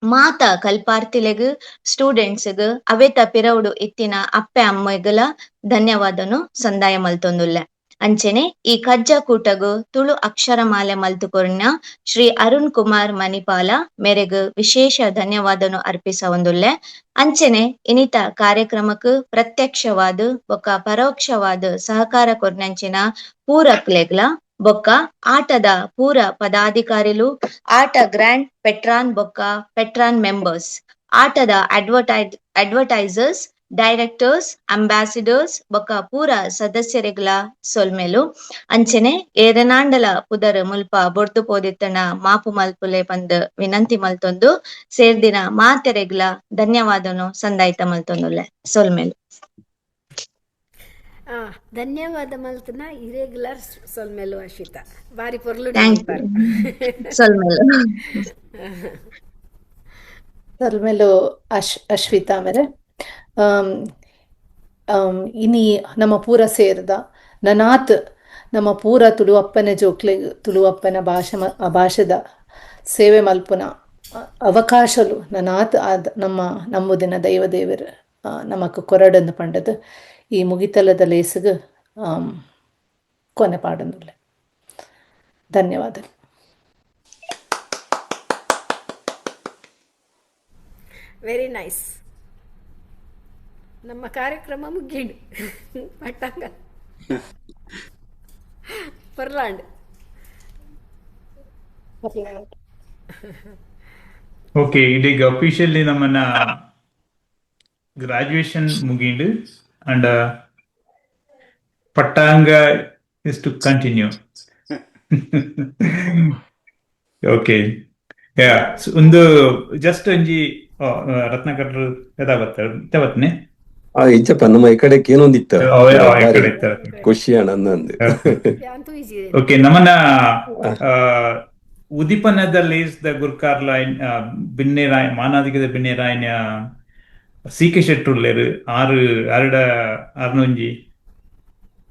ಮಾತ ಕಲ್ಪಾರ್ಥಿಲೆಗ್, ಸ್ಟೂಡೆಂಟ್ಸ್ಗ್ ಅವೇತ ಪಿರವುಡು ಇತ್ತಿನ ಅಪ್ಪೆ ಅಮ್ಮೆಗುಲ ಧನ್ಯವಾದನು ಸಂದಾಯ ಮಲ್ತೊಂದುಲ್ಲೆ. ಅಂಚೆನೆ ಈ ಕಜ್ಜ ಕೂಟಗು ತುಳು ಅಕ್ಷರಮಾಲೆ ಮಲ್ತು ಕೊರ್ನ ಶ್ರೀ ಅರುಣ್ ಕುಮಾರ್ ಮಣಿಪಾಲ ಮೇರೆಗ್ ವಿಶೇಷ ಧನ್ಯವಾದನು ಅರ್ಪಿಸವೊಂದುಲ್ಲೆ. ಅಂಚೆನೆ ಇನಿತ ಕಾರ್ಯಕ್ರಮಕ್ಕೆ ಪ್ರತ್ಯಕ್ಷವಾದ ಬೊಕ್ಕ ಪರೋಕ್ಷವಾದ ಸಹಕಾರ ಕೊರ್ನಂಚಿನ ಪೂರಕ್ಲೆಗ್ಲ ಬೊಕ್ಕ ಆಟದ ಪೂರ ಪದಾಧಿಕಾರಿಲು, ಆಟ ಗ್ರ್ಯಾಂಡ್ ಪೆಟ್ರಾನ್ ಬೊಕ್ಕ ಪೆಟ್ರಾನ್ ಮೆಂಬರ್ಸ್, ಆಟದ ಅಡ್ವರ್ಟೈಸರ್ಸ್, ಡೈರೆಕ್ಟರ್ಸ್, ಅಂಬಾಸಿಡರ್ಸ್ ಬೊಕ್ಕ ಪೂರ ಸದಸ್ಯರೆಗ್ಲ ಸೊಲ್ಮೆಲು. ಅಂಚೆನೆ ಏರೆನಾಂಡಲ ಪುದರ್ ಮುಲ್ಪ ಬೊರ್ದು ಪೋದಿತ್ತನ ಮಾಪು ಮಲ್ಪುಲೆ ಪಂದ್ ವಿನಂತಿ ಮಲ್ತೊಂದು ಸೇರ್ದಿನ ಮಾತೆರೆಗ್ಲ ಧನ್ಯವಾದನು ಸಂದಾಯ್ತ ಮಲ್ತೊಂದುಲ್ಲೆ. ಸೊಲ್ಮೆಲು. ಧನ್ಯವಾದ ಮಲ್ತನ ಇರೆಗ್ಯುಲರ್ ಸೊಲ್ಮೆಲು ಅಶ್ವಿತಾ, ಬಾರಿ ಪೊರ್ಲು. ಸೊಲ್ಮೆಲು. ಸೊಲ್ಮೆಲು ಅಶ್ವಿತಾ ಮೇರೆ. ಇನಿ ನಮ್ಮ ಪೂರ ಸೇರ್ದ ನನಾತ್ ನಮ್ಮ ಪೂರ ತುಳುವಪ್ಪನ ಜೋಕ್ಲೆ ತುಳುವಪ್ಪನ ಭಾಷೆ ಭಾಷೆದ ಸೇವೆ ಮಲ್ಪುನ ಅವಕಾಶಲು ನನಾತ್ ಆದ ನಮ್ಮ ನಂಬುದಿನ ದೈವ ದೇವರು ನಮಕ್ ಕೊರಡಂದು ಪಂಡದು ಈ ಮುಗಿತಲದ ಲೇಸುಗ್ ಕೊನೆ ಪಾಡೊಂದುಲ್ಲೆ. ಧನ್ಯವಾದಗಳು. Very nice. ನಮ್ಮ ಕಾರ್ಯಕ್ರಮ ಮುಗ್ಗಿಂಡು ಪಟ್ಟಾಂಗ ಪರ್ಲಾಂಡ್. ಓಕೆ, ಇದೀಗ ಅಫಿಷಿಯಲಿ ನಮ್ಮನ್ನ ಗ್ರಾಜುಯೇಷನ್ ಮುಗೀಂಡು and ಪಟ್ಟಾಂಗ is to continue. Okay, yeah, ಒಂದು ಜಸ್ಟ್ ಒಂಜಿ ರತ್ನಾಕರ್ ಬತ್ತನೆ. ಇಂಚಪ್ಪ ನಮ್ಮ ಈ ಕಡೆ ಏನೊಂದಿತ್ತ ಖುಷಿ ನಂದು. ಓಕೆ, ನಮ್ಮನ್ನ ಉದಿಪನದಲ್ಲಿ the ಗುರ್ಕಾರ್ಲಾಯ್ ಬಿನ್ನೆರಾಯ್ ಮಾನಾದಿಗದ ಬಿನ್ನೆರಾಯ್ನ ಸಿ ಕೆ ಶೆಟ್ಟುಲ್ಲೇರು ಆರು ಅರಡ ಅರ್ನೊಂಜಿ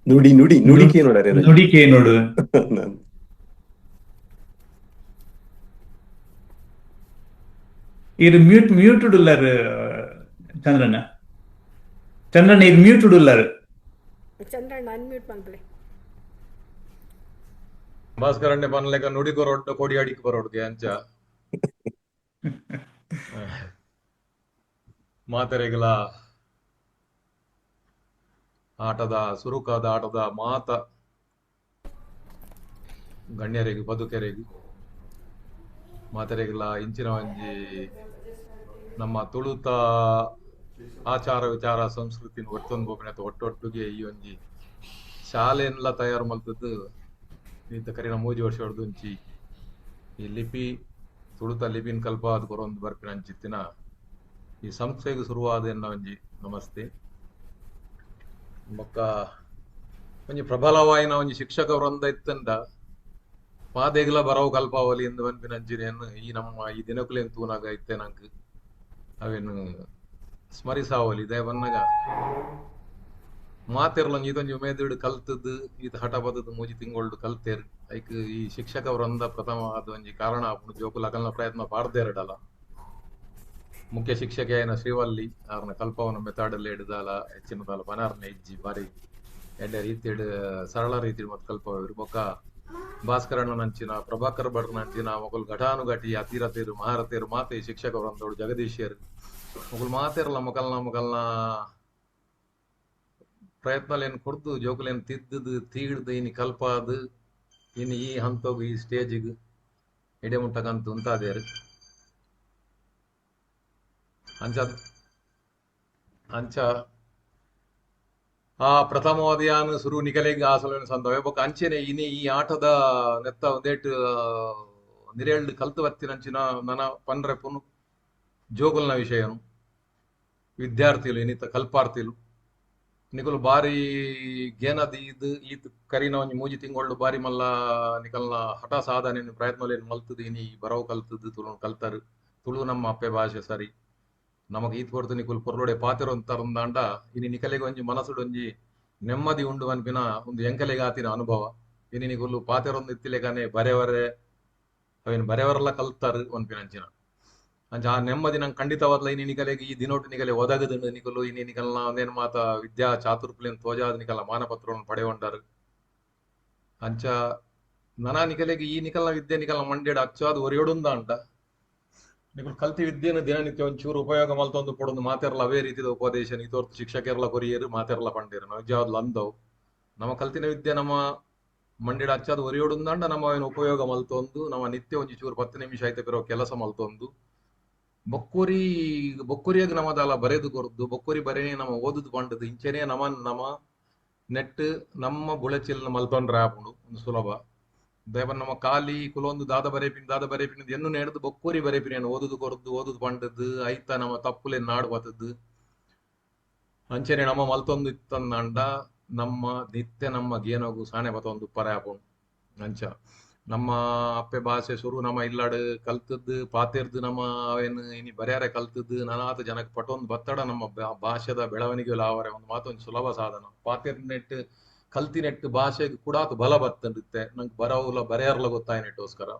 ನುಡಿ ನುಡಿ ನುಡಿಕೆ ನೋಡರೆ ನುಡಿಕೆ ನೋಡು. ಇದು ಮ್ಯೂಟ್ ಮ್ಯೂಟೆಡ್ ಉಲ್ಲರು ಚಂದ್ರಣ್ಣ. ಚಂದ್ರಣ್ಣ ಇದು ಮ್ಯೂಟೆಡ್ ಉಲ್ಲರು. ಚಂದ್ರಣ್ಣ ಅನ್ಮ್ಯೂಟ್ ಮಲ್ಪಲೆ. ಭಾಸ್ಕರಣ್ಣೆ ಪನ್ಲೆಕ ನುಡಿ ಕೊರೊಡ್ಡು ಕೊಡಿ ಅಡಿಕ್ ಬರೋಡ್ಗೆ ಅಂಚ ಮಾತೆರೆಗ್ಲ ಆಟದ ಸುರುಕಾದ ಆಟದ ಮಾತ ಗಣ್ಯರೆಗ್ ಪದುಕೆರೆಗ್ ಮಾತೆರೆಗ್ಲ ಇಂಚಿನ ಒಂಜಿ ನಮ್ಮ ತುಳುತ ಆಚಾರ ವಿಚಾರ ಸಂಸ್ಕೃತಿನ ಒಟ್ಟೊಂದು ಬೋಪಿನ ಒಟ್ಟೊಟ್ಟಿಗೆ ಈ ಒಂಜಿ ಶಾಲೆನ್ಲ ತಯಾರು ಮಲ್ತದ್ದು ಇತ್ತ ಕರಿನ ಮೂಜಿ ವರ್ಷ ಹೊಡ್ದುಂಚಿ ಈ ಲಿಪಿ ತುಳುತ ಲಿಪಿನ್ ಕಲ್ಪಾದ್ ಕೊರೊಂದು ಬರ್ಪಿನ ಅಂಚಿತ್ತಿನ ಈ ಸಂಸ್ಥೆಗೆ ಶುರುವಾದ ಎನ್ನ ಒಂಜಿ ನಮಸ್ತೆ. ಬೊಕ್ಕ ಒಂಜಿ ಪ್ರಬಲವಾಯಿನ ಒಂಜಿ ಶಿಕ್ಷಕ ವೃಂದ ಇತ್ತಂಡ ಪಾದೆಗ್ಲ ಬರವು ಕಲ್ಪಾವಲಿ ಎಂದು ಪನ್ಪಿನ ಅಂಚಿನೇನು ಈ ನಮ್ಮ ಈ ದಿನಕುಲೇನ್ ತೂನಾಗ ಇತ್ತೆ ನಂಕ್ ಅವೇನು ಸ್ಮರಿಸಾವಲಿ. ದಯ ಬನ್ನಗ ಮಾತೆರ್ಲೊಂಜಿ ಇದೊಂಜಿ ಉಮೇದುಡು ಕಲ್ತದ್ದು ಈತ ಹಠ ಬದದು ಮೂಜಿ ತಿಂಗೊಳ್ಡು ಕಲ್ತೇರ್ ಐಕ್ ಈ ಶಿಕ್ಷಕ ವೃಂದ ಪ್ರಥಮವಾದ ಒಂಜಿ ಕಾರಣ ಆಪುಂಡು. ಜೋಕುಲು ಅಕಲ್ನ ಪ್ರಯತ್ನ ಪಾಡ್ದೇರಡಲ ಮುಖ್ಯ ಶಿಕ್ಷಕಿಯಾಯಿನ ಶ್ರೀವಲ್ಲಿ ಆರ್ನ ಕಲ್ಪವನ ಮೆತಾಡಲ್ಲಿ ಹಿಡಿದಾಲ ಹೆಚ್ಚಿನದಾಲ ಪನಾರ್ನ ಇಜ್ಜಿ ಬಾರಿ ಎಡ್ಡೆ ರೀತಿಡ್ ಸರಳ ರೀತಿಡ್ ಮತ್ ಕಲ್ಪವರು. ಬೊಕ್ಕ ಭಾಸ್ಕರಣ್ಣನಂಚಿನ ಪ್ರಭಾಕರ್ ಭಟ್ರನಂಚಿನ ಮೊಕುಲು ಘಟಾನುಘಟಿ ಅತಿರಥೇರು ಮಹಾರಥೇರು ಮಾತೆ ಶಿಕ್ಷಕ ವೃಂದೋಡು ಜಗದೀಶರು ಮೊಕುಲು ಮಾತೆರ್ಲ ಮೊಕಲ್ನ ಮೊಕಲ್ನ ಪ್ರಯತ್ನಲೇನು ಕೊಡ್ದು ಜೋಕುಲೇನು ತಿದ್ದದು ತೀಡ್ದು ಇನಿ ಕಲ್ಪಾದು ಇನ್ನು ಈ ಹಂತೋಗು ಈ ಸ್ಟೇಜಿಗೆ ಎಡೆ ಮುಟ್ಟಕಂತ ಉಂತಾದೇರು. ಅಂಚ ಅಂಚ ಆ ಪ್ರಥಮವಾದ ಯಾನ್ ಸುರು ನಿಕಲೆಗ್ ಆಸಲನ ಸಂದವೆ ಬೊಕ್ಕ ಅಂಚೆನೆ ಇನಿ ಈ ಆಟದ ನೆತ್ತ ಒಂದೇಟ್ ನಿರೇಳ್ಡ್ ಕಲ್ತು ಬತ್ತಿನಂಚಿನ ನನ ಪನ್ರೆ ಪುನು ಜೋಗುಲ್ನ ವಿಷಯನು ವಿದ್ಯಾರ್ಥಿಲು ಇನ್ನಿತ ಕಲ್ಪಾರ್ಥಿಲು ನಿಕುಲು ಬಾರಿ ಗೇನದ ಈದ್ ಈತ್ ಕರಿನ ಒಂಜಿ ಮೂಜಿ ತಿಂಗೊಳ್ಳು ಬಾರಿ ಮಲ್ಲ ನಿಕಲ್ನ ಹಠ ಸಾಧನೆ ಪ್ರಯತ್ನಲೇನು ಮಲ್ತದು ಇನಿ ಬರವು ಕಲ್ತದ್ದು ತುಳು ಕಲ್ತರು. ತುಳು ನಮ್ಮ ಅಪ್ಪೆ ಭಾಷೆ ಸರಿ ನಮಕ್ ಈತ್ ಕೊಡ್ತು ನಿಕುಲು ಪೊರ್ಲುಡೆ ಪಾತೆರೊಂತರಂದಾಂಡ ಇನಿ ನಿಕಲೆಗ್ ಒಂಜಿ ಮನಸ್ಸುಡೊಂಜಿ ನೆಮ್ಮದಿ ಉಂಡು ಪನ್ಪಿನ ಒಂದು ಎಂಕಲೆಗಾತಿನ ಅನುಭವ. ಇನಿ ನಿಕುಲು ಪಾತೆರೊಂದು ಇತ್ತಿಲೆಗಾನೆ ಬರೆವರೆ ಅವೇನು ಬರೆವರೆಲ್ಲ ಕಲ್ತಾರು ಪನ್ಪಿನಂಚಿನ ಅಂಚ ಆ ನೆಮ್ಮದಿ ನಂಗೆ ಖಂಡಿತವಾದ್ಲ ಇನಿ ನಿಕಲೆಗ್ ಈ ದಿನೋಟು ನಿಕಲೆ ಒದಗದುಂಡು. ನಿಕುಲು ಇನಿ ನಿಕಲ್ನ ಒಂದೇನು ಮಾತ ವಿದ್ಯಾ ಚಾತುರ್ಪುಲೆನ್ ತೋಜಾದ್ ನಿಕಲ್ನ ಮಾನಪತ್ರವನ್ನು ಪಡೆಯೊಂಡಾರು. ಅಂಚ ನನ ನಿಕಲೆಗ್ ಈ ನಿಕಲ್ನ ವಿದ್ಯೆ ನಿಕಲ್ನ ಮಂಡ್ಯಡ್ ಅಚ್ಚಾದ್ ಒರಿಯೊಡುಂದಾಂಡ ನಿಕುಲು ಕಲ್ತಿ ವಿದ್ಯೆನ ದಿನನಿತ್ಯ ಒಂಚೂರು ಉಪಯೋಗ ಮಲ್ತೊಂದು ಪೊಡೊಂದು ಮಾತೆರ್ಲ ಅವೇ ರೀತಿದ ಉಪದೇಶ ನೀತೋರ್ತು ಶಿಕ್ಷಕೆರ್ಲ ಕೊರಿಯರು ಮಾತೆರ್ಲ ಪಂಡೇರು ನಿಜವಾದ್ಲ ಅಂದವು. ನಮ್ಮ ಕಲ್ತಿನ ವಿದ್ಯೆ ನಮ್ಮ ಮಂಡ್ಯಡ್ ಅಚ್ಚಾದ್ ಒರಿಯೊಡುಂದಾಂಡ ನಮ್ಮ ಅವೇನು ಉಪಯೋಗ ಮಲ್ತೊಂದು ನಮ್ಮ ನಿತ್ಯ ಒಂಜಿ ಚೂರು 10 ನಿಮಿಷ ಐತೆ ಪಿರವು ಕೆಲಸ ಮಲ್ತೊಂದು ಬೊಕ್ಕುರಿ ಬೊಕ್ಕುರಿಯಾಗ ನಮದಾಲ ಬರೆದು ಕೊರ್ದು ಬೊಕ್ಕುರಿ ಬರೆನೇ ನಮ್ಮ ಓದುದು ಪಂಡದು ಇಂಚೆನೆ ನಮ ನಮ ನೆಟ್ ನಮ್ಮ ಬುಳೆಚಿಲ್ನ ಮಲ್ತೊಂಡ್ರೆ ಆಪುಂಡು ಒಂದು ಸುಲಭ. ದಯವ ನಮ್ಮ ಕಾಲಿ ಕುಲೊಂದು ದಾದ ಬರೇಪಿನ ದಾದ ಬರೇಪಿನ ಎನ್ನು ನೇಡ್ದು ಬೊಕ್ಕುರಿ ಬರೇಪಿನ ಓದುದು ಕೊರ್ದು ಓದುದು ಪಂಡದು ಐತ ನಮ್ಮ ತಪ್ಪುಲೆ ನಾಡು ಬತ್ತದು ಅಂಚೆನೆ ನಮ್ಮ ಮಲ್ತೊಂದು ಇತ್ತಂದಾಂಡ ನಮ್ಮ ನಿತ್ಯ ನಮ್ಮ ಗೇನೋಗು ಸಾಣೆ ಬತ್ತೊಂದು ಪರೆ ಆಪುಂಡು. ಅಂಚ ನಮ್ಮ ಅಪ್ಪೆ ಭಾಷೆ ಶುರು ನಮ್ಮ ಇಲ್ಲಾಡು ಕಲ್ತದ್ದು ಪಾತೆರ್ದು ನಮ್ಮ ಅವೇನು ಇನಿ ಬರ್ಯಾರೆ ಕಲ್ತದ್ದು ನಾನಾತ ಜನಕ್ಕೆ ಪಟೊಂದು ಬತ್ತಡ ನಮ್ಮ ಭಾಷೆದ ಬೆಳವಣಿಗೆ ಆವರೆ ಒಂದು ಮಾತೊಂದು ಸುಲಭ ಸಾಧನ. ಪಾತೆರ್ ನೆಟ್ಟು ಕಲ್ತಿ ನೆಟ್ಟು ಭಾಷೆಗೆ ಕೂಡಾತು ಬಲ ಬತ್ತಂಡಿತ್ತೆ ನಂಗೆ ಬರವುಲ ಬರೆಯರ್ಲ ಗೊತ್ತಾಯ್ನೆಟ್ಟೋಸ್ಕರ.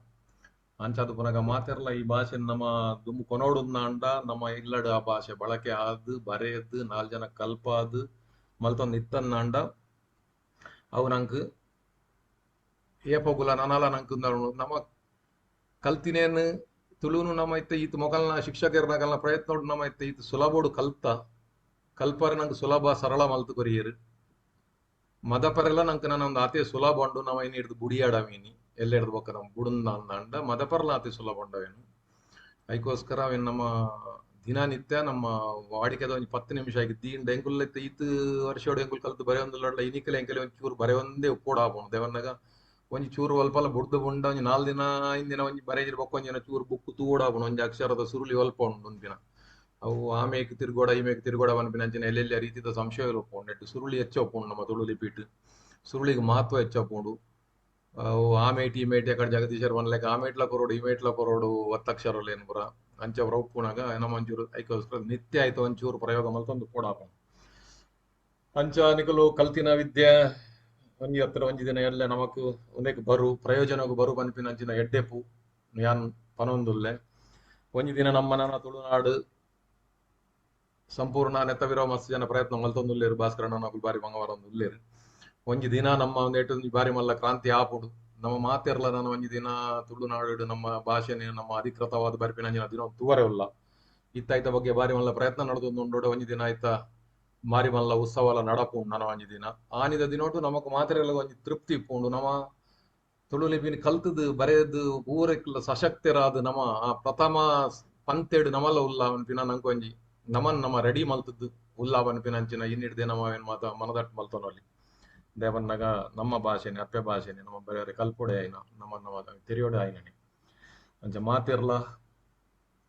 ಅಂಚಾದ ಪುನಗ ಮಾತೆರ್ಲ ಈ ಭಾಷೆ ನಮ್ಮ ದುಂಬು ಕೊನೋಡುಂದಾಂಡ ನಮ್ಮ ಇಲ್ಲಡು ಆ ಭಾಷೆ ಬಳಕೆ ಆದ್ ಬರೆಯದ್ದು 4 ಜನ ಕಲ್ಪಾದ್ ಮಲ್ತೊಂದು ಇತ್ತಂದಾಂಡ ಅವು ನಂಗೆ ಏಪೋಗುಲ ನನಲ ನಂಗೆ ನಮ್ಮ ಕಲ್ತಿನೇನು ತುಳುನು ನಮ್ಮ ಇತ್ತ ಈತ ಮೊಗಲ್ನ ಶಿಕ್ಷಕರ್ನಗಲ್ನ ಪ್ರಯತ್ನ ನಮ್ಮ ಇತ್ತ ಈತ ಸುಲಭೋಡು ಕಲ್ತ ಕಲ್ಪರೆ ನಂಗೆ ಸುಲಭ ಸರಳ ಮಲ್ತು ಕೊರಿಯರು. ಮದಪರೆಲ್ಲ ನಂಗೆ ನನ್ನ ಒಂದು ಆತೆ ಸುಲಭ ಉಂಡು ನಮ್ಮ ಏನು ಹಿಡ್ದು ಬುಡಿಯಾಡ ಮೀನಿ ಎಲ್ಲ ಹಿಡ್ದು ಬೊಕ್ಕ ನಮ್ಮ ಬುಡುಂದ ಅಂದ ಮದಪರ್ಲ ಆತೆ ಸುಲಭ ಉಂಡವೇನು. ಅದಕ್ಕೋಸ್ಕರ ಅವೇನು ನಮ್ಮ ದಿನನಿತ್ಯ ನಮ್ಮ ವಾಡಿಕೆದ ಒಂಜಿ 10 ನಿಮಿಷ ಆಗಿ ದೀಂಡ ಎಂಕುಲ್ ಈತ್ ವರ್ಷೋಡು ಎಂಕುಲ್ ಕಲ್ತು ಬರೆಯೊಂದು ಇನಿಕಲೆ ಎಂಕಲೆ ಒಂಚೂರು ಚೂರು ಬರೆಯೊಂದೇ ಉಪ್ಪೋಡು ದೇವನ್ನಾಗ ಒಂಜಿ ಚೂರು ಅಲ್ಪಲ ಬುಡ್ದು ಬುಂಡ ಒಂಜಿ 4 ದಿನ 5 ದಿನ ಒಂಜಿ ಬರೆಜಿರ ಬೊಕ್ಕ ಒಂಜಿ ಚೂರು ಬುಕ್ ತೂಡಾಪುಂಡು ಒಂಜಿ ಅಕ್ಷರದ ಸುರುಳಿ ಅಲ್ಪ ಉಂಡು ಒಂದಿನ ಅವು ಆಮೇಕ್ ತಿರುಗೋಡ ಈಮೇಕ್ ತಿರುಗೋಡ ಪನ್ಪಿನ ಅಂಚಿನ ಎಲ್ಲೆಲ್ಲ ರೀತಿದ ಸಂಶಯ ಉಪ್ಪುಂಡು ನೆಟ್ಟು ಸುರುಳಿ ಹೆಚ್ಚ ಉಪ್ಪುಂಡು ನಮ್ಮ ತುಳು ಲಿಪಿಟ್ ಸುರುಳಿಗೆ ಮಹತ್ವ ಹೆಚ್ಚ ಉಪ್ಪುಂಡು. ಅವು ಆಮೇಟ್ ಈ ಮೇಟ್ ಯಾಕಡೆ ಜಗದೀಶರ್ ಪನ್ಲೆಕ್ಕ ಆ ಮೇಟ್ಲ ಕೊರೋಡು ಈ ಮೇಟ್ಲ ಕೊರೋಡು ಒತ್ತಕ್ಷರಲೇನು ಪೂರ ಅಂಚ ಪೂರ ಉಪ್ಪುನಾಗ ನಮ್ಮ ಒಂಚೂರು ಐಕೋಸ್ಕರ ನಿತ್ಯ ಆಯ್ತು ಒಂಚೂರು ಪ್ರಯೋಗ ಮಲ್ತೊಂದು ಪೋಡಾಪುಂಡು. ಅಂಚ ನಿಕುಲು ಕಲ್ತಿನ ವಿದ್ಯೆ ಒಂಜಿ ಹತ್ರ ಒಂಜಿ ದಿನ ಎಲ್ಲ ನಮಕ್ ಒಂದೇಕ್ ಬರು ಪ್ರಯೋಜನಕ್ಕೂ ಬರು ಪನ್ಪಿನ ಅಂಚಿನ ಎಡ್ಡೆಪು ಯಾನ್ ಪನೊಂದುಲ್ಲೆ. ಒಂಜಿ ದಿನ ನಮ್ಮ ನನ್ನ ತುಳುನಾಡು ಸಂಪೂರ್ಣ ನೆತ್ತವಿರೋ ಮಸ್ತ್ ಜನ ಪ್ರಯತ್ನ ಮಲ್ತೊಂದುಲ್ಲೇರು ಭಾಸ್ಕರಣ್ಣನಕುಲು ಬಾರಿ ಬಂಗವಾರೊಂದುಲ್ಲೇರು. ಒಂಜಿ ದಿನ ನಮ್ಮ ಒಂದೇಟು ಒಂಜಿ ಬಾರಿ ಮಲ್ಲ ಕ್ರಾಂತಿ ಆಪುಂಡು. ನಮ್ಮ ಮಾತೆರ್ಲ ನಾನು ಒಂಜಿ ದಿನ ತುಳುನಾಡು ನಮ್ಮ ಭಾಷೆನೆ ನಮ್ಮ ಅಧಿಕೃತವಾದ ಬರ್ಪಿನ ಅಂಚಿನ ದಿನ ತೂವರೆ ಉಲ್ಲ ಇತ್ತಾಯ್ತ ಬಗ್ಗೆ ಬಾರಿ ಮಲ್ಲ ಪ್ರಯತ್ನ ನಡೆದೊಂದು ಒಂಜಿ ದಿನ ಆಯ್ತ ಮಾರಿ ಮಲ್ಲ ಉತ್ಸವ ಎಲ್ಲ ನಡಪುಂಡು ನನ ಒಂಜಿ ದಿನ ಆನಿದ ದಿನೋಟು ನಮಕ್ ಮಾತೆರೆಲ್ಲ ಒಂಜಿ ತೃಪ್ತಿ ಇಪ್ಪುಂಡು. ನಮ್ಮ ತುಳು ಲಿಪಿನ ಕಲ್ತದು ಬರೆಯದು ಊರಕ್ಲ ಸಶಕ್ತರಾದ ನಮ್ಮ ಆ ಪ್ರಥಮ ಪಂತೇಡು ನಮಲ್ಲ ಉಲ್ಲ ಪನ್ಪಿನ ನಂಗೆ ಒಂಜಿ ನಮನ್ ನಮ್ಮ ರೆಡಿ ಮಲ್ತದ್ದು ಉಲ್ಲ ಪನ್ಪಿನ ಅಂಚಿನ ಇನ್ನಿಡ್ದೆ ನಮ್ಮ ಏನ್ ಮಾತ ಮನದಟ್ಟು ಮಲ್ತೊನೊಲಿ. ದೇವನ್ನಗ ನಮ್ಮ ಭಾಷೆನೆ, ಅಪ್ಪೆ ಭಾಷೆನೆ ನಮ್ಮ ಬೇರೆ ಕಲ್ಪೊಡೆ ಆಯ್ನ, ನಮ್ಮ ನಮ್ಮ ತೆರಿಯೋಡೆ ಆಯ್ನನೆ. ಅಂಚ ಮಾತಿರ್ಲ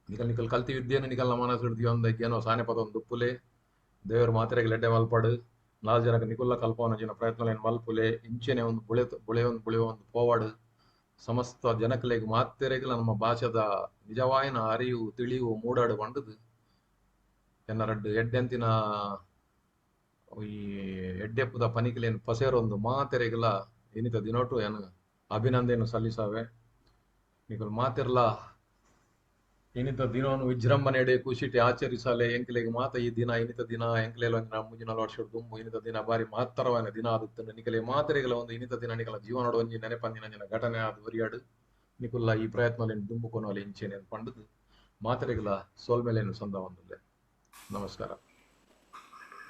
ನಿಕಲ್ ನಿಕಲ್ ಕಲ್ತಿ ವಿದ್ಯೆನ ನಿಕಲ್ನ ಮನಸ್ಸು ಒಂದ ಏನೋ ಸಾನೆ ಪದ ಒಂದು ದುಪ್ಪುಲೆ ದೇವರು ಮಾತ್ರೆಗೆ ಲೆಡ್ಡೆ ಮಲ್ಪಡು ನಾಲ್ ಜನಕ್ಕೆ ನಿಕುಲ್ಲ ಕಲ್ಪವನ ಜನ ಪ್ರಯತ್ನ ಮಲ್ಪುಲೆ ಇಂಚೆನೆ ಒಂದು ಬುಳೆ ಬುಳೆ ಒಂದು ಬುಳೆ ಒಂದು ಪೋವಾಡು ಸಮಸ್ತ ಜನಕಲೆಗ್ ಮಾತೆರೆಗ್ಲ ನಮ್ಮ ಭಾಷೆದ ನಿಜವಾಯಿನ ಅರಿವು ತಿಳಿವು ಮೂಡಾಡು ಪಂಡುದು ಎನ್ನ ರಡ್ಡು ಎಡ್ಡೆಂತಿನ ಈ ಎಡ್ಡೆಪ್ಪುದ ಪನಿಕಲೇನು ಪಸೇರೊಂದು ಮಾತೆರೆಗ್ಲ ಇನಿತ ದಿನೋಟು ಏನು ಅಭಿನಂದನೆ ಸಲ್ಲಿಸಾವೆ. ನಿಕುಲ್ ಮಾತಿರ್ಲ ಇನಿತ ದಿನವನ್ನು ವಿಜೃಂಭಣೆಡೆ ಖುಷಿಟಿ ಆಚರಿಸಲೆ ಎಂಕ್ಲೆಗ್ ಮಾತ ಈ ದಿನ ಇನಿತ ದಿನ ಎಂಕ್ಲೆಲ ಒಂಜಿ ಮುಜಿನ ವರ್ಷ ದುಂಬು ಇನಿತ ದಿನ ಬಾರಿ ಮಹತ್ತರವಾದ ದಿನ ಆದಿತ್ತು. ನಿಕಲೆ ಮಾತೆರೆಗ್ಲ ಒಂದು ಇನಿತ ದಿನ ನಿಕಲ ಜೀವನೋಡು ಒಂಜಿ ನೆನಪಂದಿನ ಘಟನೆ ಆದ್ ಒರಿಯಾಡು ನಿಕುಲ್ಲ ಈ ಪ್ರಯತ್ನ ದುಂಬು ಕೊನೋಲೆ ಇಂಚೆನೆ ಪಂಡುದು ಮಾತೆರೆಗ್ಲ ಸೋಲ್ಮೇಲೇನು ಸಂದ ಒಂದುಲ್ಲೆ. ನಮಸ್ಕಾರ.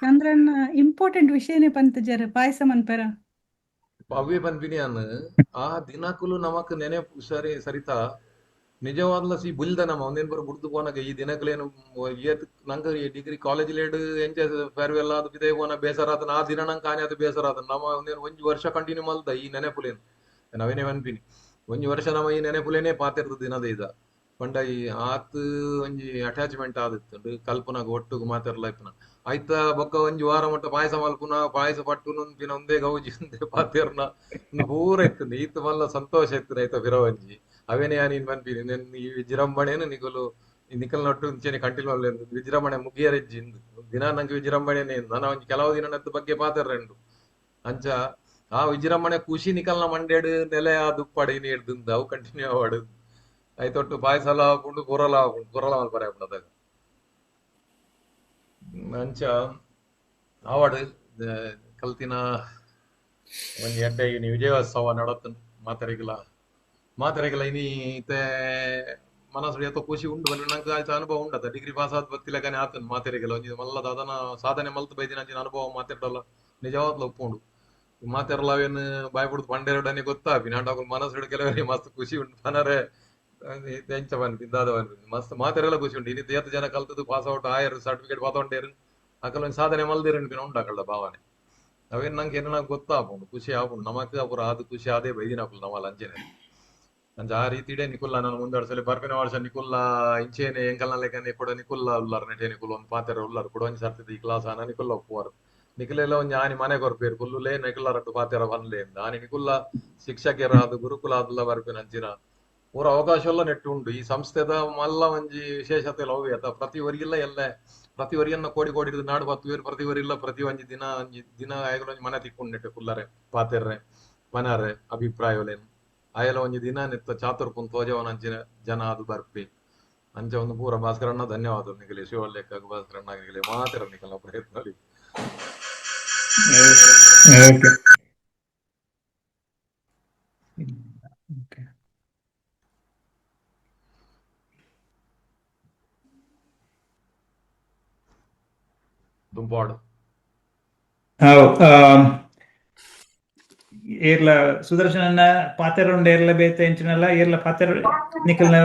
ಚಂದ್ರನ್ ಇಂಪಾರ್ಟೆಂಟ್ ವಿಷಯನೇ ಪಂತ ಜರ ಪಾಯಸ ಮನ್ಪೆರ ಅವೇ ಪನ್ಪಿನಿ ಆ ದಿನಕುಲು ನಮಕ್ ನೆನೆ ಸರಿ ಸರಿತಾ ನಿಜವಾದ್ಲ ಸಿ ಬುಲ್ದ ನಮ್ಮ ಒಂದೇನ್ ಬರ ಬುಡ್ದು ಪೋನಾಗ ಈ ದಿನಕ್ಲೇನು ಏತ್ ನಂಗೆ ಈ degree college late ಎಂಚ ಫೇರ್ವೆಲ್ ಆದ ಬಿದೆ ಪೋನ ಬೇಸರ ಆತನ ಆ ದಿನ ನಂಗೆ ಕಾಣೆ ಆತ ಬೇಸರ ಆತನ ನಮ್ಮ ಒಂದೇನು ಒಂಜಿ ವರ್ಷ ಕಂಟಿನ್ಯೂ ಮಲ್ದ ಈ ನೆನಪುಲೇನು ನಾವೇನೇ ಅನ್ಪಿನಿ ಒಂಜಿ ವರ್ಷ ನಮ್ಮ ಈ ನೆನಪುಲೇನೆ ಪಾತಿರ್ದ ದಿನದ ಇದ ಪಂಡ ಈ ಆತ್ ಒಂಜಿ ಅಟ್ಯಾಚ್ಮೆಂಟ್ ಆದಿತ್ತು ಕಲ್ಪನಾಗ ಒಟ್ಟುಗು ಮಾತಿರ್ಲ ಇಪ್ಪನ ಆಯ್ತಾ ಬೊಕ್ಕ ಒಂಜಿ ವಾರ ಮಟ್ಟ ಪಾಯಸ ಮಲ್ಪುನ ಪಾಯಸ ಪಟ್ಟು ಪಿನ ಒಂದೇ ಗೌಜಿ ಒಂದೇ ಪಾತಿರ್ನ ಪೂರ ಇತ್ತು ಈತ ಮಲ್ಲ ಸಂತೋಷ ಇತ್ತು ಆಯ್ತಾ ಫಿರವಂಜಿ ಅವೇನೇ ನೀನ್ ಪನ್ಪಿನಿ ನೆನ್ ಈ ವಿಜೃಂಭಣೆನು ನಿಕಲು ನಿಕಲ್ ನೊಟ್ಟು ಇಂಚೆನೆ ಕಂಟಿನ್ಯೂ ವಿಜೃಂಭಣೆ ಮುಗಿಯರೆಜ್ಜಿ ದಿನ ನಂಗೆ ವಿಜೃಂಭಣೆನೇ ನಾನು ಒಂಜಿ ಕೆಲವು ದಿನ ನತ್ತ ಬಗ್ಗೆ ಪಾತಿರ್ರೆಂಡು ಅಂಚ ಆ ವಿಜೃಂಭಣೆ ಖುಷಿ ನಿಕಲ್ನ ಮಂಡೇಡು ನೆಲೆ ಆ ದುಪ್ಪಾಡಿ ನೀಡ್ದು ಅವು ಕಂಟಿನ್ಯೂ ಆವಾಡು ಆಯ್ತೊಟ್ಟು ಪಾಯಸಲ ಆಪುಂಡು ಕೊರಲ ಆಪುಂಡು ಕೊರಲ ಮಲ್ಪರೆ ಆಪುಂಡು ಅದಾಗ ಅಂಚ ಆವಾಡು ಕಲ್ತಿನ ಒಂಜಿ ಎಡ್ಡೆ ಇನಿ ವಿಜಯೋತ್ಸವ ನಡತನ್ ಮಾತರಿಗಲ ಮಾತರಿಗಲ ಇನಿ ಇತ್ತೆ ಮನಸ್ಸು ಏತೋ ಖುಷಿ ಉಂಡು ಬನ್ನಿ ನಂಗೆ ಆಯ್ತು ಅನುಭವ ಉಂಡತ ಡಿಗ್ರಿ ಪಾಸ್ ಆದ್ ಬತ್ತಿಲಕನೆ ಆತನ್ ಮಾತರಿಗಲ ಒಂಜಿ ಮಲ್ಲ ದಾದನ ಸಾಧನೆ ಮಲ್ತ್ ಬೈದಿನ ಅಂಚಿನ ಅನುಭವ ಮಾತಿರ್ಡಲ್ಲ ನಿಜವಾದ್ಲ ಒಪ್ಪುಂಡು ಮಾತೆರ್ಲ ಅವೇನು ಬಾಯ್ ಬಿಡ್ದು ಪಂಡೆರಡನೆ ಗೊತ್ತಾಪಿ ನಾಂಡ ಅಕುಲು ಮನಸ್ಸು ಕೆಲವರಿಗೆ ಮಸ್ತ್ ಖುಷಿ ಉಂಟು ಪನರೆ ಎಂಚ ಪನ್ಪಿ ದಾದ ಪನ್ಪಿ ಮಸ್ತ್ ಮಾತೆರೆಲ್ಲ ಖುಷಿ ಉಂಟು ಇನಿ ಏತ್ ಜನ ಕಲ್ತದ್ದು ಪಾಸ್ ಔಟ್ ಆಯರು ಸರ್ಟಿಫಿಕೇಟ್ ಪಾತೊಂಡೇರು ಅಕಲ್ ಒಂಜಿ ಸಾಧನೆ ಮಲ್ದಿರು ಅನ್ಪಿನ ಉಂಡು ಅಕಲ್ದ ಭಾವನೆ ಅವೇನು ನಂಗೆ ಏನ ಗೊತ್ತಾಪುಂಡು ಖುಷಿ ಆಪುಂಡು ನಮಕ್ ಅಪುರ ಅದು ಖುಷಿ ಆದೇ ಬೈದಿನ ಅಕುಲು ನಮ್ಮಲ್ಲ ಅಂಚೆನೆ ಅಂಚ ಆ ರೀತಿಡೆ ನಿಕುಲ್ಲ ನಾನು ಮುಂದರ್ಸಲಿ ಬರ್ಪಿನ ವರ್ಷ ನಿಕುಲ್ಲ ಇಂಚೇನೆ ಎಂಕಲ್ನ ಲೆಕ್ಕನೆ ಕೂಡ ನಿಕುಲ್ಲ ಉಲ್ಲಾರ್ ನೆಟೆ ನಿಕುಲ್ ಒಂದು ಪಾತೆರ ಉಲ್ಲಾರ್ ಕೂಡ ಒಂಜಿ ಸರ್ತಿದ ಈ ಕ್ಲಾಸ್ ಆನ ನಿಕುಲ್ಲ ಒಪ್ಪುವಾರು ನಿಕುಲೆಲ್ಲ ಒಂಜಿ ಆನಿ ಮನೆ ಕೊರ್ಪೇರು ಕುಲ್ಲುಲೇ ನಿಕುಲ್ಲ ರಡ್ಡು ಪಾತೆರ ಬನ್ಲೆ ಆನಿ ನಿಕುಲ್ಲ ಶಿಕ್ಷಕರಾದ ಗುರುಕುಲ ಆದುಲ್ಲ ಬರ್ಪಿನ ಅಂಚಿನ ಪೂರ ಅವಕಾಶ ಎಲ್ಲ ನೆಟ್ಟು ಉಂಡು ಈ ಸಂಸ್ಥೆದ ಮಲ್ಲ ಒಂಜಿ ವಿಶೇಷತೆ ಲವ್ ಅತ ಪ್ರತಿ ವರಿಗಿಲ್ಲ ಎಲ್ಲ ಪ್ರತಿ ವರಿಯನ್ನ ಕೋಡಿ ಕೋಡಿ ನಾಡು ಬತ್ತುವೇರು ಪ್ರತಿ ವರಿಲ್ಲ ಪ್ರತಿ ಒಂಜಿ ದಿನ ಒಂಜಿ ದಿನ ಆಯಗಲ ಒಂಜಿ ಮನೆ ತಿಕ್ಕೊಂಡು ನೆಟ್ಟು ಕುಲ್ಲರೆ ಪಾತೆರ್ರೆ ಪನಾರೆ ಅಭಿಪ್ರಾಯಲೇನು ಆಯಲ ಒಂಜಿ ದಿನ ನೆತ್ತ ಚಾತುರ್ಪುನ್ ತೋಜವನ ಅಂಚಿನ ಜನ ಅದು ಬರ್ಪಿ ಅಂಚ ಒಂದು ಪೂರ ಭಾಸ್ಕರಣ್ಣ ಧನ್ಯವಾದ ನಿಗಲಿ ಶಿವಲೇಖ ಭಾಸ್ಕರಣ್ಣ ನಿಗಲಿ ಮಾತೆರ ನಿಕಲ ಪ್ರಯತ್ನ ಓಕೆ ದುಂಪಾಡು ಏರ್ಲ ಸುದರ್ಶನನ್ನ ಪಾತೆರುಂಡು ಏರ್ಲ ಬೇತೆ ಎಂಚಿನಲ್ಲ ಏರ್ಲ ಪಾತೆರ ನಿಕಲ್ನ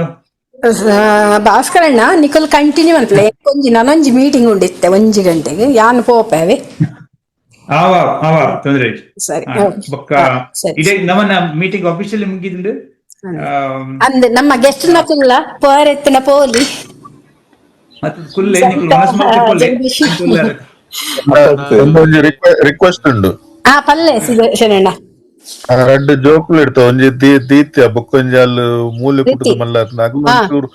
ಭಾಸ್ಕರಣ್ಣ ನಿಕಲ್ ಕಂಟಿನ್ಯೂ ಅನ್ಪಲೆ ಒಂಜಿ ನನೊಂಜಿ ಮೀಟಿಂಗ್ ಉಂಡಿತ್ತೆ ಒಂಜಿ ಗಂಟೆಗೆ ಯಾನ್ ಪೋಪೇವೆ ಆವ ಆವ ತೊಂದ್ರೆ ಸರಿ ಬೊಕ್ಕ ಇದೇ ನಮ್ಮನ್ನ ಮೀಟಿಂಗ್ ಆಫೀಷಿಯಲಿ ಮುಗಿದುಂಡು. ಅಂದ್ ನಮ್ಮ ಗೆಸ್ಟ್ ನಕುಲ್ಲ ಪೋರೆತ್ತಿನ ಪೋಲಿ ಮತ್ತೆ ಕುಲ್ಲೆ ನಿಕುಲ್ ಮನಸ್ಸು ಮಲ್ತೆ ಕುಲ್ಲೆ ಒಂಜಿ ರಿಕ್ವೆಸ್ಟ್ ಉಂಡು. ಆ ಪಲ್ಲೆ ಸುದರ್ಶನಣ್ಣ ರಡ್ಡು ಜೋಕುಲು ಇಡ್ತಾವ ಒಂಜಿ ದೀತ್ಯ ಬೊಕ್ಕೊಂಜಿ ಅಲ್ಲು ಮೂಲೆ ಪುಟ್ಟುದು ಮಲ್ಲ ಅಗುಲು ಒಂಚೂರು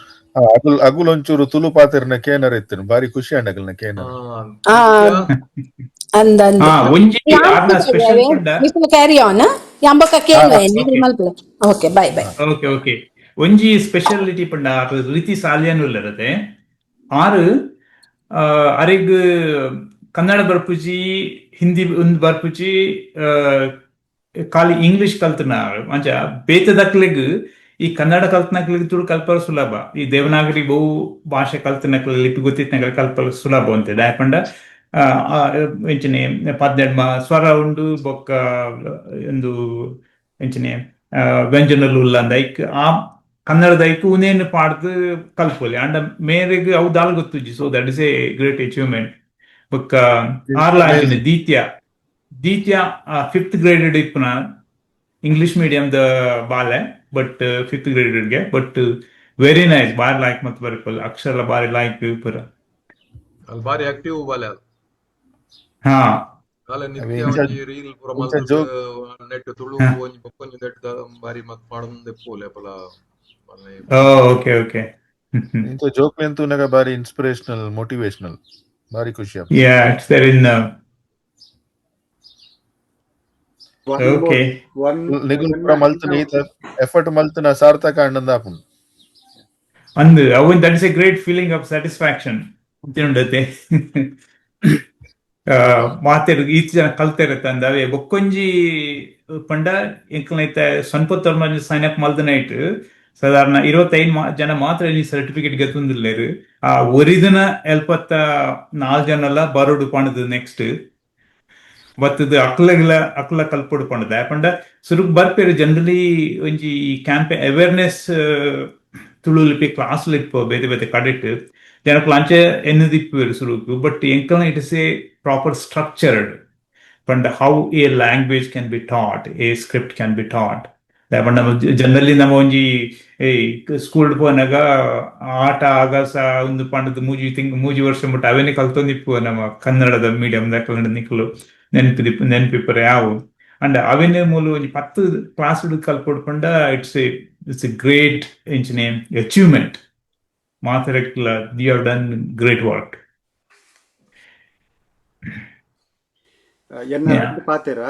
ಅಗುಲ್ ಅಗುಲ್ ಒಂಚೂರು ತುಳು ಪಾತೆರ್ನ ಕೇನರ್ ಇತ್ತಿನ ಬಾರಿ ಖುಷಿ ಅಂಡ ಅಗಲ್ನ ಕೇನರ್. ಅಂದ ಅಂದ ಒಂಜಿ ಆರ್ನ ಸ್ಪೆಷಲ್ ಪಂಡ ಕ್ಯಾರಿ ಆನ್ ಯಾಂಬಕ ಕೇನ್ವೆ ನಿಕುಲ್ ಮಲ್ಪಲೆ. Okay bye bye. Okay okay ಒಂಜಿ ಸ್ಪೆಷಾಲಿಟಿ ಪಂಡ ಆರ್ ರೀತಿ ಸಾಲಿಯನ್ ಉಲ್ಲರತೆ ಆರು ಅರೆಗ್ ಕನ್ನಡ ಬರ್ಪುಜಿ ಹಿಂದಿ ಒಂದು ಬರ್ಪುಜಿ ಖಾಲಿ ಇಂಗ್ಲಿಷ್ ಕಲ್ತನ ಅಂಚ ಬೇತದಕ್ಲೆಗ್ ಈ ಕನ್ನಡ ಕಲ್ತನಕ್ಲೆಗ್ ತುಳು ಕಲ್ಪರ ಸುಲಭ. ಈ ದೇವನಾಗರಿ ಬಹು ಭಾಷೆ ಕಲ್ತನಕ್ಲೆ ಲಿಪಿ ಗೊತ್ತಿತ್ನಕ್ಲೆ ಕಲ್ಪರ ಸುಲಭ ಅಂತೆ ದಾಯಪಂಡ ಎಂಚನೆ ಪದ್ನೆಡ್ಮ ಸ್ವರ ಉಂಡು ಬೊಕ್ಕ ಒಂದು ಎಂಚನೆ ವ್ಯಂಜನಲು ಉಲ್ಲ ಅಂದ ಐಕ್ ಆ ಕನ್ನಡದ ಐಕ್ ಉನೇನು ಪಾಡ್ದು ಕಲ್ಪೊಲಿ ಅಂಡ ಮೇರೆಗ್ ಅವು dal ಗೊತ್ತುಜ್ಜಿ. So that is a great achievement. ಬೊಕ್ಕ ಆರ್ಲ ಅಂಚನೆ ದೀತ್ಯ ದೀತ್ಯ ಫಿಫ್ತ್ ಗ್ರೇಡ್ ಇಪ್ಪುನ English medium the ಬಾಲೆ, but fifth ಗ್ರೇಡ್ಗೆ, but very nice, ಬಾರಿ ಲೈಕ್ ಮತ್ತು ಬರಿಪಲ್ ಅಕ್ಷರ ಬಾರಿ ಲೈಕ್ ಪೂರ. ಅಲ್ಲಿ ಬಾರಿ ಆಕ್ಟಿವ್ ಬಾಲೆ ಅದು. ಹಾ. ಅಲ್ಲ ಅವೆ ನಿತ್ಯ ಇಂಚ ಒಂಜಿ ರೀಲ್ ಪೂರ ಇಂಚ ಮಲ್ತದ್ ಜೋಕ್ ನೆಟ್ ತುಳು ಒಂಜಿ ಬೊಕ್ಕೊಂಜಿ ನೆಟ್ ಬಾರಿ ಮತ್ ಪಾಡೊಂದು ಪೋಲೆ ಪಲ. Okay okay. ಇಂಚ ಜೋಕ್ಲೆನ್ ತೂನಗ ಬಾರಿ ಇನ್ಸ್ಪಿರೇಷನಲ್, ಮೋಟಿವೇಶನಲ್, ಬಾರಿ ಖುಷಿ ಆಪುಂಡು. Yeah, it's there in one more okay. One ನಿಗುಲ್ ಪೂರ ಮಲ್ತನ ಈತ ಎಫರ್ಟ್ ಮಲ್ತನ ಸಾರ್ಥಕ ಆಂಡಂದ ಆಪುಂಡು. ಅಂದ್ ಅವು that is a great feeling of satisfaction ಉಂಡತೆ. ಮಾತೆರ್ ಈತ್ ಜನ ಕಲ್ತೆರತ್ತ ಅಂದ ಅವೇ ಬೊಕ್ಕೊಂಜಿ ಪಂಡ ಎಂಕಲ್ನೈತ ಸ್ವಂತ ಸೈನ್ ಅಪ್ ಮಲ್ದ ನೈಟ್ ಸಾಧಾರಣ 25 ಜನ ಮಾತ್ರ ಈ ಸರ್ಟಿಫಿಕೇಟ್ ಗತ್ತೊಂದಿಲ್ಲೇರು. ಆ ಒರಿದಿನ 74 ಜನಲ ಬರೋಡು ಪಂಡದು ನೆಕ್ಸ್ಟ್ ಬತ್ತದ ಅಕ್ಲಗ್ಲ ಅಕ್ಲ ಕಲ್ಪೊಡು ಪಂಡದ. ಪಂಡ ಸುರುಕ್ ಬರ್ಪೇರು ಜನರಲಿ ಒಂಜಿ ಕ್ಯಾಂಪೆ ಅವೇರ್ನೆಸ್ ತುಳು ಲಿಪಿ ಕ್ಲಾಸ್ ಲಿಪ್ಪ ಬೇತೆ ಬೇತೆ ಕಡೆಟ್ ಜನಕ್ಲು ಅಂಚೆ ಎನ್ನದಿಪ್ಪುವೆರು ಸುರುಕು. ಬಟ್ ಎಂಕಲ್ನ it is a proper structured ಪಂಡ how a language can be taught, a script can be taught. ಪಂಡ ಜನರಲಿ ನಮ್ಮ ಒಂಜಿ ಈ ಸ್ಕೂಲ್ ಪೋನಾಗ ಆಟ ಆಗಸ ಒಂದು ಪಂಡದ ಮೂಜಿ ತಿಂಗ್ ಮೂಜಿ ವರ್ಷ ಮುಟ್ಟ ಅವೇನೆ ಕಲ್ತೊಂದಿಪ್ಪುವ ನಮ್ಮ ಕನ್ನಡದ ಮೀಡಿಯಂ ದಾಕಲ್ಂಡ ನಿಕ್ಲು ನೆನಪು ನೆನಪಿಪ್ಪರೆ ಯಾವು. ಅಂಡ್ ಅವೇನೆ ಮೂಲು ಒಂಜಿ 10 ಕ್ಲಾಸ್ ಕಲ್ಪೊಡು ಪಂಡ it's a great ಎಂಚಿನೆ achievement ಮಾತೆರೆಕ್ಲ. You have done great work. ಎನ್ನ ರಡ್ಡ್ ಪಾತೆರ.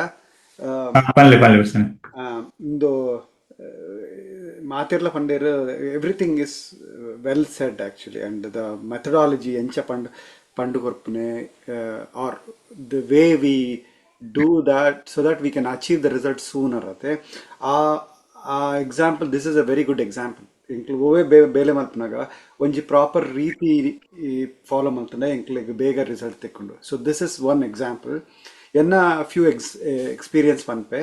ಪನ್ಲೆ ಪನ್ಲೆ ಪ್ರಸನ್ನ. ಇಂದು ಮಾತೆರ್ಲ ಪಂಡೇರ್, everything is well said actually, and the methodology ಎಂಚ ಪಂಡ್ Pandu ಕೊರ್ಪುನೆ or the way we do that so that we can achieve the result sooner ಅತೆ. ಆ ಆ example, this is a very good example. ಎಂಕ್ಲು ಓವೇ ಬೇಲೆ ಮಲ್ಪುನಾಗ ಒಂಜಿ ಪ್ರಾಪರ್ ರೀತಿ ಫಾಲೋ ಮಲ್ತಂಡ ಎಂಕ್ಲೆಗ್ ಬೇಗ result ತೆಕ್ಕೊಂಡು. So this is one example. ಎನ್ನ ಫ್ಯೂ ಎಕ್ಸ್ಪೀರಿಯನ್ಸ್ ಪನ್ಪೆ.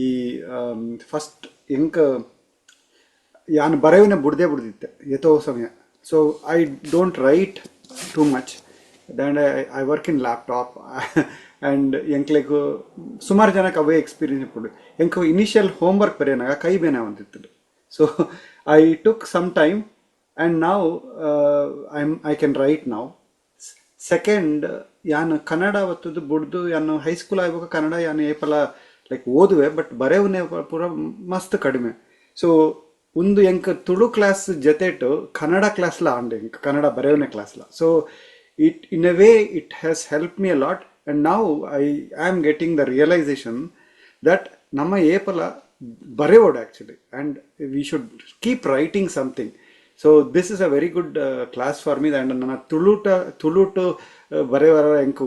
ಈ ಫಸ್ಟ್ ಎಂಕ್ ಯಾನ್ ಬರೆಯುವಿನ ಬುಡ್ದೇ ಬುಡ್ದಿತ್ತೆ ಏತೋ ಸಮಯ. So I don't write too much, and I work in laptop, and ಎಂಕ್ಲೆಗ್ ಸುಮಾರು ಜನಕ್ಕೆ ಅವೇ ಎಕ್ಸ್ಪೀರಿಯನ್ಸ್ ಇಪ್ಪುಂಡು. ಎಂಕ್ ಇನಿಷಿಯಲ್ ಹೋಮ್ವರ್ಕ್ ಬರೆಯನಾಗ ಕೈ ಬೇನೆ ಆವೊಂದಿತ್ತು. So I took some time and now I can write now. Second, ಯಾನ್ ಕನ್ನಡ ಒತ್ತದು ಬುಡ್ದು ಯಾನ್ ಹೈಸ್ಕೂಲ್ ಆಗುವಾಗ ಕನ್ನಡ ಯಾನ್ ಏಪಲ ಲೈಕ್ ಓದುವೆ, ಬಟ್ ಬರೆಯುವನೆ ಪೂರ ಮಸ್ತ್ ಕಡಿಮೆ. ಸೊ ಒಂದು ಎಂಕ್ ತುಳು ಕ್ಲಾಸ್ ಜೊತೆಟು ಕನ್ನಡ ಕ್ಲಾಸ್ಲ ಆಂಡ್ ಎಂಕ್ Kannada ಬರೆಯುವನೆ ಕ್ಲಾಸ್ಲ. So it in a way it has help me a lot, and now I am getting the realization that ನಮ್ಮ ಏಪಲ ಬರೆಯೋಡು actually, and we should keep writing something. So this is a very good class for me, and ನನ್ನ ತುಳುಟ ತುಳುಟು ಬರೆಯವರ ಎಂಕು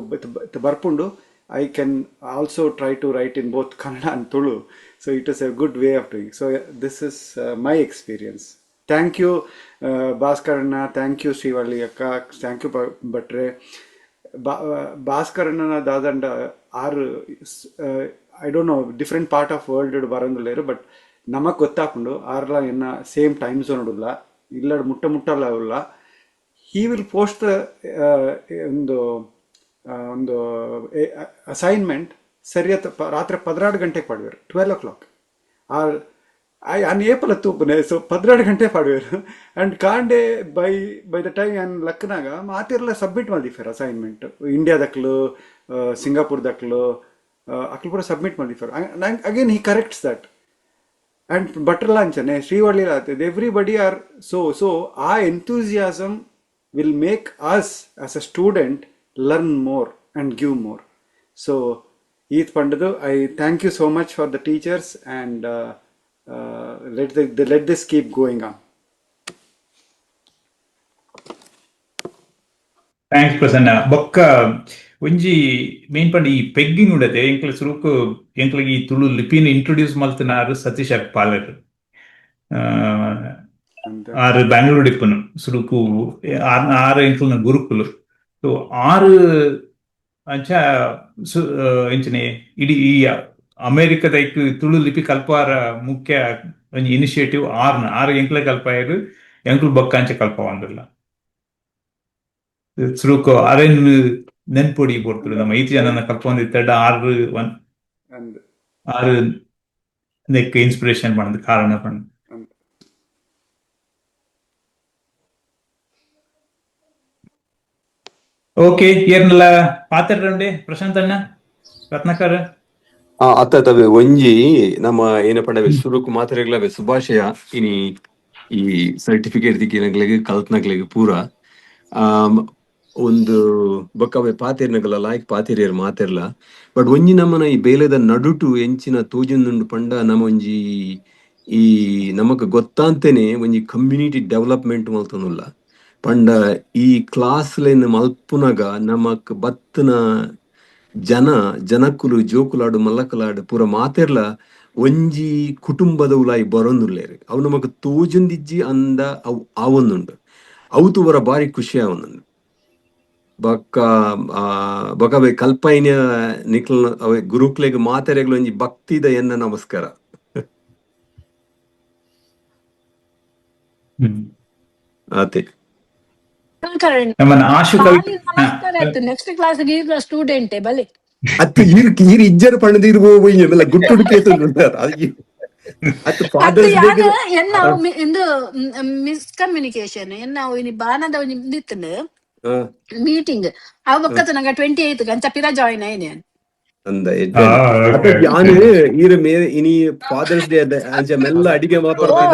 ಬರ್ಪುಂಡು. I can also try to write in both Kannada and Tulu. So it is a good way of doing. So this is my experience. Thank you ಭಾಸ್ಕರಣ್ಣ, thank you Srivalli ಅಕ್ಕ, thank you ಭಟ್ರೆ. ಭಾಸ್ಕರಣ್ಣನ ದಾದಂಡ ಆರು I don't know different part of world ಬರಂದುಲ್ಲೇರು, but ನಮಗ್ ಗೊತ್ತಾಪುಂಡು ಆರ್ಲ ಎನ್ನ same time zone ಉಲ್ಲ ಇಲ್ಲಡ್ ಮುಟ್ಟ ಮುಟ್ಟಲ್ಲ ಉಲ್ಲ. He will post the ಒಂದು ಒಂದು ಅಸೈನ್ಮೆಂಟ್ ಸರಿಯಾದ ರಾತ್ರಿ 12 ಗಂಟೆಗೆ ಪಾಡುವೆರ್, 12 o'clock. ಆ ಯಾನ್ ಏಪಲ ತೂಪುನೆ. ಸೊ 12 ಗಂಟೆ ಪಾಡುವೆರ್ ಅಂಡ್ ಕಾಂಡೆ by the time ಯಾನ್ ಲಕ್ಕನಾಗ ಮಾತೆರ್ಲ ಸಬ್ಮಿಟ್ ಮಲ್ದಿಫೆರ್ ಅಸೈನ್ಮೆಂಟ್. ಇಂಡಿಯಾದಕ್ಲು, ಸಿಂಗಾಪುರ್ದಕ್ಲು, ಅಕ್ಲು ಪೂರ ಸಬ್ಮಿಟ್ ಮಲ್ದಿಫೆರ್. Again he corrects that. And ಬಟ್ರಲ ಅಂಚನೆ, Srivalli, everybody are so so ಆ enthusiasm will make us as a student learn more and give more. So ಈತ್ ಪಂಡದು I thank you so much for the teachers, and let this keep going on. Thanks Prasanna. ಬೊಕ್ಕ ಒಂಜಿ main ಪಂಡ ಈ pegging ಉಂಡತೆ ಎಂಕ್ಲ ಸುರುಕು ಎಂಕ್ಲೆಗ್ ಈ Tulu ಲಿಪಿನ್ introduce ಮಲ್ತಿನಾರ್ Satish ಅಕ್ಪಾಲೆರ್. ಆರ್ ಬ್ಯಾಂಗ್ಳೂರ್ ಇಪ್ಪುನು ಸುರುಕು. ಆರ್ ಆರ್ ಎಂಕ್ಲೆನ ಗುರುಕುಲು. ಸೊ ಆರು ಅಂಚ ಎಂಚನೆ ಇಡೀ ಈ ಅಮೆರಿಕದ ಐಕ್ ತುಳು ಲಿಪಿ ಕಲ್ಪಾರ ಮುಖ್ಯ ಒಂಜಿ ಇನಿಷಿಯೇಟಿವ್ ಆರ್ನ ಆರ್ ಎಂಕ್ಲೆ ಕಲ್ಪಾಯರು, ಎಂಕ್ಲು ಬೊಕ್ಕ ಅಂಚ ಕಲ್ಪವಂದಿಲ್ಲ ಸುರುಕು. ಅರೆನ್ ನೆನ್ಪೊಡಿ ಪೊರ್ತುಡು ನಮ್ಮ ಈತ್ ಜನನ ಕಲ್ಪೊಂದಿತ್ತೆಡ ಆರು ಒನ್ ಅಂದ್ ಆರು ನೆಕ್ ಇನ್ಸ್ಪಿರೇಷನ್ ಪಂದ್ ಕಾರಣ ಪಂದ್. ಅಂದ್. ಓಕೆ, ಏರ್ನಲ ಪಾತೆರಂಡೆ ಪ್ರಶಾಂತ್ ಅಣ್ಣ, ರತ್ನಾಕರ್. ಅತ್ತ ತವೆ ಒಂಜಿ ನಮ್ಮ ಏನಪಂಡವೆ ಸುರುಕು ಮಾತ್ರೆಗ್ಲವೆ ಶುಭಾಶಯ. ಇನಿ ಈ ಸರ್ಟಿಫಿಕೇಟ್ ದಿಕ್ಕಿನಗ್ಲೆಗ್ ಕಲ್ತ್ನಗ್ಲೆಗ್ ಪೂರ ಒಂದು ಬೊಕ್ಕವೆ ಪಾತೆರ್ನಗಲ ಲಾಯ್ಕ್ ಪಾತೆರಿಯರ್ ಮಾತೆರ್ಲ. ಬಟ್ ಒಂಜಿ ನಮನ ಈ ಬೇಲೆದ ನಡುಟು ಎಂಚಿನ ತೋಜೊಂದುಂಡು ಪಂಡ ನಮ ಒಂಜಿ ಈ ನಮಕ್ ಗೊತ್ತಾಂತೆನೆ ಒಂಜಿ ಕಮ್ಯುನಿಟಿ ಡೆವಲಪ್ಮೆಂಟ್ ಮಲ್ತೊಂದುಲ್ಲ. ಪಂಡ ಈ ಕ್ಲಾಸ್ ಲೆನ್ ಮಲ್ಪುನಗ ನಮಕ್ ಬತ್ತನ ಜನ ಜನಕುಲು ಜೋಕುಲಾಡು ಮಲ್ಲಕುಲಾಡು ಪೂರ ಮಾತೆರ್ಲ ಒಂಜಿ ಕುಟುಂಬದ ಉಲಾಯಿ ಬರೊಂದುಲ್ಲೆರ್. ಅವು ನಮಕ್ ತೋಜೊಂದಿಜ್ಜಿ ಅಂದ ಅವು ಆವೊಂದುಂಡು. ಅವು ತೂವರ ಬಾರಿ ಖುಷಿ ಆವೊಂದುಂಡು. ಬೊಕ್ಕ ಬೊಕ್ಕ ಅವೆ ಕಲ್ಪೈನ ನಿಕ್ಲ್ ಅವೆ ಗುರುಕ್ಲೆಗ್ ಮಾತೆರೆಗ್ಲ ಒಂಜಿ ಭಕ್ತಿದ ಎನ್ನ ನಮಸ್ಕಾರ. ಆತೆ. ನಮ್ಮನ ಆಶು ಕವಿ ನಮಸ್ಕಾರ ಆಯ್ತು. ನೆಕ್ಸ್ಟ್ ಕ್ಲಾಸ್ ಈರ್ಲ ಸ್ಟೂಡೆಂಟೇ ಬಲೆ. ಅತ್ತು ಈರ್ ಈರ್ ಇಜ್ಜರ್ ಪಂಡದ ಇರ್ ಪೋಯಿ ಗುಟ್ಟುಡು ಕೇತುಂಡು ಅತ್ತು ಅತ್ತು ಫಾದರ್ಸ್ ಯಾನ್ ಡೇಗ್ ಎನ್ನ ಇಂದು ಮಿಸ್ಕಮ್ಯುನಿಕೇಶನ್ ಎನ್ನ ಇನಿ ಬಾನದ ಒಂಜಿ ಇತ್ತಿಂಡು ಮೀಟಿಂಗ್ ಅವ ಬೊಕ್ಕದ ನಂಗ 28 ಅಂಚ ಪಿರ ಜಾಯಿನ್ ಆಯ್ನೆ. ಅಂದ ಎಡ್ಡೆ ಅತ್ತ ಯಾನ್ ಈರ್ ಮೇ ಇನಿ ಫಾದರ್ಸ್ ಡೇ ಅಂಚ ಮೆಲ್ಲ ಅಡಿಗೆ ಓ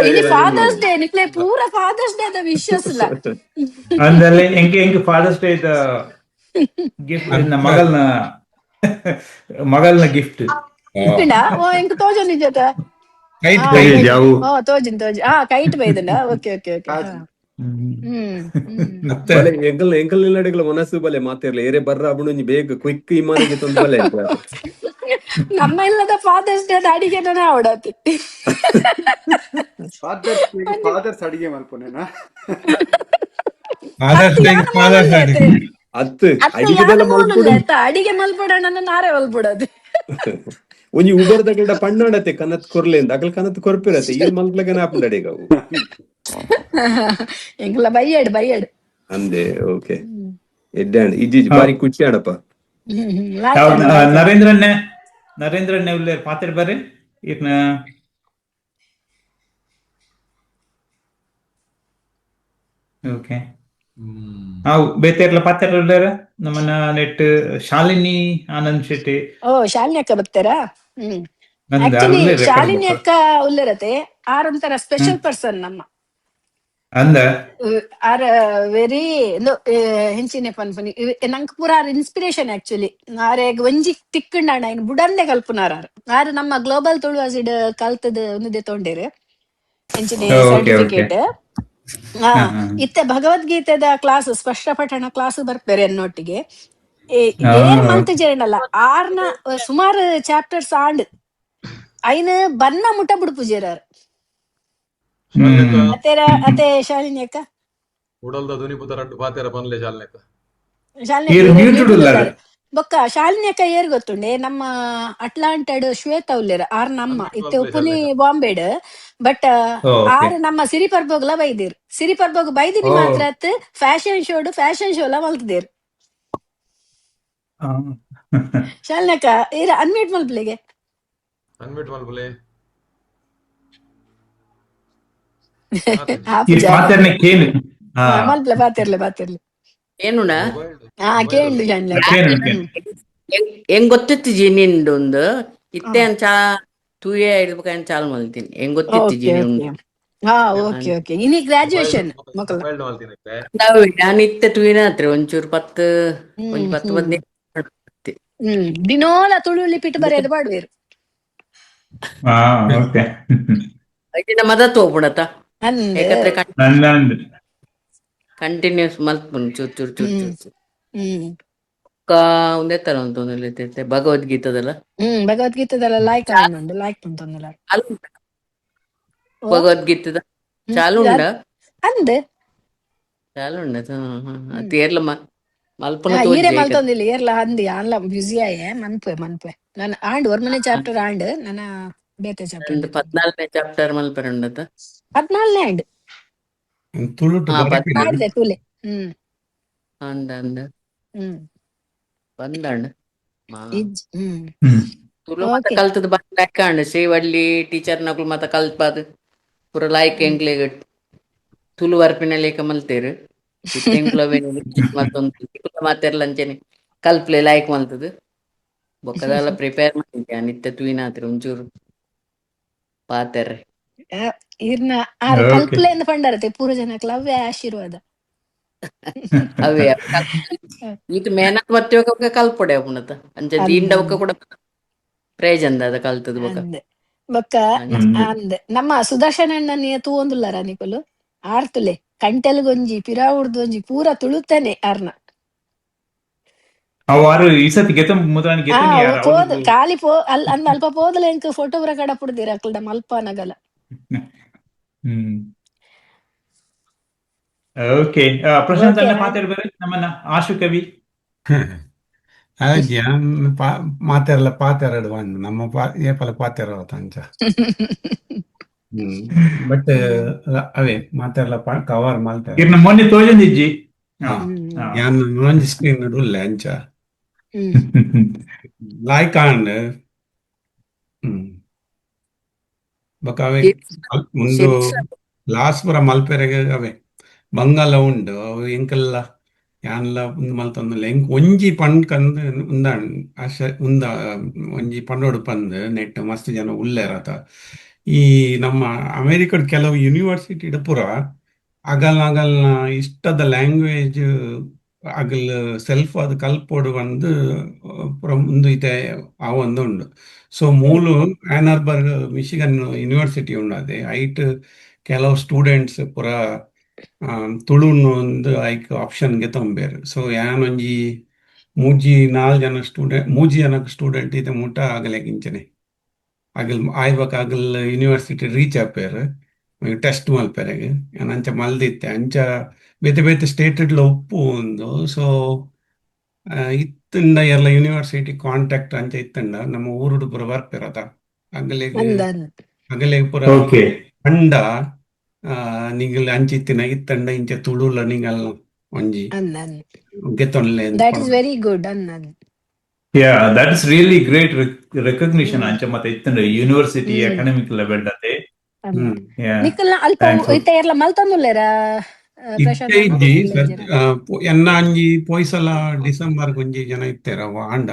ಇನಿ ಫಾದರ್ಸ್ ಡೇ, ನಿಕ್ಲೆ ಪೂರ ಫಾದರ್ಸ್ ಡೇ ದ ವಿಶಸ್ ಲ. ಅಂದಲ್ಲಿ ಎಂಕ್ ಎಂಕ್ ಫಾದರ್ಸ್ ಡೇ the gift ಮಗಲ್ನ ಮಗಲ್ನ ಗಿಫ್ಟ್. ಇತ್ತಿಂಡ ಓ ಎಂಕ್ ತೋಜೊಂದಿಜ್ಜತ. ಕೈಟ್. ಓ ತೋಜಿನ್ ತೋಜಿ, ಆ ಕೈಟ್ ಬೈದಂಡ. Okay okay okay. ಹ್ಮ್ ಹ್ಮ್. ಅತ್ತೆ. ಬಲೆ ಎಂಕಲ್ ಎಂಕಲ್ ನಿಲ್ಲಡೆಗಳ ಮನಸ್ಸು ಬಲೆ ಮಾತಿರ್ಲ ಏರೆ ಬರ್ರ ಅಬುಣೊಂಜಿ ಬೇಗ ಕ್ವಿಕ್ ಇಮಾನಿಗೆ ತಂದು ಬಲೆ. ನಮ್ಮ ಇಲ್ಲದ ಫಾದರ್ಸ್ ಡೇ ಅಡಿಗೆನೇ ಅವಡತಿ. ಫಾದರ್ಸ್ ಫಾದರ್ಸ್ ಅಡಿಗೆ ಮಲ್ಪುನೇನಾ? ಫಾದರ್ಸ್ ಅತ್ತು ಡೇ ಯಾನ್ ಫಾದರ್ಸ್ ಮೂಲುಲ್ಲೆ ಅಡಿಗೆ. ಅತ್ತು ಅತ್ತೆ ಯಾನ್ ಅಡಿಗೆದೆಲ್ಲ ಮೂಲುಲ್ಲೆ ಮಲ್ಪುಡು. ಅತ್ತ ಅಡಿಗೆ ಮಲ್ಪಡೋಣ ನಾರೇ ಮಲ್ಪಡೋದು. ಒಂಜಿ ಉಬರ್ದಗಲ್ಡ ಪಣ್ಣಾಡತೆ ಕನತ್ ಕೊರ್ಲೆಂದ ಅಗಲ್ ಕನತ್ ಕೊರ್ಪಿರತೆ ಈರ್ ಮಲ್ಪಲಗನ ಆಪುಂಡು ಅಡಿಗೆ ಅವು. ಎಂಕಲ ಬೈಯಡ್ ಬೈಯಡ್. ಅಂದೆ ಓಕೆ ಎಡ್ಡೆ ಇಜ್ಜಿ ಬಾರಿ ಖುಷಿ ಆಡಪ್ಪ. ಹ್ಮ್ ಹ್ಮ್ ಲಾಯ್ಕ್ ಅಣ್ಣ ಲಾಯ್ಕ್ ಅಣ್ಣ. ನರೇಂದ್ರಣ್ಣೆ ನರೇಂದ್ರಣ್ಣೆ ಉಲ್ಲೇರ್ ಪಾತೆರ್ ಬರ್ರಿ ಇರ್ನ. ಓಕೆ, ಅವು ಬೇತೆರ್ಲ ಪಾತೆರ್ ಉಲ್ಲೇರ ನಮ್ಮನ ನೆಟ್ ಶಾಲಿನಿ ಆನಂದ್ ಶೆಟ್ಟಿ. ಓ ಶಾಲಿನಿ ಅಕ್ಕ ಬರ್ತಾರಾ? ಹ್ಮ್. ನಂದು ಆಕ್ಚುಲಿ ಉಲ್ಲೇರ್ ರೆಕಾರ್ಡ್ ಶಾಲಿನಿ ಬೊಕ್ಕ ಅಕ್ಕ ಉಲ್ಲೇರತೆ ಆರ್ ಒಂಥರ ಸ್ಪೆಷಲ್ ಪರ್ಸನ್ ನಮ್ಮ. ಅಂದ ಆರ್ ವೆರಿ ಹೆಂಚಿನೆ ಪನ್ಪುನಿ ನಂಕ್ ಪೂರ ಆರ್ ಇನ್ಸ್ಪಿರೇಷನ್ ಆಕ್ಚುಲಿ. ಆರೆಗ್ ಒಂಜಿ ತಿಕ್ಕಂಡಾಣ ಇನ್ ಬುಡಂದೆ ಕಲ್ಪುನಾರ್ ಆರ್. ಆರ್ ನಮ್ಮ ಗ್ಲೋಬಲ್ ತುಳುವಾಸಿಡ್ ಕಲ್ತದ್ ಒಂದೇ ತೊಂಡೇರು ಎಂಚಿನೆ ಓಕೆ ಓಕೆ ಸರ್ಟಿಫಿಕೇಟ್. ಇತ್ತೆ ಭಗವದ್ಗೀತೆದ ಕ್ಲಾಸ್ ಸ್ಪಷ್ಟ ಪಠಣ ಕ್ಲಾಸ್ ಬರ್ಪೇರೆ ಎನ್ನೊಟ್ಟಿಗೆ. ಏರ್ ಮಂತ್ ಜೇರನಲ್ಲ ಆರ್ನ ಸುಮಾರು ಚಾಪ್ಟರ್ಸ್ ಆಂಡ್ ಐನ್ ಬನ್ನ ಮುಟ ಬುಡುಪುಜೇರಾರ್. ಶಾಲಿನಿಯಕ್ಕ. ಅತೇರ ಅತೆ ಶಾಲಿನಿ ಅಕ್ಕ. ಉಡಲ್ದ ದುನಿಪುತ ರಡ್ಡು ಪಾತೆರ ಪನ್ಲೆ ಶಾಲಿನಿಯಕ್ಕ. ಶಾಲಿನಿ ಈರ್ ಅಕ್ಕ ಮ್ಯೂಟೆಡ್ ಮ್ಯೂಟೆಡ್ ಉಲ್ಲಾರ್. ಉಲ್ಲಾರ್. ಬೊಕ್ಕ ಶಾಲಿನಿ ಅಕ್ಕ ಏರ್ ಗೊತ್ತುಂಡೆ ನಮ್ಮ ಅಟ್ಲಾಂಟಡ್ ಶ್ವೇತ ಉಲ್ಲೇರ್ ಆರ್ ನಮ್ಮ ಅನ್ಮ್ಯೂಟ್ ಇತ್ತೆ ಮಲ್ಪುಲೆ ಉಪ್ಪುನಿ ಶಾಲಿನಿಯಕ್ಕ. ಬಾಂಬೆಡ್ ಬಟ್ ಓಕೆ ಆರ್ ನಮ್ಮ ಸಿರಿಪರ್ಬೋಗ್ಲ ಬೈದಿರ್. ಸಿರಿಪರ್ಬೋಗ್ ಬೈದಿನಿ ಓ ಮಾತ್ರ ಅತ್ ಫ್ಯಾಷನ್ ಶೋಡ್ ಫ್ಯಾಷನ್ ಶೋಲ ಮಲ್ತದೇರ್. ಶಾಲಿನಿ ಅಕ್ಕ ಏರ್ ಅನ್ಮ್ಯೂಟ್ ಮಲ್ಪಲೆಗೆ. ಅನ್ಮ್ಯೂಟ್ ಮಲ್ಪುಲೆ. ಈ ಆಪುಜಾರ ಪಾತೆರ್ನೆ ಕೇನು ಹಾ ಮಲ್ಪಲೆ ಪಾತಿರ್ಲೆ ಪಾತಿರ್ಲೆ. ಏನುಣ ಮೊಬೈಲ್ ಹಾ ಮೊಬೈಲ್ ಕೇಂಡು ಶಾಲಿನಿ ಅಕ್ಕ. ಕೇನು ಕೇನು. ಹ್ಮ್. ಎಂಗ್ ಗೊತ್ತಿತ್ತಿಜಿ ನಿಂಡೊಂದು ಇತ್ತೆ ಅಂಚ ತೂಯೆ ಇಡ್ಬೇಕಂತ ಚಾಲು ಮಲ್ತೀನಿ ಎಂಗ್ ಗೊತ್ತಿತ್ತಿಜಿ ಓಕೆ ನಿಂಡು. ಓಕೆ ಹಾ ಓಕೆ ಓಕೆ ಇನಿ ಮೊಬೈಲ್ ಗ್ರಾಜುಯೇಷನ್ ಮೊಕಲ. ಮೊಬೈಲ್ ಮಲ್ತೀನಿ ಇತ್ತೆ. ನಾನು ಇತ್ತೆ ತೂಯಿನ ಹತ್ರ ಒಂಚೂರು ಪತ್ತು ಒಂಜಿ ಹ್ಮ್ 10 ಹ್ಮ್ 15. ಹ್ಮ್ ದಿನೋಲ ತುಳು ಲಿಪಿಟ್ ಬರೆಯದು ಪಾಡುವೇರು. ಹಾ ಓಕೆ. ಐಟಿನ ಮದತ್ ಹೋಗ್ಬಿಡತ್ತ ಅಂದ್ ಏಕತ್ರೆ ನಂದ ಕಂಟಿನ್ಯೂಸ್ ಮಲ್ಪುನ್ ಚೂರು ಚೂರು ಚೂರು ಹ್ಮ್ ಚೂರು ಚೂರು. ಹ್ಮ್ ಬೊಕ್ಕ ಒಂದೇ ತರ ಉಂಟು ಭಗವದ್ಗೀತದಲ್ಲ. ಹ್ಮ್ ಭಗವದ್ಗೀತೆದಲ್ಲ ಲೈಕ್ ಆವೊಂದುಂಡು ಲೈಕ್ ಪಂತೊಂದುಲ್ಲ. ಚಾಲು ಉಂಡ ಓ ಭಗವದ್ಗೀತೆದ ಹ್ಮ್ ಚಾಲು ಉಂಡ. ಅಂದ್ ಚಾಲು ಉಂಡ. ಹ್ಮ್ ತೇರ್ಲ ಮಲ್ಪುನ ಈರೆ ತೋಜಿ ಏಕತ್ರೆ. ಮಲ್ತೊಂದಿಲ್ಲ ಏರ್ಲ ಅಂದಿ ಆನ್ಲ ಬ್ಯುಸಿ ಆಯೆ ಮನ್ಪೆ ಮನ್ಪೆ ನಾನು ಆಂಡ್ ಒರ್ಮನೆ ಚಾಪ್ಟರ್ ಆಂಡ್ ನನ್ನ ಬೇತೆ ಚಾಪ್ಟರ್. ಒಂದು 14ನೇ ಚಾಪ್ಟರ್ ಮಲ್ಪೆರೆ ಉಂಡತ. 14ನೇ ಆಂಡ್. ತುಳುಟು ಹಾ ಬರಪಿನ ಪಾಡ್ದೆ ತೂಲೆ. ಹ್ಮ್ ಅಂದ ಅಂದ ಹ್ಮ್. ಬಂದಣ್ಣ. ಇಜ್ ಹ್ಮ್. ತುಳು ಮಾತ ಓಕೆ. ಕಲ್ತದ ಲೆಕ್ಕ ಶ್ರೀವಳ್ಳಿ ಟೀಚರ್ ನಕುಲು ಮಾತ ಕಲ್ಪಾದ್ ಪೂರ ಲಾಯ್ಕ್ ಎಂಕ್ಲೆಗ್ ತುಳು ವರ್ಪಿನ ಲೇಖ ಮಲ್ತೇರು. ಇತ್ತೆ ಎಂಕ್ಲು ಅವೇನು ಮತ್ತೊಂದು ಮಾತೆರ್ಲ ಅಂಚೆನೆ ಕಲ್ಪ್ಲೆ ಲಾಯ್ಕ್ ಮಲ್ತದು. ಬೊಕ್ಕದಾಲ ಪ್ರಿಪೇರ್ ಮಾಡಿದ್ದೆ ಇತ್ತೆ ತೂಯಿನಾತ್ರಿ ಒಂಚೂರು ಪಾತೆರ್ರೆ. ಇರ್ನ ಆರ್ ಓಕೆ. ಕಲ್ಪ್ಲೆ ಅಂದ್ ಪಂಡರತೆ ಪೂರ ಜನಕ್ಲ ಅವ್ವೇ ಆಶೀರ್ವಾದ. ಅವೇ ಈತ ಮೇನತ್ ಮತ್ತೆ ಬೊಕ್ಕ ಕಲ್ಪೊಡೆ ಪುನತ ಅಂಚ ದೀಂಡ ಬೊಕ್ಕ ಕೂಡ ಪ್ರಯೋಜನ ಅದ ಕಲ್ತದ ಬೊಕ್ಕ. ಅಂದ್ ಬೊಕ್ಕ ಅಂಚ. ಅಂದ್ ನಮ್ಮ ಸುದರ್ಶನ್ ಅಣ್ಣನ್ ತೂವೊಂದುಲ್ಲಾರ ನಿಕುಲು ಆರ್ತುಲೆ ಕಂಟೆಲ್ಗೊಂಜಿ ಪಿರಾವುಡ್ದು ಒಂಜಿ ಪೂರ ತುಳುತ್ತನೆ ಆರ್ನ. ಅವು ಆರು ಈ ಸತಿ ಗೆತ ಮುದ್ರಾಣಿ ಆ ಗೆತನಿ ಯಾರ ಪೋದ್ ಅವನು ಖಾಲಿ ಪೋ ಅಲ್ ಅಂದ್ ಅಲ್ಪ ಪೋದಲ ಎಂಕ್ ಫೋಟೋ ಪೂರ ಕಡಪುಡ್ದಿರ ಅಕ್ಲ್ಡ ಮಲ್ಪ ನಗಲ. ಹ್ಮ್. ಓಕೆ, ಪ್ರಶಾಂತ್ ಓಕೆ ಅಣ್ಣ ಮಾತಾಡ್ಬೇರೆ ನಮ್ಮನ್ನ ಆಶು ಕವಿ. ಅಜ್ಜಿ ಪಾ ಮಾತೆರ್ಲ ಪಾತೆರಡು ಒಂದು ನಮ್ಮ ಪಾ ಏಪಲ ಪಾತೆರ ಅಂಚ. ಬಟ್ ಅವೇ ಮಾತೆರ್ಲ ಕವರ್ ಮಲ್ತೆರ್. ಇರ್ನ ಮೊನ್ನೆ ತೋಜೊಂದಿಜ್ಜಿ. ಹಾ, ಯಾನ್ ಒಂಜಿ ಸ್ಕ್ರೀನ್ ಉಲ್ಲೆ ಅಂಚ ಲಾಯ್ಕ್ ಆಂಡ್. ಬೊಕ ಅವೇ ಮುಂದು ಲಾಸ್ಟ್ ಪೂರ ಮಲ್ಪೆರೆಗ್ ಅವೇ ಬಂಗಾಲ ಉಂಡು ಅವು ಎಂಕಲ್ಲ ಯಾನ್ಲ ಉಂದು ಮಲ್ತೊಂದುಲ್ಲೆ. ಎಂಕ್ ಒಂಜಿ ಪಂಡ್ ಕಂದ್ ಉಂದಾಂಡ್ ಆಶ ಉಂದ ಒಂಜಿ ಪಂಡೋಡು ಪಂದ್ ನೆಟ್ ಮಸ್ತ್ ಜನ ಉಲ್ಲೆರತ. ಈ ನಮ್ಮ ಅಮೆರಿಕಡ್ ಕೆಲವು ಯೂನಿವರ್ಸಿಟಿ ಪೂರ ಅಗಲ್ ಅಗಲ್ನ ಇಷ್ಟದ ಲ್ಯಾಂಗ್ವೇಜ್ ಅಗಲ್ ಸೆಲ್ಫ್ ಅದು ಕಲ್ಪೊಡು ಬಂದು ಪೂರ ಉಂದು ಇತ್ತೆ ಆವೊಂದು ಉಂಡು. ಸೊ ಮೂಲು ಆನ್ ಆರ್ಬರ್ ಮಿಶಿಗನ್ ಯೂನಿವರ್ಸಿಟಿ ಉಂಡು, ಅದೇ ಐಟ್ ಕೆಲವು ಸ್ಟೂಡೆಂಟ್ಸ್ ಪೂರ ತುಳುನು ಒಂದು ಐಕ್ ಆಪ್ಷನ್ ಗೆ ತೊಂಬೇರು. ಸೊ ಯಾನ್ ಒಂಜಿ ಮೂಜಿ ನಾಲ್ ಜನ ಸ್ಟೂಡೆಂಟ್, ಮೂಜಿ ಜನ ಸ್ಟೂಡೆಂಟ್ ಇತ್ತೆ ಮುಟ್ಟ ಆಗಲೆಗ್ ಇಂಚನೆ ಅಗಲ್ ಆಯ್ಬಕ್ ಅಗಲ್ ಯೂನಿವರ್ಸಿಟಿ ರೀಚ್ ಆಪೇರ್ ಟೆಸ್ಟ್ ಮಲ್ಪೆರೆಗ್ ಯಾನ್ ಅಂಚ ಮಲ್ದಿತ್ತೆ. ಅಂಚ ಬೇತೆ ಬೇತೆ ಸ್ಟೇಟ್ ಉಪ್ಪು ಉಂದು. ಸೊ ಇತ್ತಂಡ ಎಲ್ಲ ಯೂನಿವರ್ಸಿಟಿ ಕಾಂಟ್ಯಾಕ್ಟ್ ಅಂಚ ಇತ್ತಂಡ ನಮ್ಮ ಊರುಡು ಪೂರ ಬರ್ಪೆರತ ಅಗಲೆಗ್ ಅಂದ್ ಅಂದ್ ಅಗಲೆಗ್ ಪೂರ ಓಕೆ. ಪಂಡ ನಿಗಲ್ ಅಂಚಿತ್ತಿನ ಇತ್ತಂಡ ಇಂಚ ತುಳುಲ ನಿಗಲ್ ಒಂಜಿ ಅಂದ್ ಅಂದ್ ಗೆತೊನ್ಲೆ that is very good ಅಂದ್ ಅಂದ್. Yeah, that is really great recognition ಅಂಚ ಮತ್ತೆ ಇತ್ತಂಡ university academic level ಅತೆ. ಅಂದ್ ಯಾ, ನಿಕಲ್ನ ಅಲ್ಪ thanks. ಇತ್ತೆ ಏರ್ಲ ಮಲ್ತೊಂದುಲ್ಲೆರ ಇತ್ತೆ ಪ್ರಶಾಂತ್ ಅಣ್ಣ? ಇಜ್ಜಿ ಇಲ್ಲ ಸರ್. ಇಜ್ಜೆರ? ಎನ್ನ ಅಂಜಿ ಪೋಯ್ಸಲ ಡಿಸೆಂಬರ್ ಒಂಜಿ ಜನ ಇತ್ತೆರ ಆಂಡ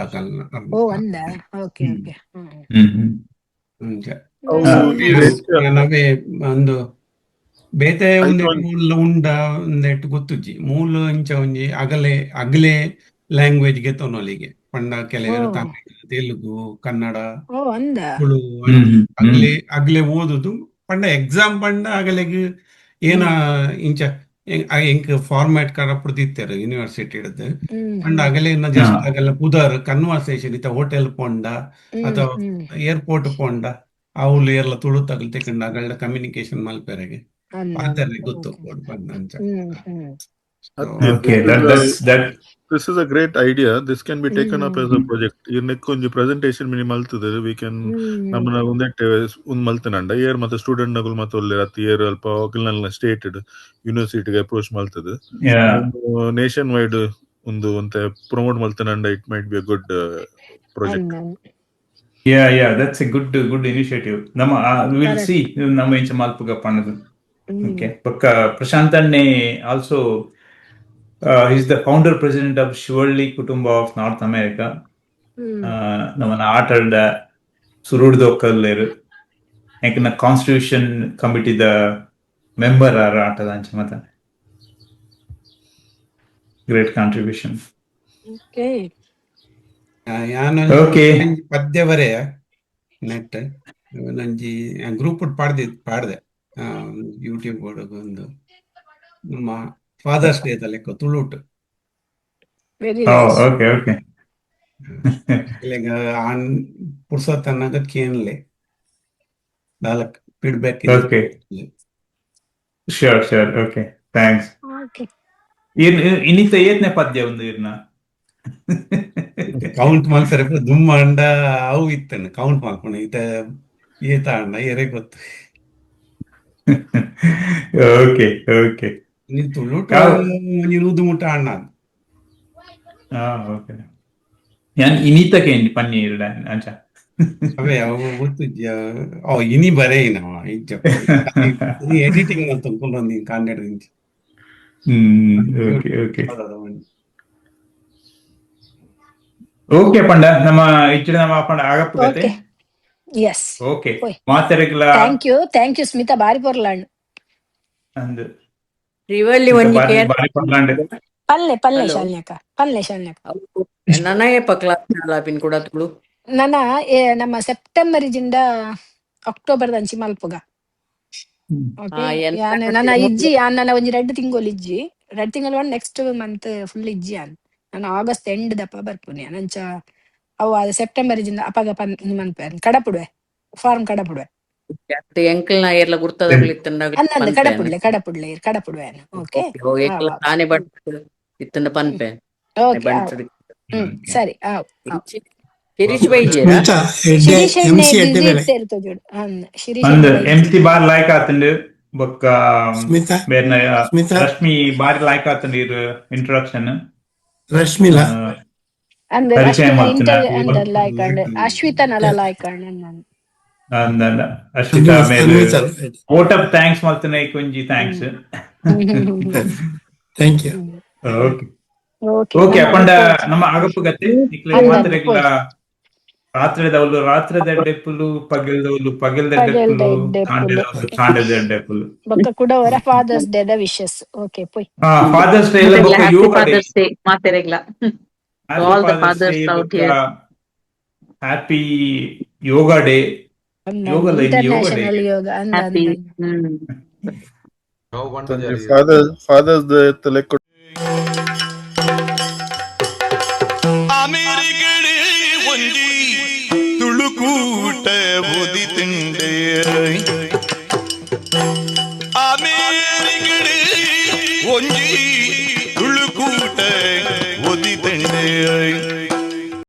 ಓ ಅಂದ, ಓಕೆ ಓಕೆ. ಹ್ಮ್. ಹ್ಮ್ ಹ್ಮ್ ಅಂಚ ಅವು ನೈಸ್. ನಾವೇ ಒಂದು ಬೇತೆ ಐತ ಒಂದೆಟ್ ಒಂಜಿ ಮೂಲ ಉಂಡ ಒಂದೆಟ್ ಗೊತ್ತುಜ್ಜಿ. ಮೂಲ ಇಂಚ ಒಂಜಿ ಅಗಲೆ ಅಗಲೆ ಲ್ಯಾಂಗ್ವೇಜ್ ಗೆತೊನೊಲಿಗೆ ಪಂಡ ಓ ಕೆಲವೆರ್ ತಮಿಳ್, ತೆಲುಗು, ಕನ್ನಡ, ಓ ಅಂದ. ತುಳು ಹ್ಮ್ ಅಂಚ ಹ್ಮ್ ಅಗಲೆ ಅಗಲೆ ಓದುದು ಪಂಡ ಎಕ್ಸಾಮ್ ಪಂಡ ಅಗಲೆಗ್ ಏನ ಇಂಚ ಎಂಕ್ ಫಾರ್ಮ್ಯಾಟ್ ಕಡಪುಡ್ದಿತ್ತೆರ್ ಯೂನಿವರ್ಸಿಟಿ ಹಿಡ್ದು. ಹ್ಮ್ ಪಂಡ ಹ್ಮ್ ಅಗಲೆ ಜಸ್ಟ್ ಅಗಲ ಪುದರ್ ಕನ್ವರ್ಸೇಷನ್ ಇತ್ತ ಹೋಟೆಲ್ ಪೋಂಡ ಹ್ಮ್ ಅಥವಾ ಹ್ಮ್ ಏರ್ಪೋರ್ಟ್ ಪೋಂಡ ಅವ್ಲು ಏರ್ಲ ತುಳುತಗಲ್ ತಿಕ್ಕಂಡ ಅಗಲ್ಡ ಕಮ್ಯುನಿಕೇಶನ್ ಮಲ್ಪೆರೆಗೆ ಅಂದ್ ಅಂದ್ ಪಾತೆರ್ರೆ ಗೊತ್ತು ಓಕೆ. ಪೋಡು ಪಂಡ ಅಂಚ. ಹ್ಮ್ hmm. So ಅತ್ತೆ okay, this is that's that. This is a great idea. This can be taken up as a hmm project. ಈ ನೆಕ್ ಒಂಜಿ ಪ್ರೆಸೆಂಟೇಶನ್ ಮಿನಿ ಮಲ್ತದೆ we can ಹ್ಮ್ ನಮ್ಮನ ಒಂದೆಟ್ ಒಂದ್ ಮಲ್ತನಂಡ ಏರ್ ಮತ್ತೆ ಸ್ಟೂಡೆಂಟ್ ನಗುಲ್ ಮತ್ತೆ ಒಲ್ಲೆರ್ ಅತ್ ಏರ್ ಅಲ್ಪ ಅಕಲ್ನ ಸ್ಟೇಟ್ ಯೂನಿವರ್ಸಿಟಿಗೆ ಅಪ್ರೋಚ್ ಮಲ್ತದೆ ಯಾ ನೇಷನ್ ವೈಡ್ ಒಂದು ಒಂತೆ promote ಮಲ್ತನಂಡ it might be a good project. ಅಂದ್ ಅಂದ್ yeah yeah, that's a good good initiative. ನಮ್ಮ will correct. C ನಮ್ಮ ಇಂಚ ಮಲ್ಪುಗ ಪಣ್ಣದು. ಹ್ಮ್ ಓಕೆ, ಬೊಕ್ಕ Prashant ಅಣ್ಣೆ also is the founder president of Shivalli Kutumba of North America. Hmm ನಮ್ಮನ ಆಟದ ಸುರುಡ್ದೊಕ್ಕಲ್ಲೇರು ಯಾಕಂದ್ರೆ ಕಾನ್ಸ್ಟಿಟ್ಯೂಷನ್ ಕಮಿಟಿದ ಮೆಂಬರ್ ಆರ ಆಟದ ಅಂಚ ಮತ great contribution. Okay. ಯಾನೊಂಜಿ okay. ಒಂಜಿ ಪದ್ಯ ಬರೆಯ ನೆಟ್ ಒಂಜಿ ಗ್ರೂಪ್ ಪಾಡ್ದಿ ಪಾಡ್ದೆ ಯೂಟ್ಯೂಬ್ ಒಂದು ನಮ್ಮ ಫಾದರ್ಸ್ ಡೇ ಲೆಕ್ಕ ತುಳುಟು. Very oh nice. Okay okay. ಇಲ್ಲೆಗ ಆನ್ ಪುರ್ಸೊತ್ ಅನ್ನಗ ಕೇನ್ಲೆ ದಾಲಕ್ feedback. Okay, sure sure, okay, thanks. Okay. ಇನ್ನಿತ ಏತ್ನೆ ಪದ್ಯ ಒಂದು ಇರ್ನ ಕೌಂಟ್ ಮಲ್ಪೆರೆ ದುಮ್ಮ ಅಂಡ ಅವು ಇತ್ತಣ್ಣ ಕೌಂಟ್ ಮಲ್ಪುಣ ಇತ್ತ ಏತ ಅಣ್ಣ ಏರೇ ಗೊತ್ತು. Okay okay. ನೀನ್ ತುಳುಟು ಯಾವ ಒಂಜಿ ನೂದು ಮುಟ್ಟ ಅಣ್ಣ. ಹಾ, ಓಕೆ. ಯಾನ್ ಇನಿತ ಕೇಂಡಿ ಪನ್ನಿ ಇರ್ಡ ಅಂಚ. ಅವೇ ಅವು ಗೊತ್ತಿಜ್ಜ. ಓ ಇನಿ ಬರೆಯಿನವ ಇಜ್ಜ, ಎಡಿಟಿಂಗ್ ಮಲ್ತೊಂದು ನೀನು ಕನ್ನಡ. ಓಕೆ ಓಕೆ ಓಕೆ ಪಂಡ, ನಮ್ಮ ಇಚ್ಚಡ ನಮ್ಮ ಪಂಡ ಆಗಪ್ಪು ಗತೆ. Okay, yes. ಓಕೆ. ಪೋಯ್. ಮಾತೆರೆಗ್ಲ thank you, thank you Smita, ಬಾರಿ ಪೊರ್ಲಾಂಡ್. ಅಂದ್. ಶ್ರೀವಳ್ಳಿ ಸ್ಮಿತಾ ಒಂಜಿ ಬಾರಿ ಕೇರ್. ಬಾರಿ ಪೊರ್ಲಾಂಡ್. ಪಲ್ಲೆ ಪಲ್ಲೆ. ಹಲೋ. ಶಾಲಿನ್ಯಕ್ಕ, ಪಲ್ಲೆ ಶಾಲಿನ್ಯಕ್ಕ. ನನ ಏಪ ಕ್ಲಾಸ್ ಪಿನ್ ಕೂಡ ತುಳು? ನನ ನಮ್ಮ ಸೆಪ್ಟೆಂಬರ್ ಜಿಂದ ಅಕ್ಟೋಬರ್ ದಂಚಿ ಮಲ್ಪುಗ. ಓಕೆ. ಯಾನ್ ನನ ಇಜ್ಜಿ, ಯಾನ್ ನನ್ನ ಒಂಜಿ 2 ತಿಂಗಳು ಇಜ್ಜಿ, 2 ತಿಂಗಳು, one next month full ಇಜ್ಜಿ. ಯಾನ್ ನಾನು ಆಗಸ್ಟ್ ಎಂಡ್ ದಪ್ಪ ಬರ್ಪುನಿ. ಅಂಚ ಅವು ಅದು ಸೆಪ್ಟೆಂಬರ್ ಜಿಂದ ಅಪಗ ಪನ್ ಮನ್ಪೆ, ಕಡಪುಡುವೆ, ಫಾರ್ಮ್ ಕಡಪುಡುವೆ. ಎಂಕಲ್ನ ಏರ್ಲ ಗುರ್ತದಕ್ಲು ಇತ್ತಂಡ ಅಂದಂದು. ಪನ್ಪೆ. ಕಡಪುಡ್ಲೆ, ಕಡಪುಡ್ಲೆ, ಕಡಪುಡುವೆ. ಓಕೆ. ಓಕೆ, ಎಂಕಲ್ನ ತಾನೇ ಬಂಟ್ ಇತ್ತಂಡ ಪನ್ಪೆ. ಓಕೆ, ಆವ್. ಬಂಟ್. ಸರಿ, ಆವ್ ಆವ್. ಶಿರೀಶ್ ಬೈಜೇರಾ? ಸ್ಮಿತಾ ಎಡ್ಡೆ. ಶಿರೀಶ್ ಎಂ ಸಿ ಎಡ್ಡೆ ಬಿಸಿ ಬೇಲೆ. ಇತ್ತೇರು ತೋಜೋಡು. ಶಿರೀಶ್ ಅಂದ್ ಬೈಜಿ. ಎಂ ಸಿ ಬಾರಿ ಲಾಯ್ಕ್ ಆತಂಡ್ ಬೊಕ್ಕ ಸ್ಮಿತಾ. ಬೇರ್ನ ಸ್ಮಿತಾ. ರಶ್ಮಿ ಬಾರಿ ಲಾಯ್ಕ್ ಆತಂಡ್ ಇರ್ ಇಂಟ್ರೊಡಕ್ಷನ್. ರಶ್ಮಿಲಾ. ಅಂದ್. ಪರಿಚಯ ರಶ್ಮಿನ ಮಲ್ತಿನ. ಇಂಟರ್ವ್ಯೂ ಅಂದ್ ಲೈಕ್ ಅಂಡ್ ಅಶ್ವಿತನಲ ಲೈಕ್ ಅಂಡ್ ಅಂದ್. ಅಂದಲ್ಲ ಅಶ್ವಿತಾ ಮೇಲ್. ಅನ್ವಿತಾ. ವೋಟ್ ಆಫ್ thanks ಮಲ್ತಿನ ಒಂಜಿ thanks. Thank you. Okay. Okay. Okay. ನಮ್ಮ ಅಪಂಡ ಪೋಚ್. ನಮ್ಮ ಆಗಪ್ಪು ಗತೆ ನಿಕ್ಲೆ ಅಂದಂದು. ಮಾತೆರೆಗ್ಲ ಪೋಯ್. ರಾತ್ರಿದವ್ಲು ರಾತ್ರಿದ ಡೆಪ್ಪುಲು, ಪಗೆಲ್ದವ್ಲು ಪಗೆಲ್ದ ಪಗೆಲ್ದ ಡೆಪ್ಪುಲು, ಡೆಪ್ಪುಲು. ಕಾಂಡೆದವ್ಲು ಕಾಂಡೆದ ಡೆಪ್ಪುಲು. ಬೊಕ್ಕ ಕುಡ ಒರ ಫಾದರ್ಸ್ ಡೇ ದ ವಿಶಸ್. ಓಕೆ, ಪೋಯ್. ಫಾದರ್ಸ್ ಡೇ ಮಾತೆರೆಗ್ಲ ಬೊಕ್ಕ happy Yoga day. Father's day ಮಾತೆರೆಗ್ಲ. To happy all the fathers day. Fathers out ಬೊಕ್ಕ here. Happy yoga day. ಯೋಗಲ ಇನ್ನು ಯೋಗ ಡೇ. ಇಂಟರ್ನ್ಯಾಷನಲ್ ಯೋಗ ಅಂದ. ಹ್ಯಾಪಿ ಅಂದ. ಅವು ಪಂಡ. ಫಾದರ್ಸ್ ಡೇ ಲೆಕ್ಕ. ಅಮೆರಿಕಡೆ ಒಂಜಿ ತುಳುಕೂಟ ಉದಿತಿಂಡೆ, ಅಮೆರಿಕಡೆ ಒಂಜಿ ತುಳುಕೂಟ ಉದಿತಿಂಡೆ.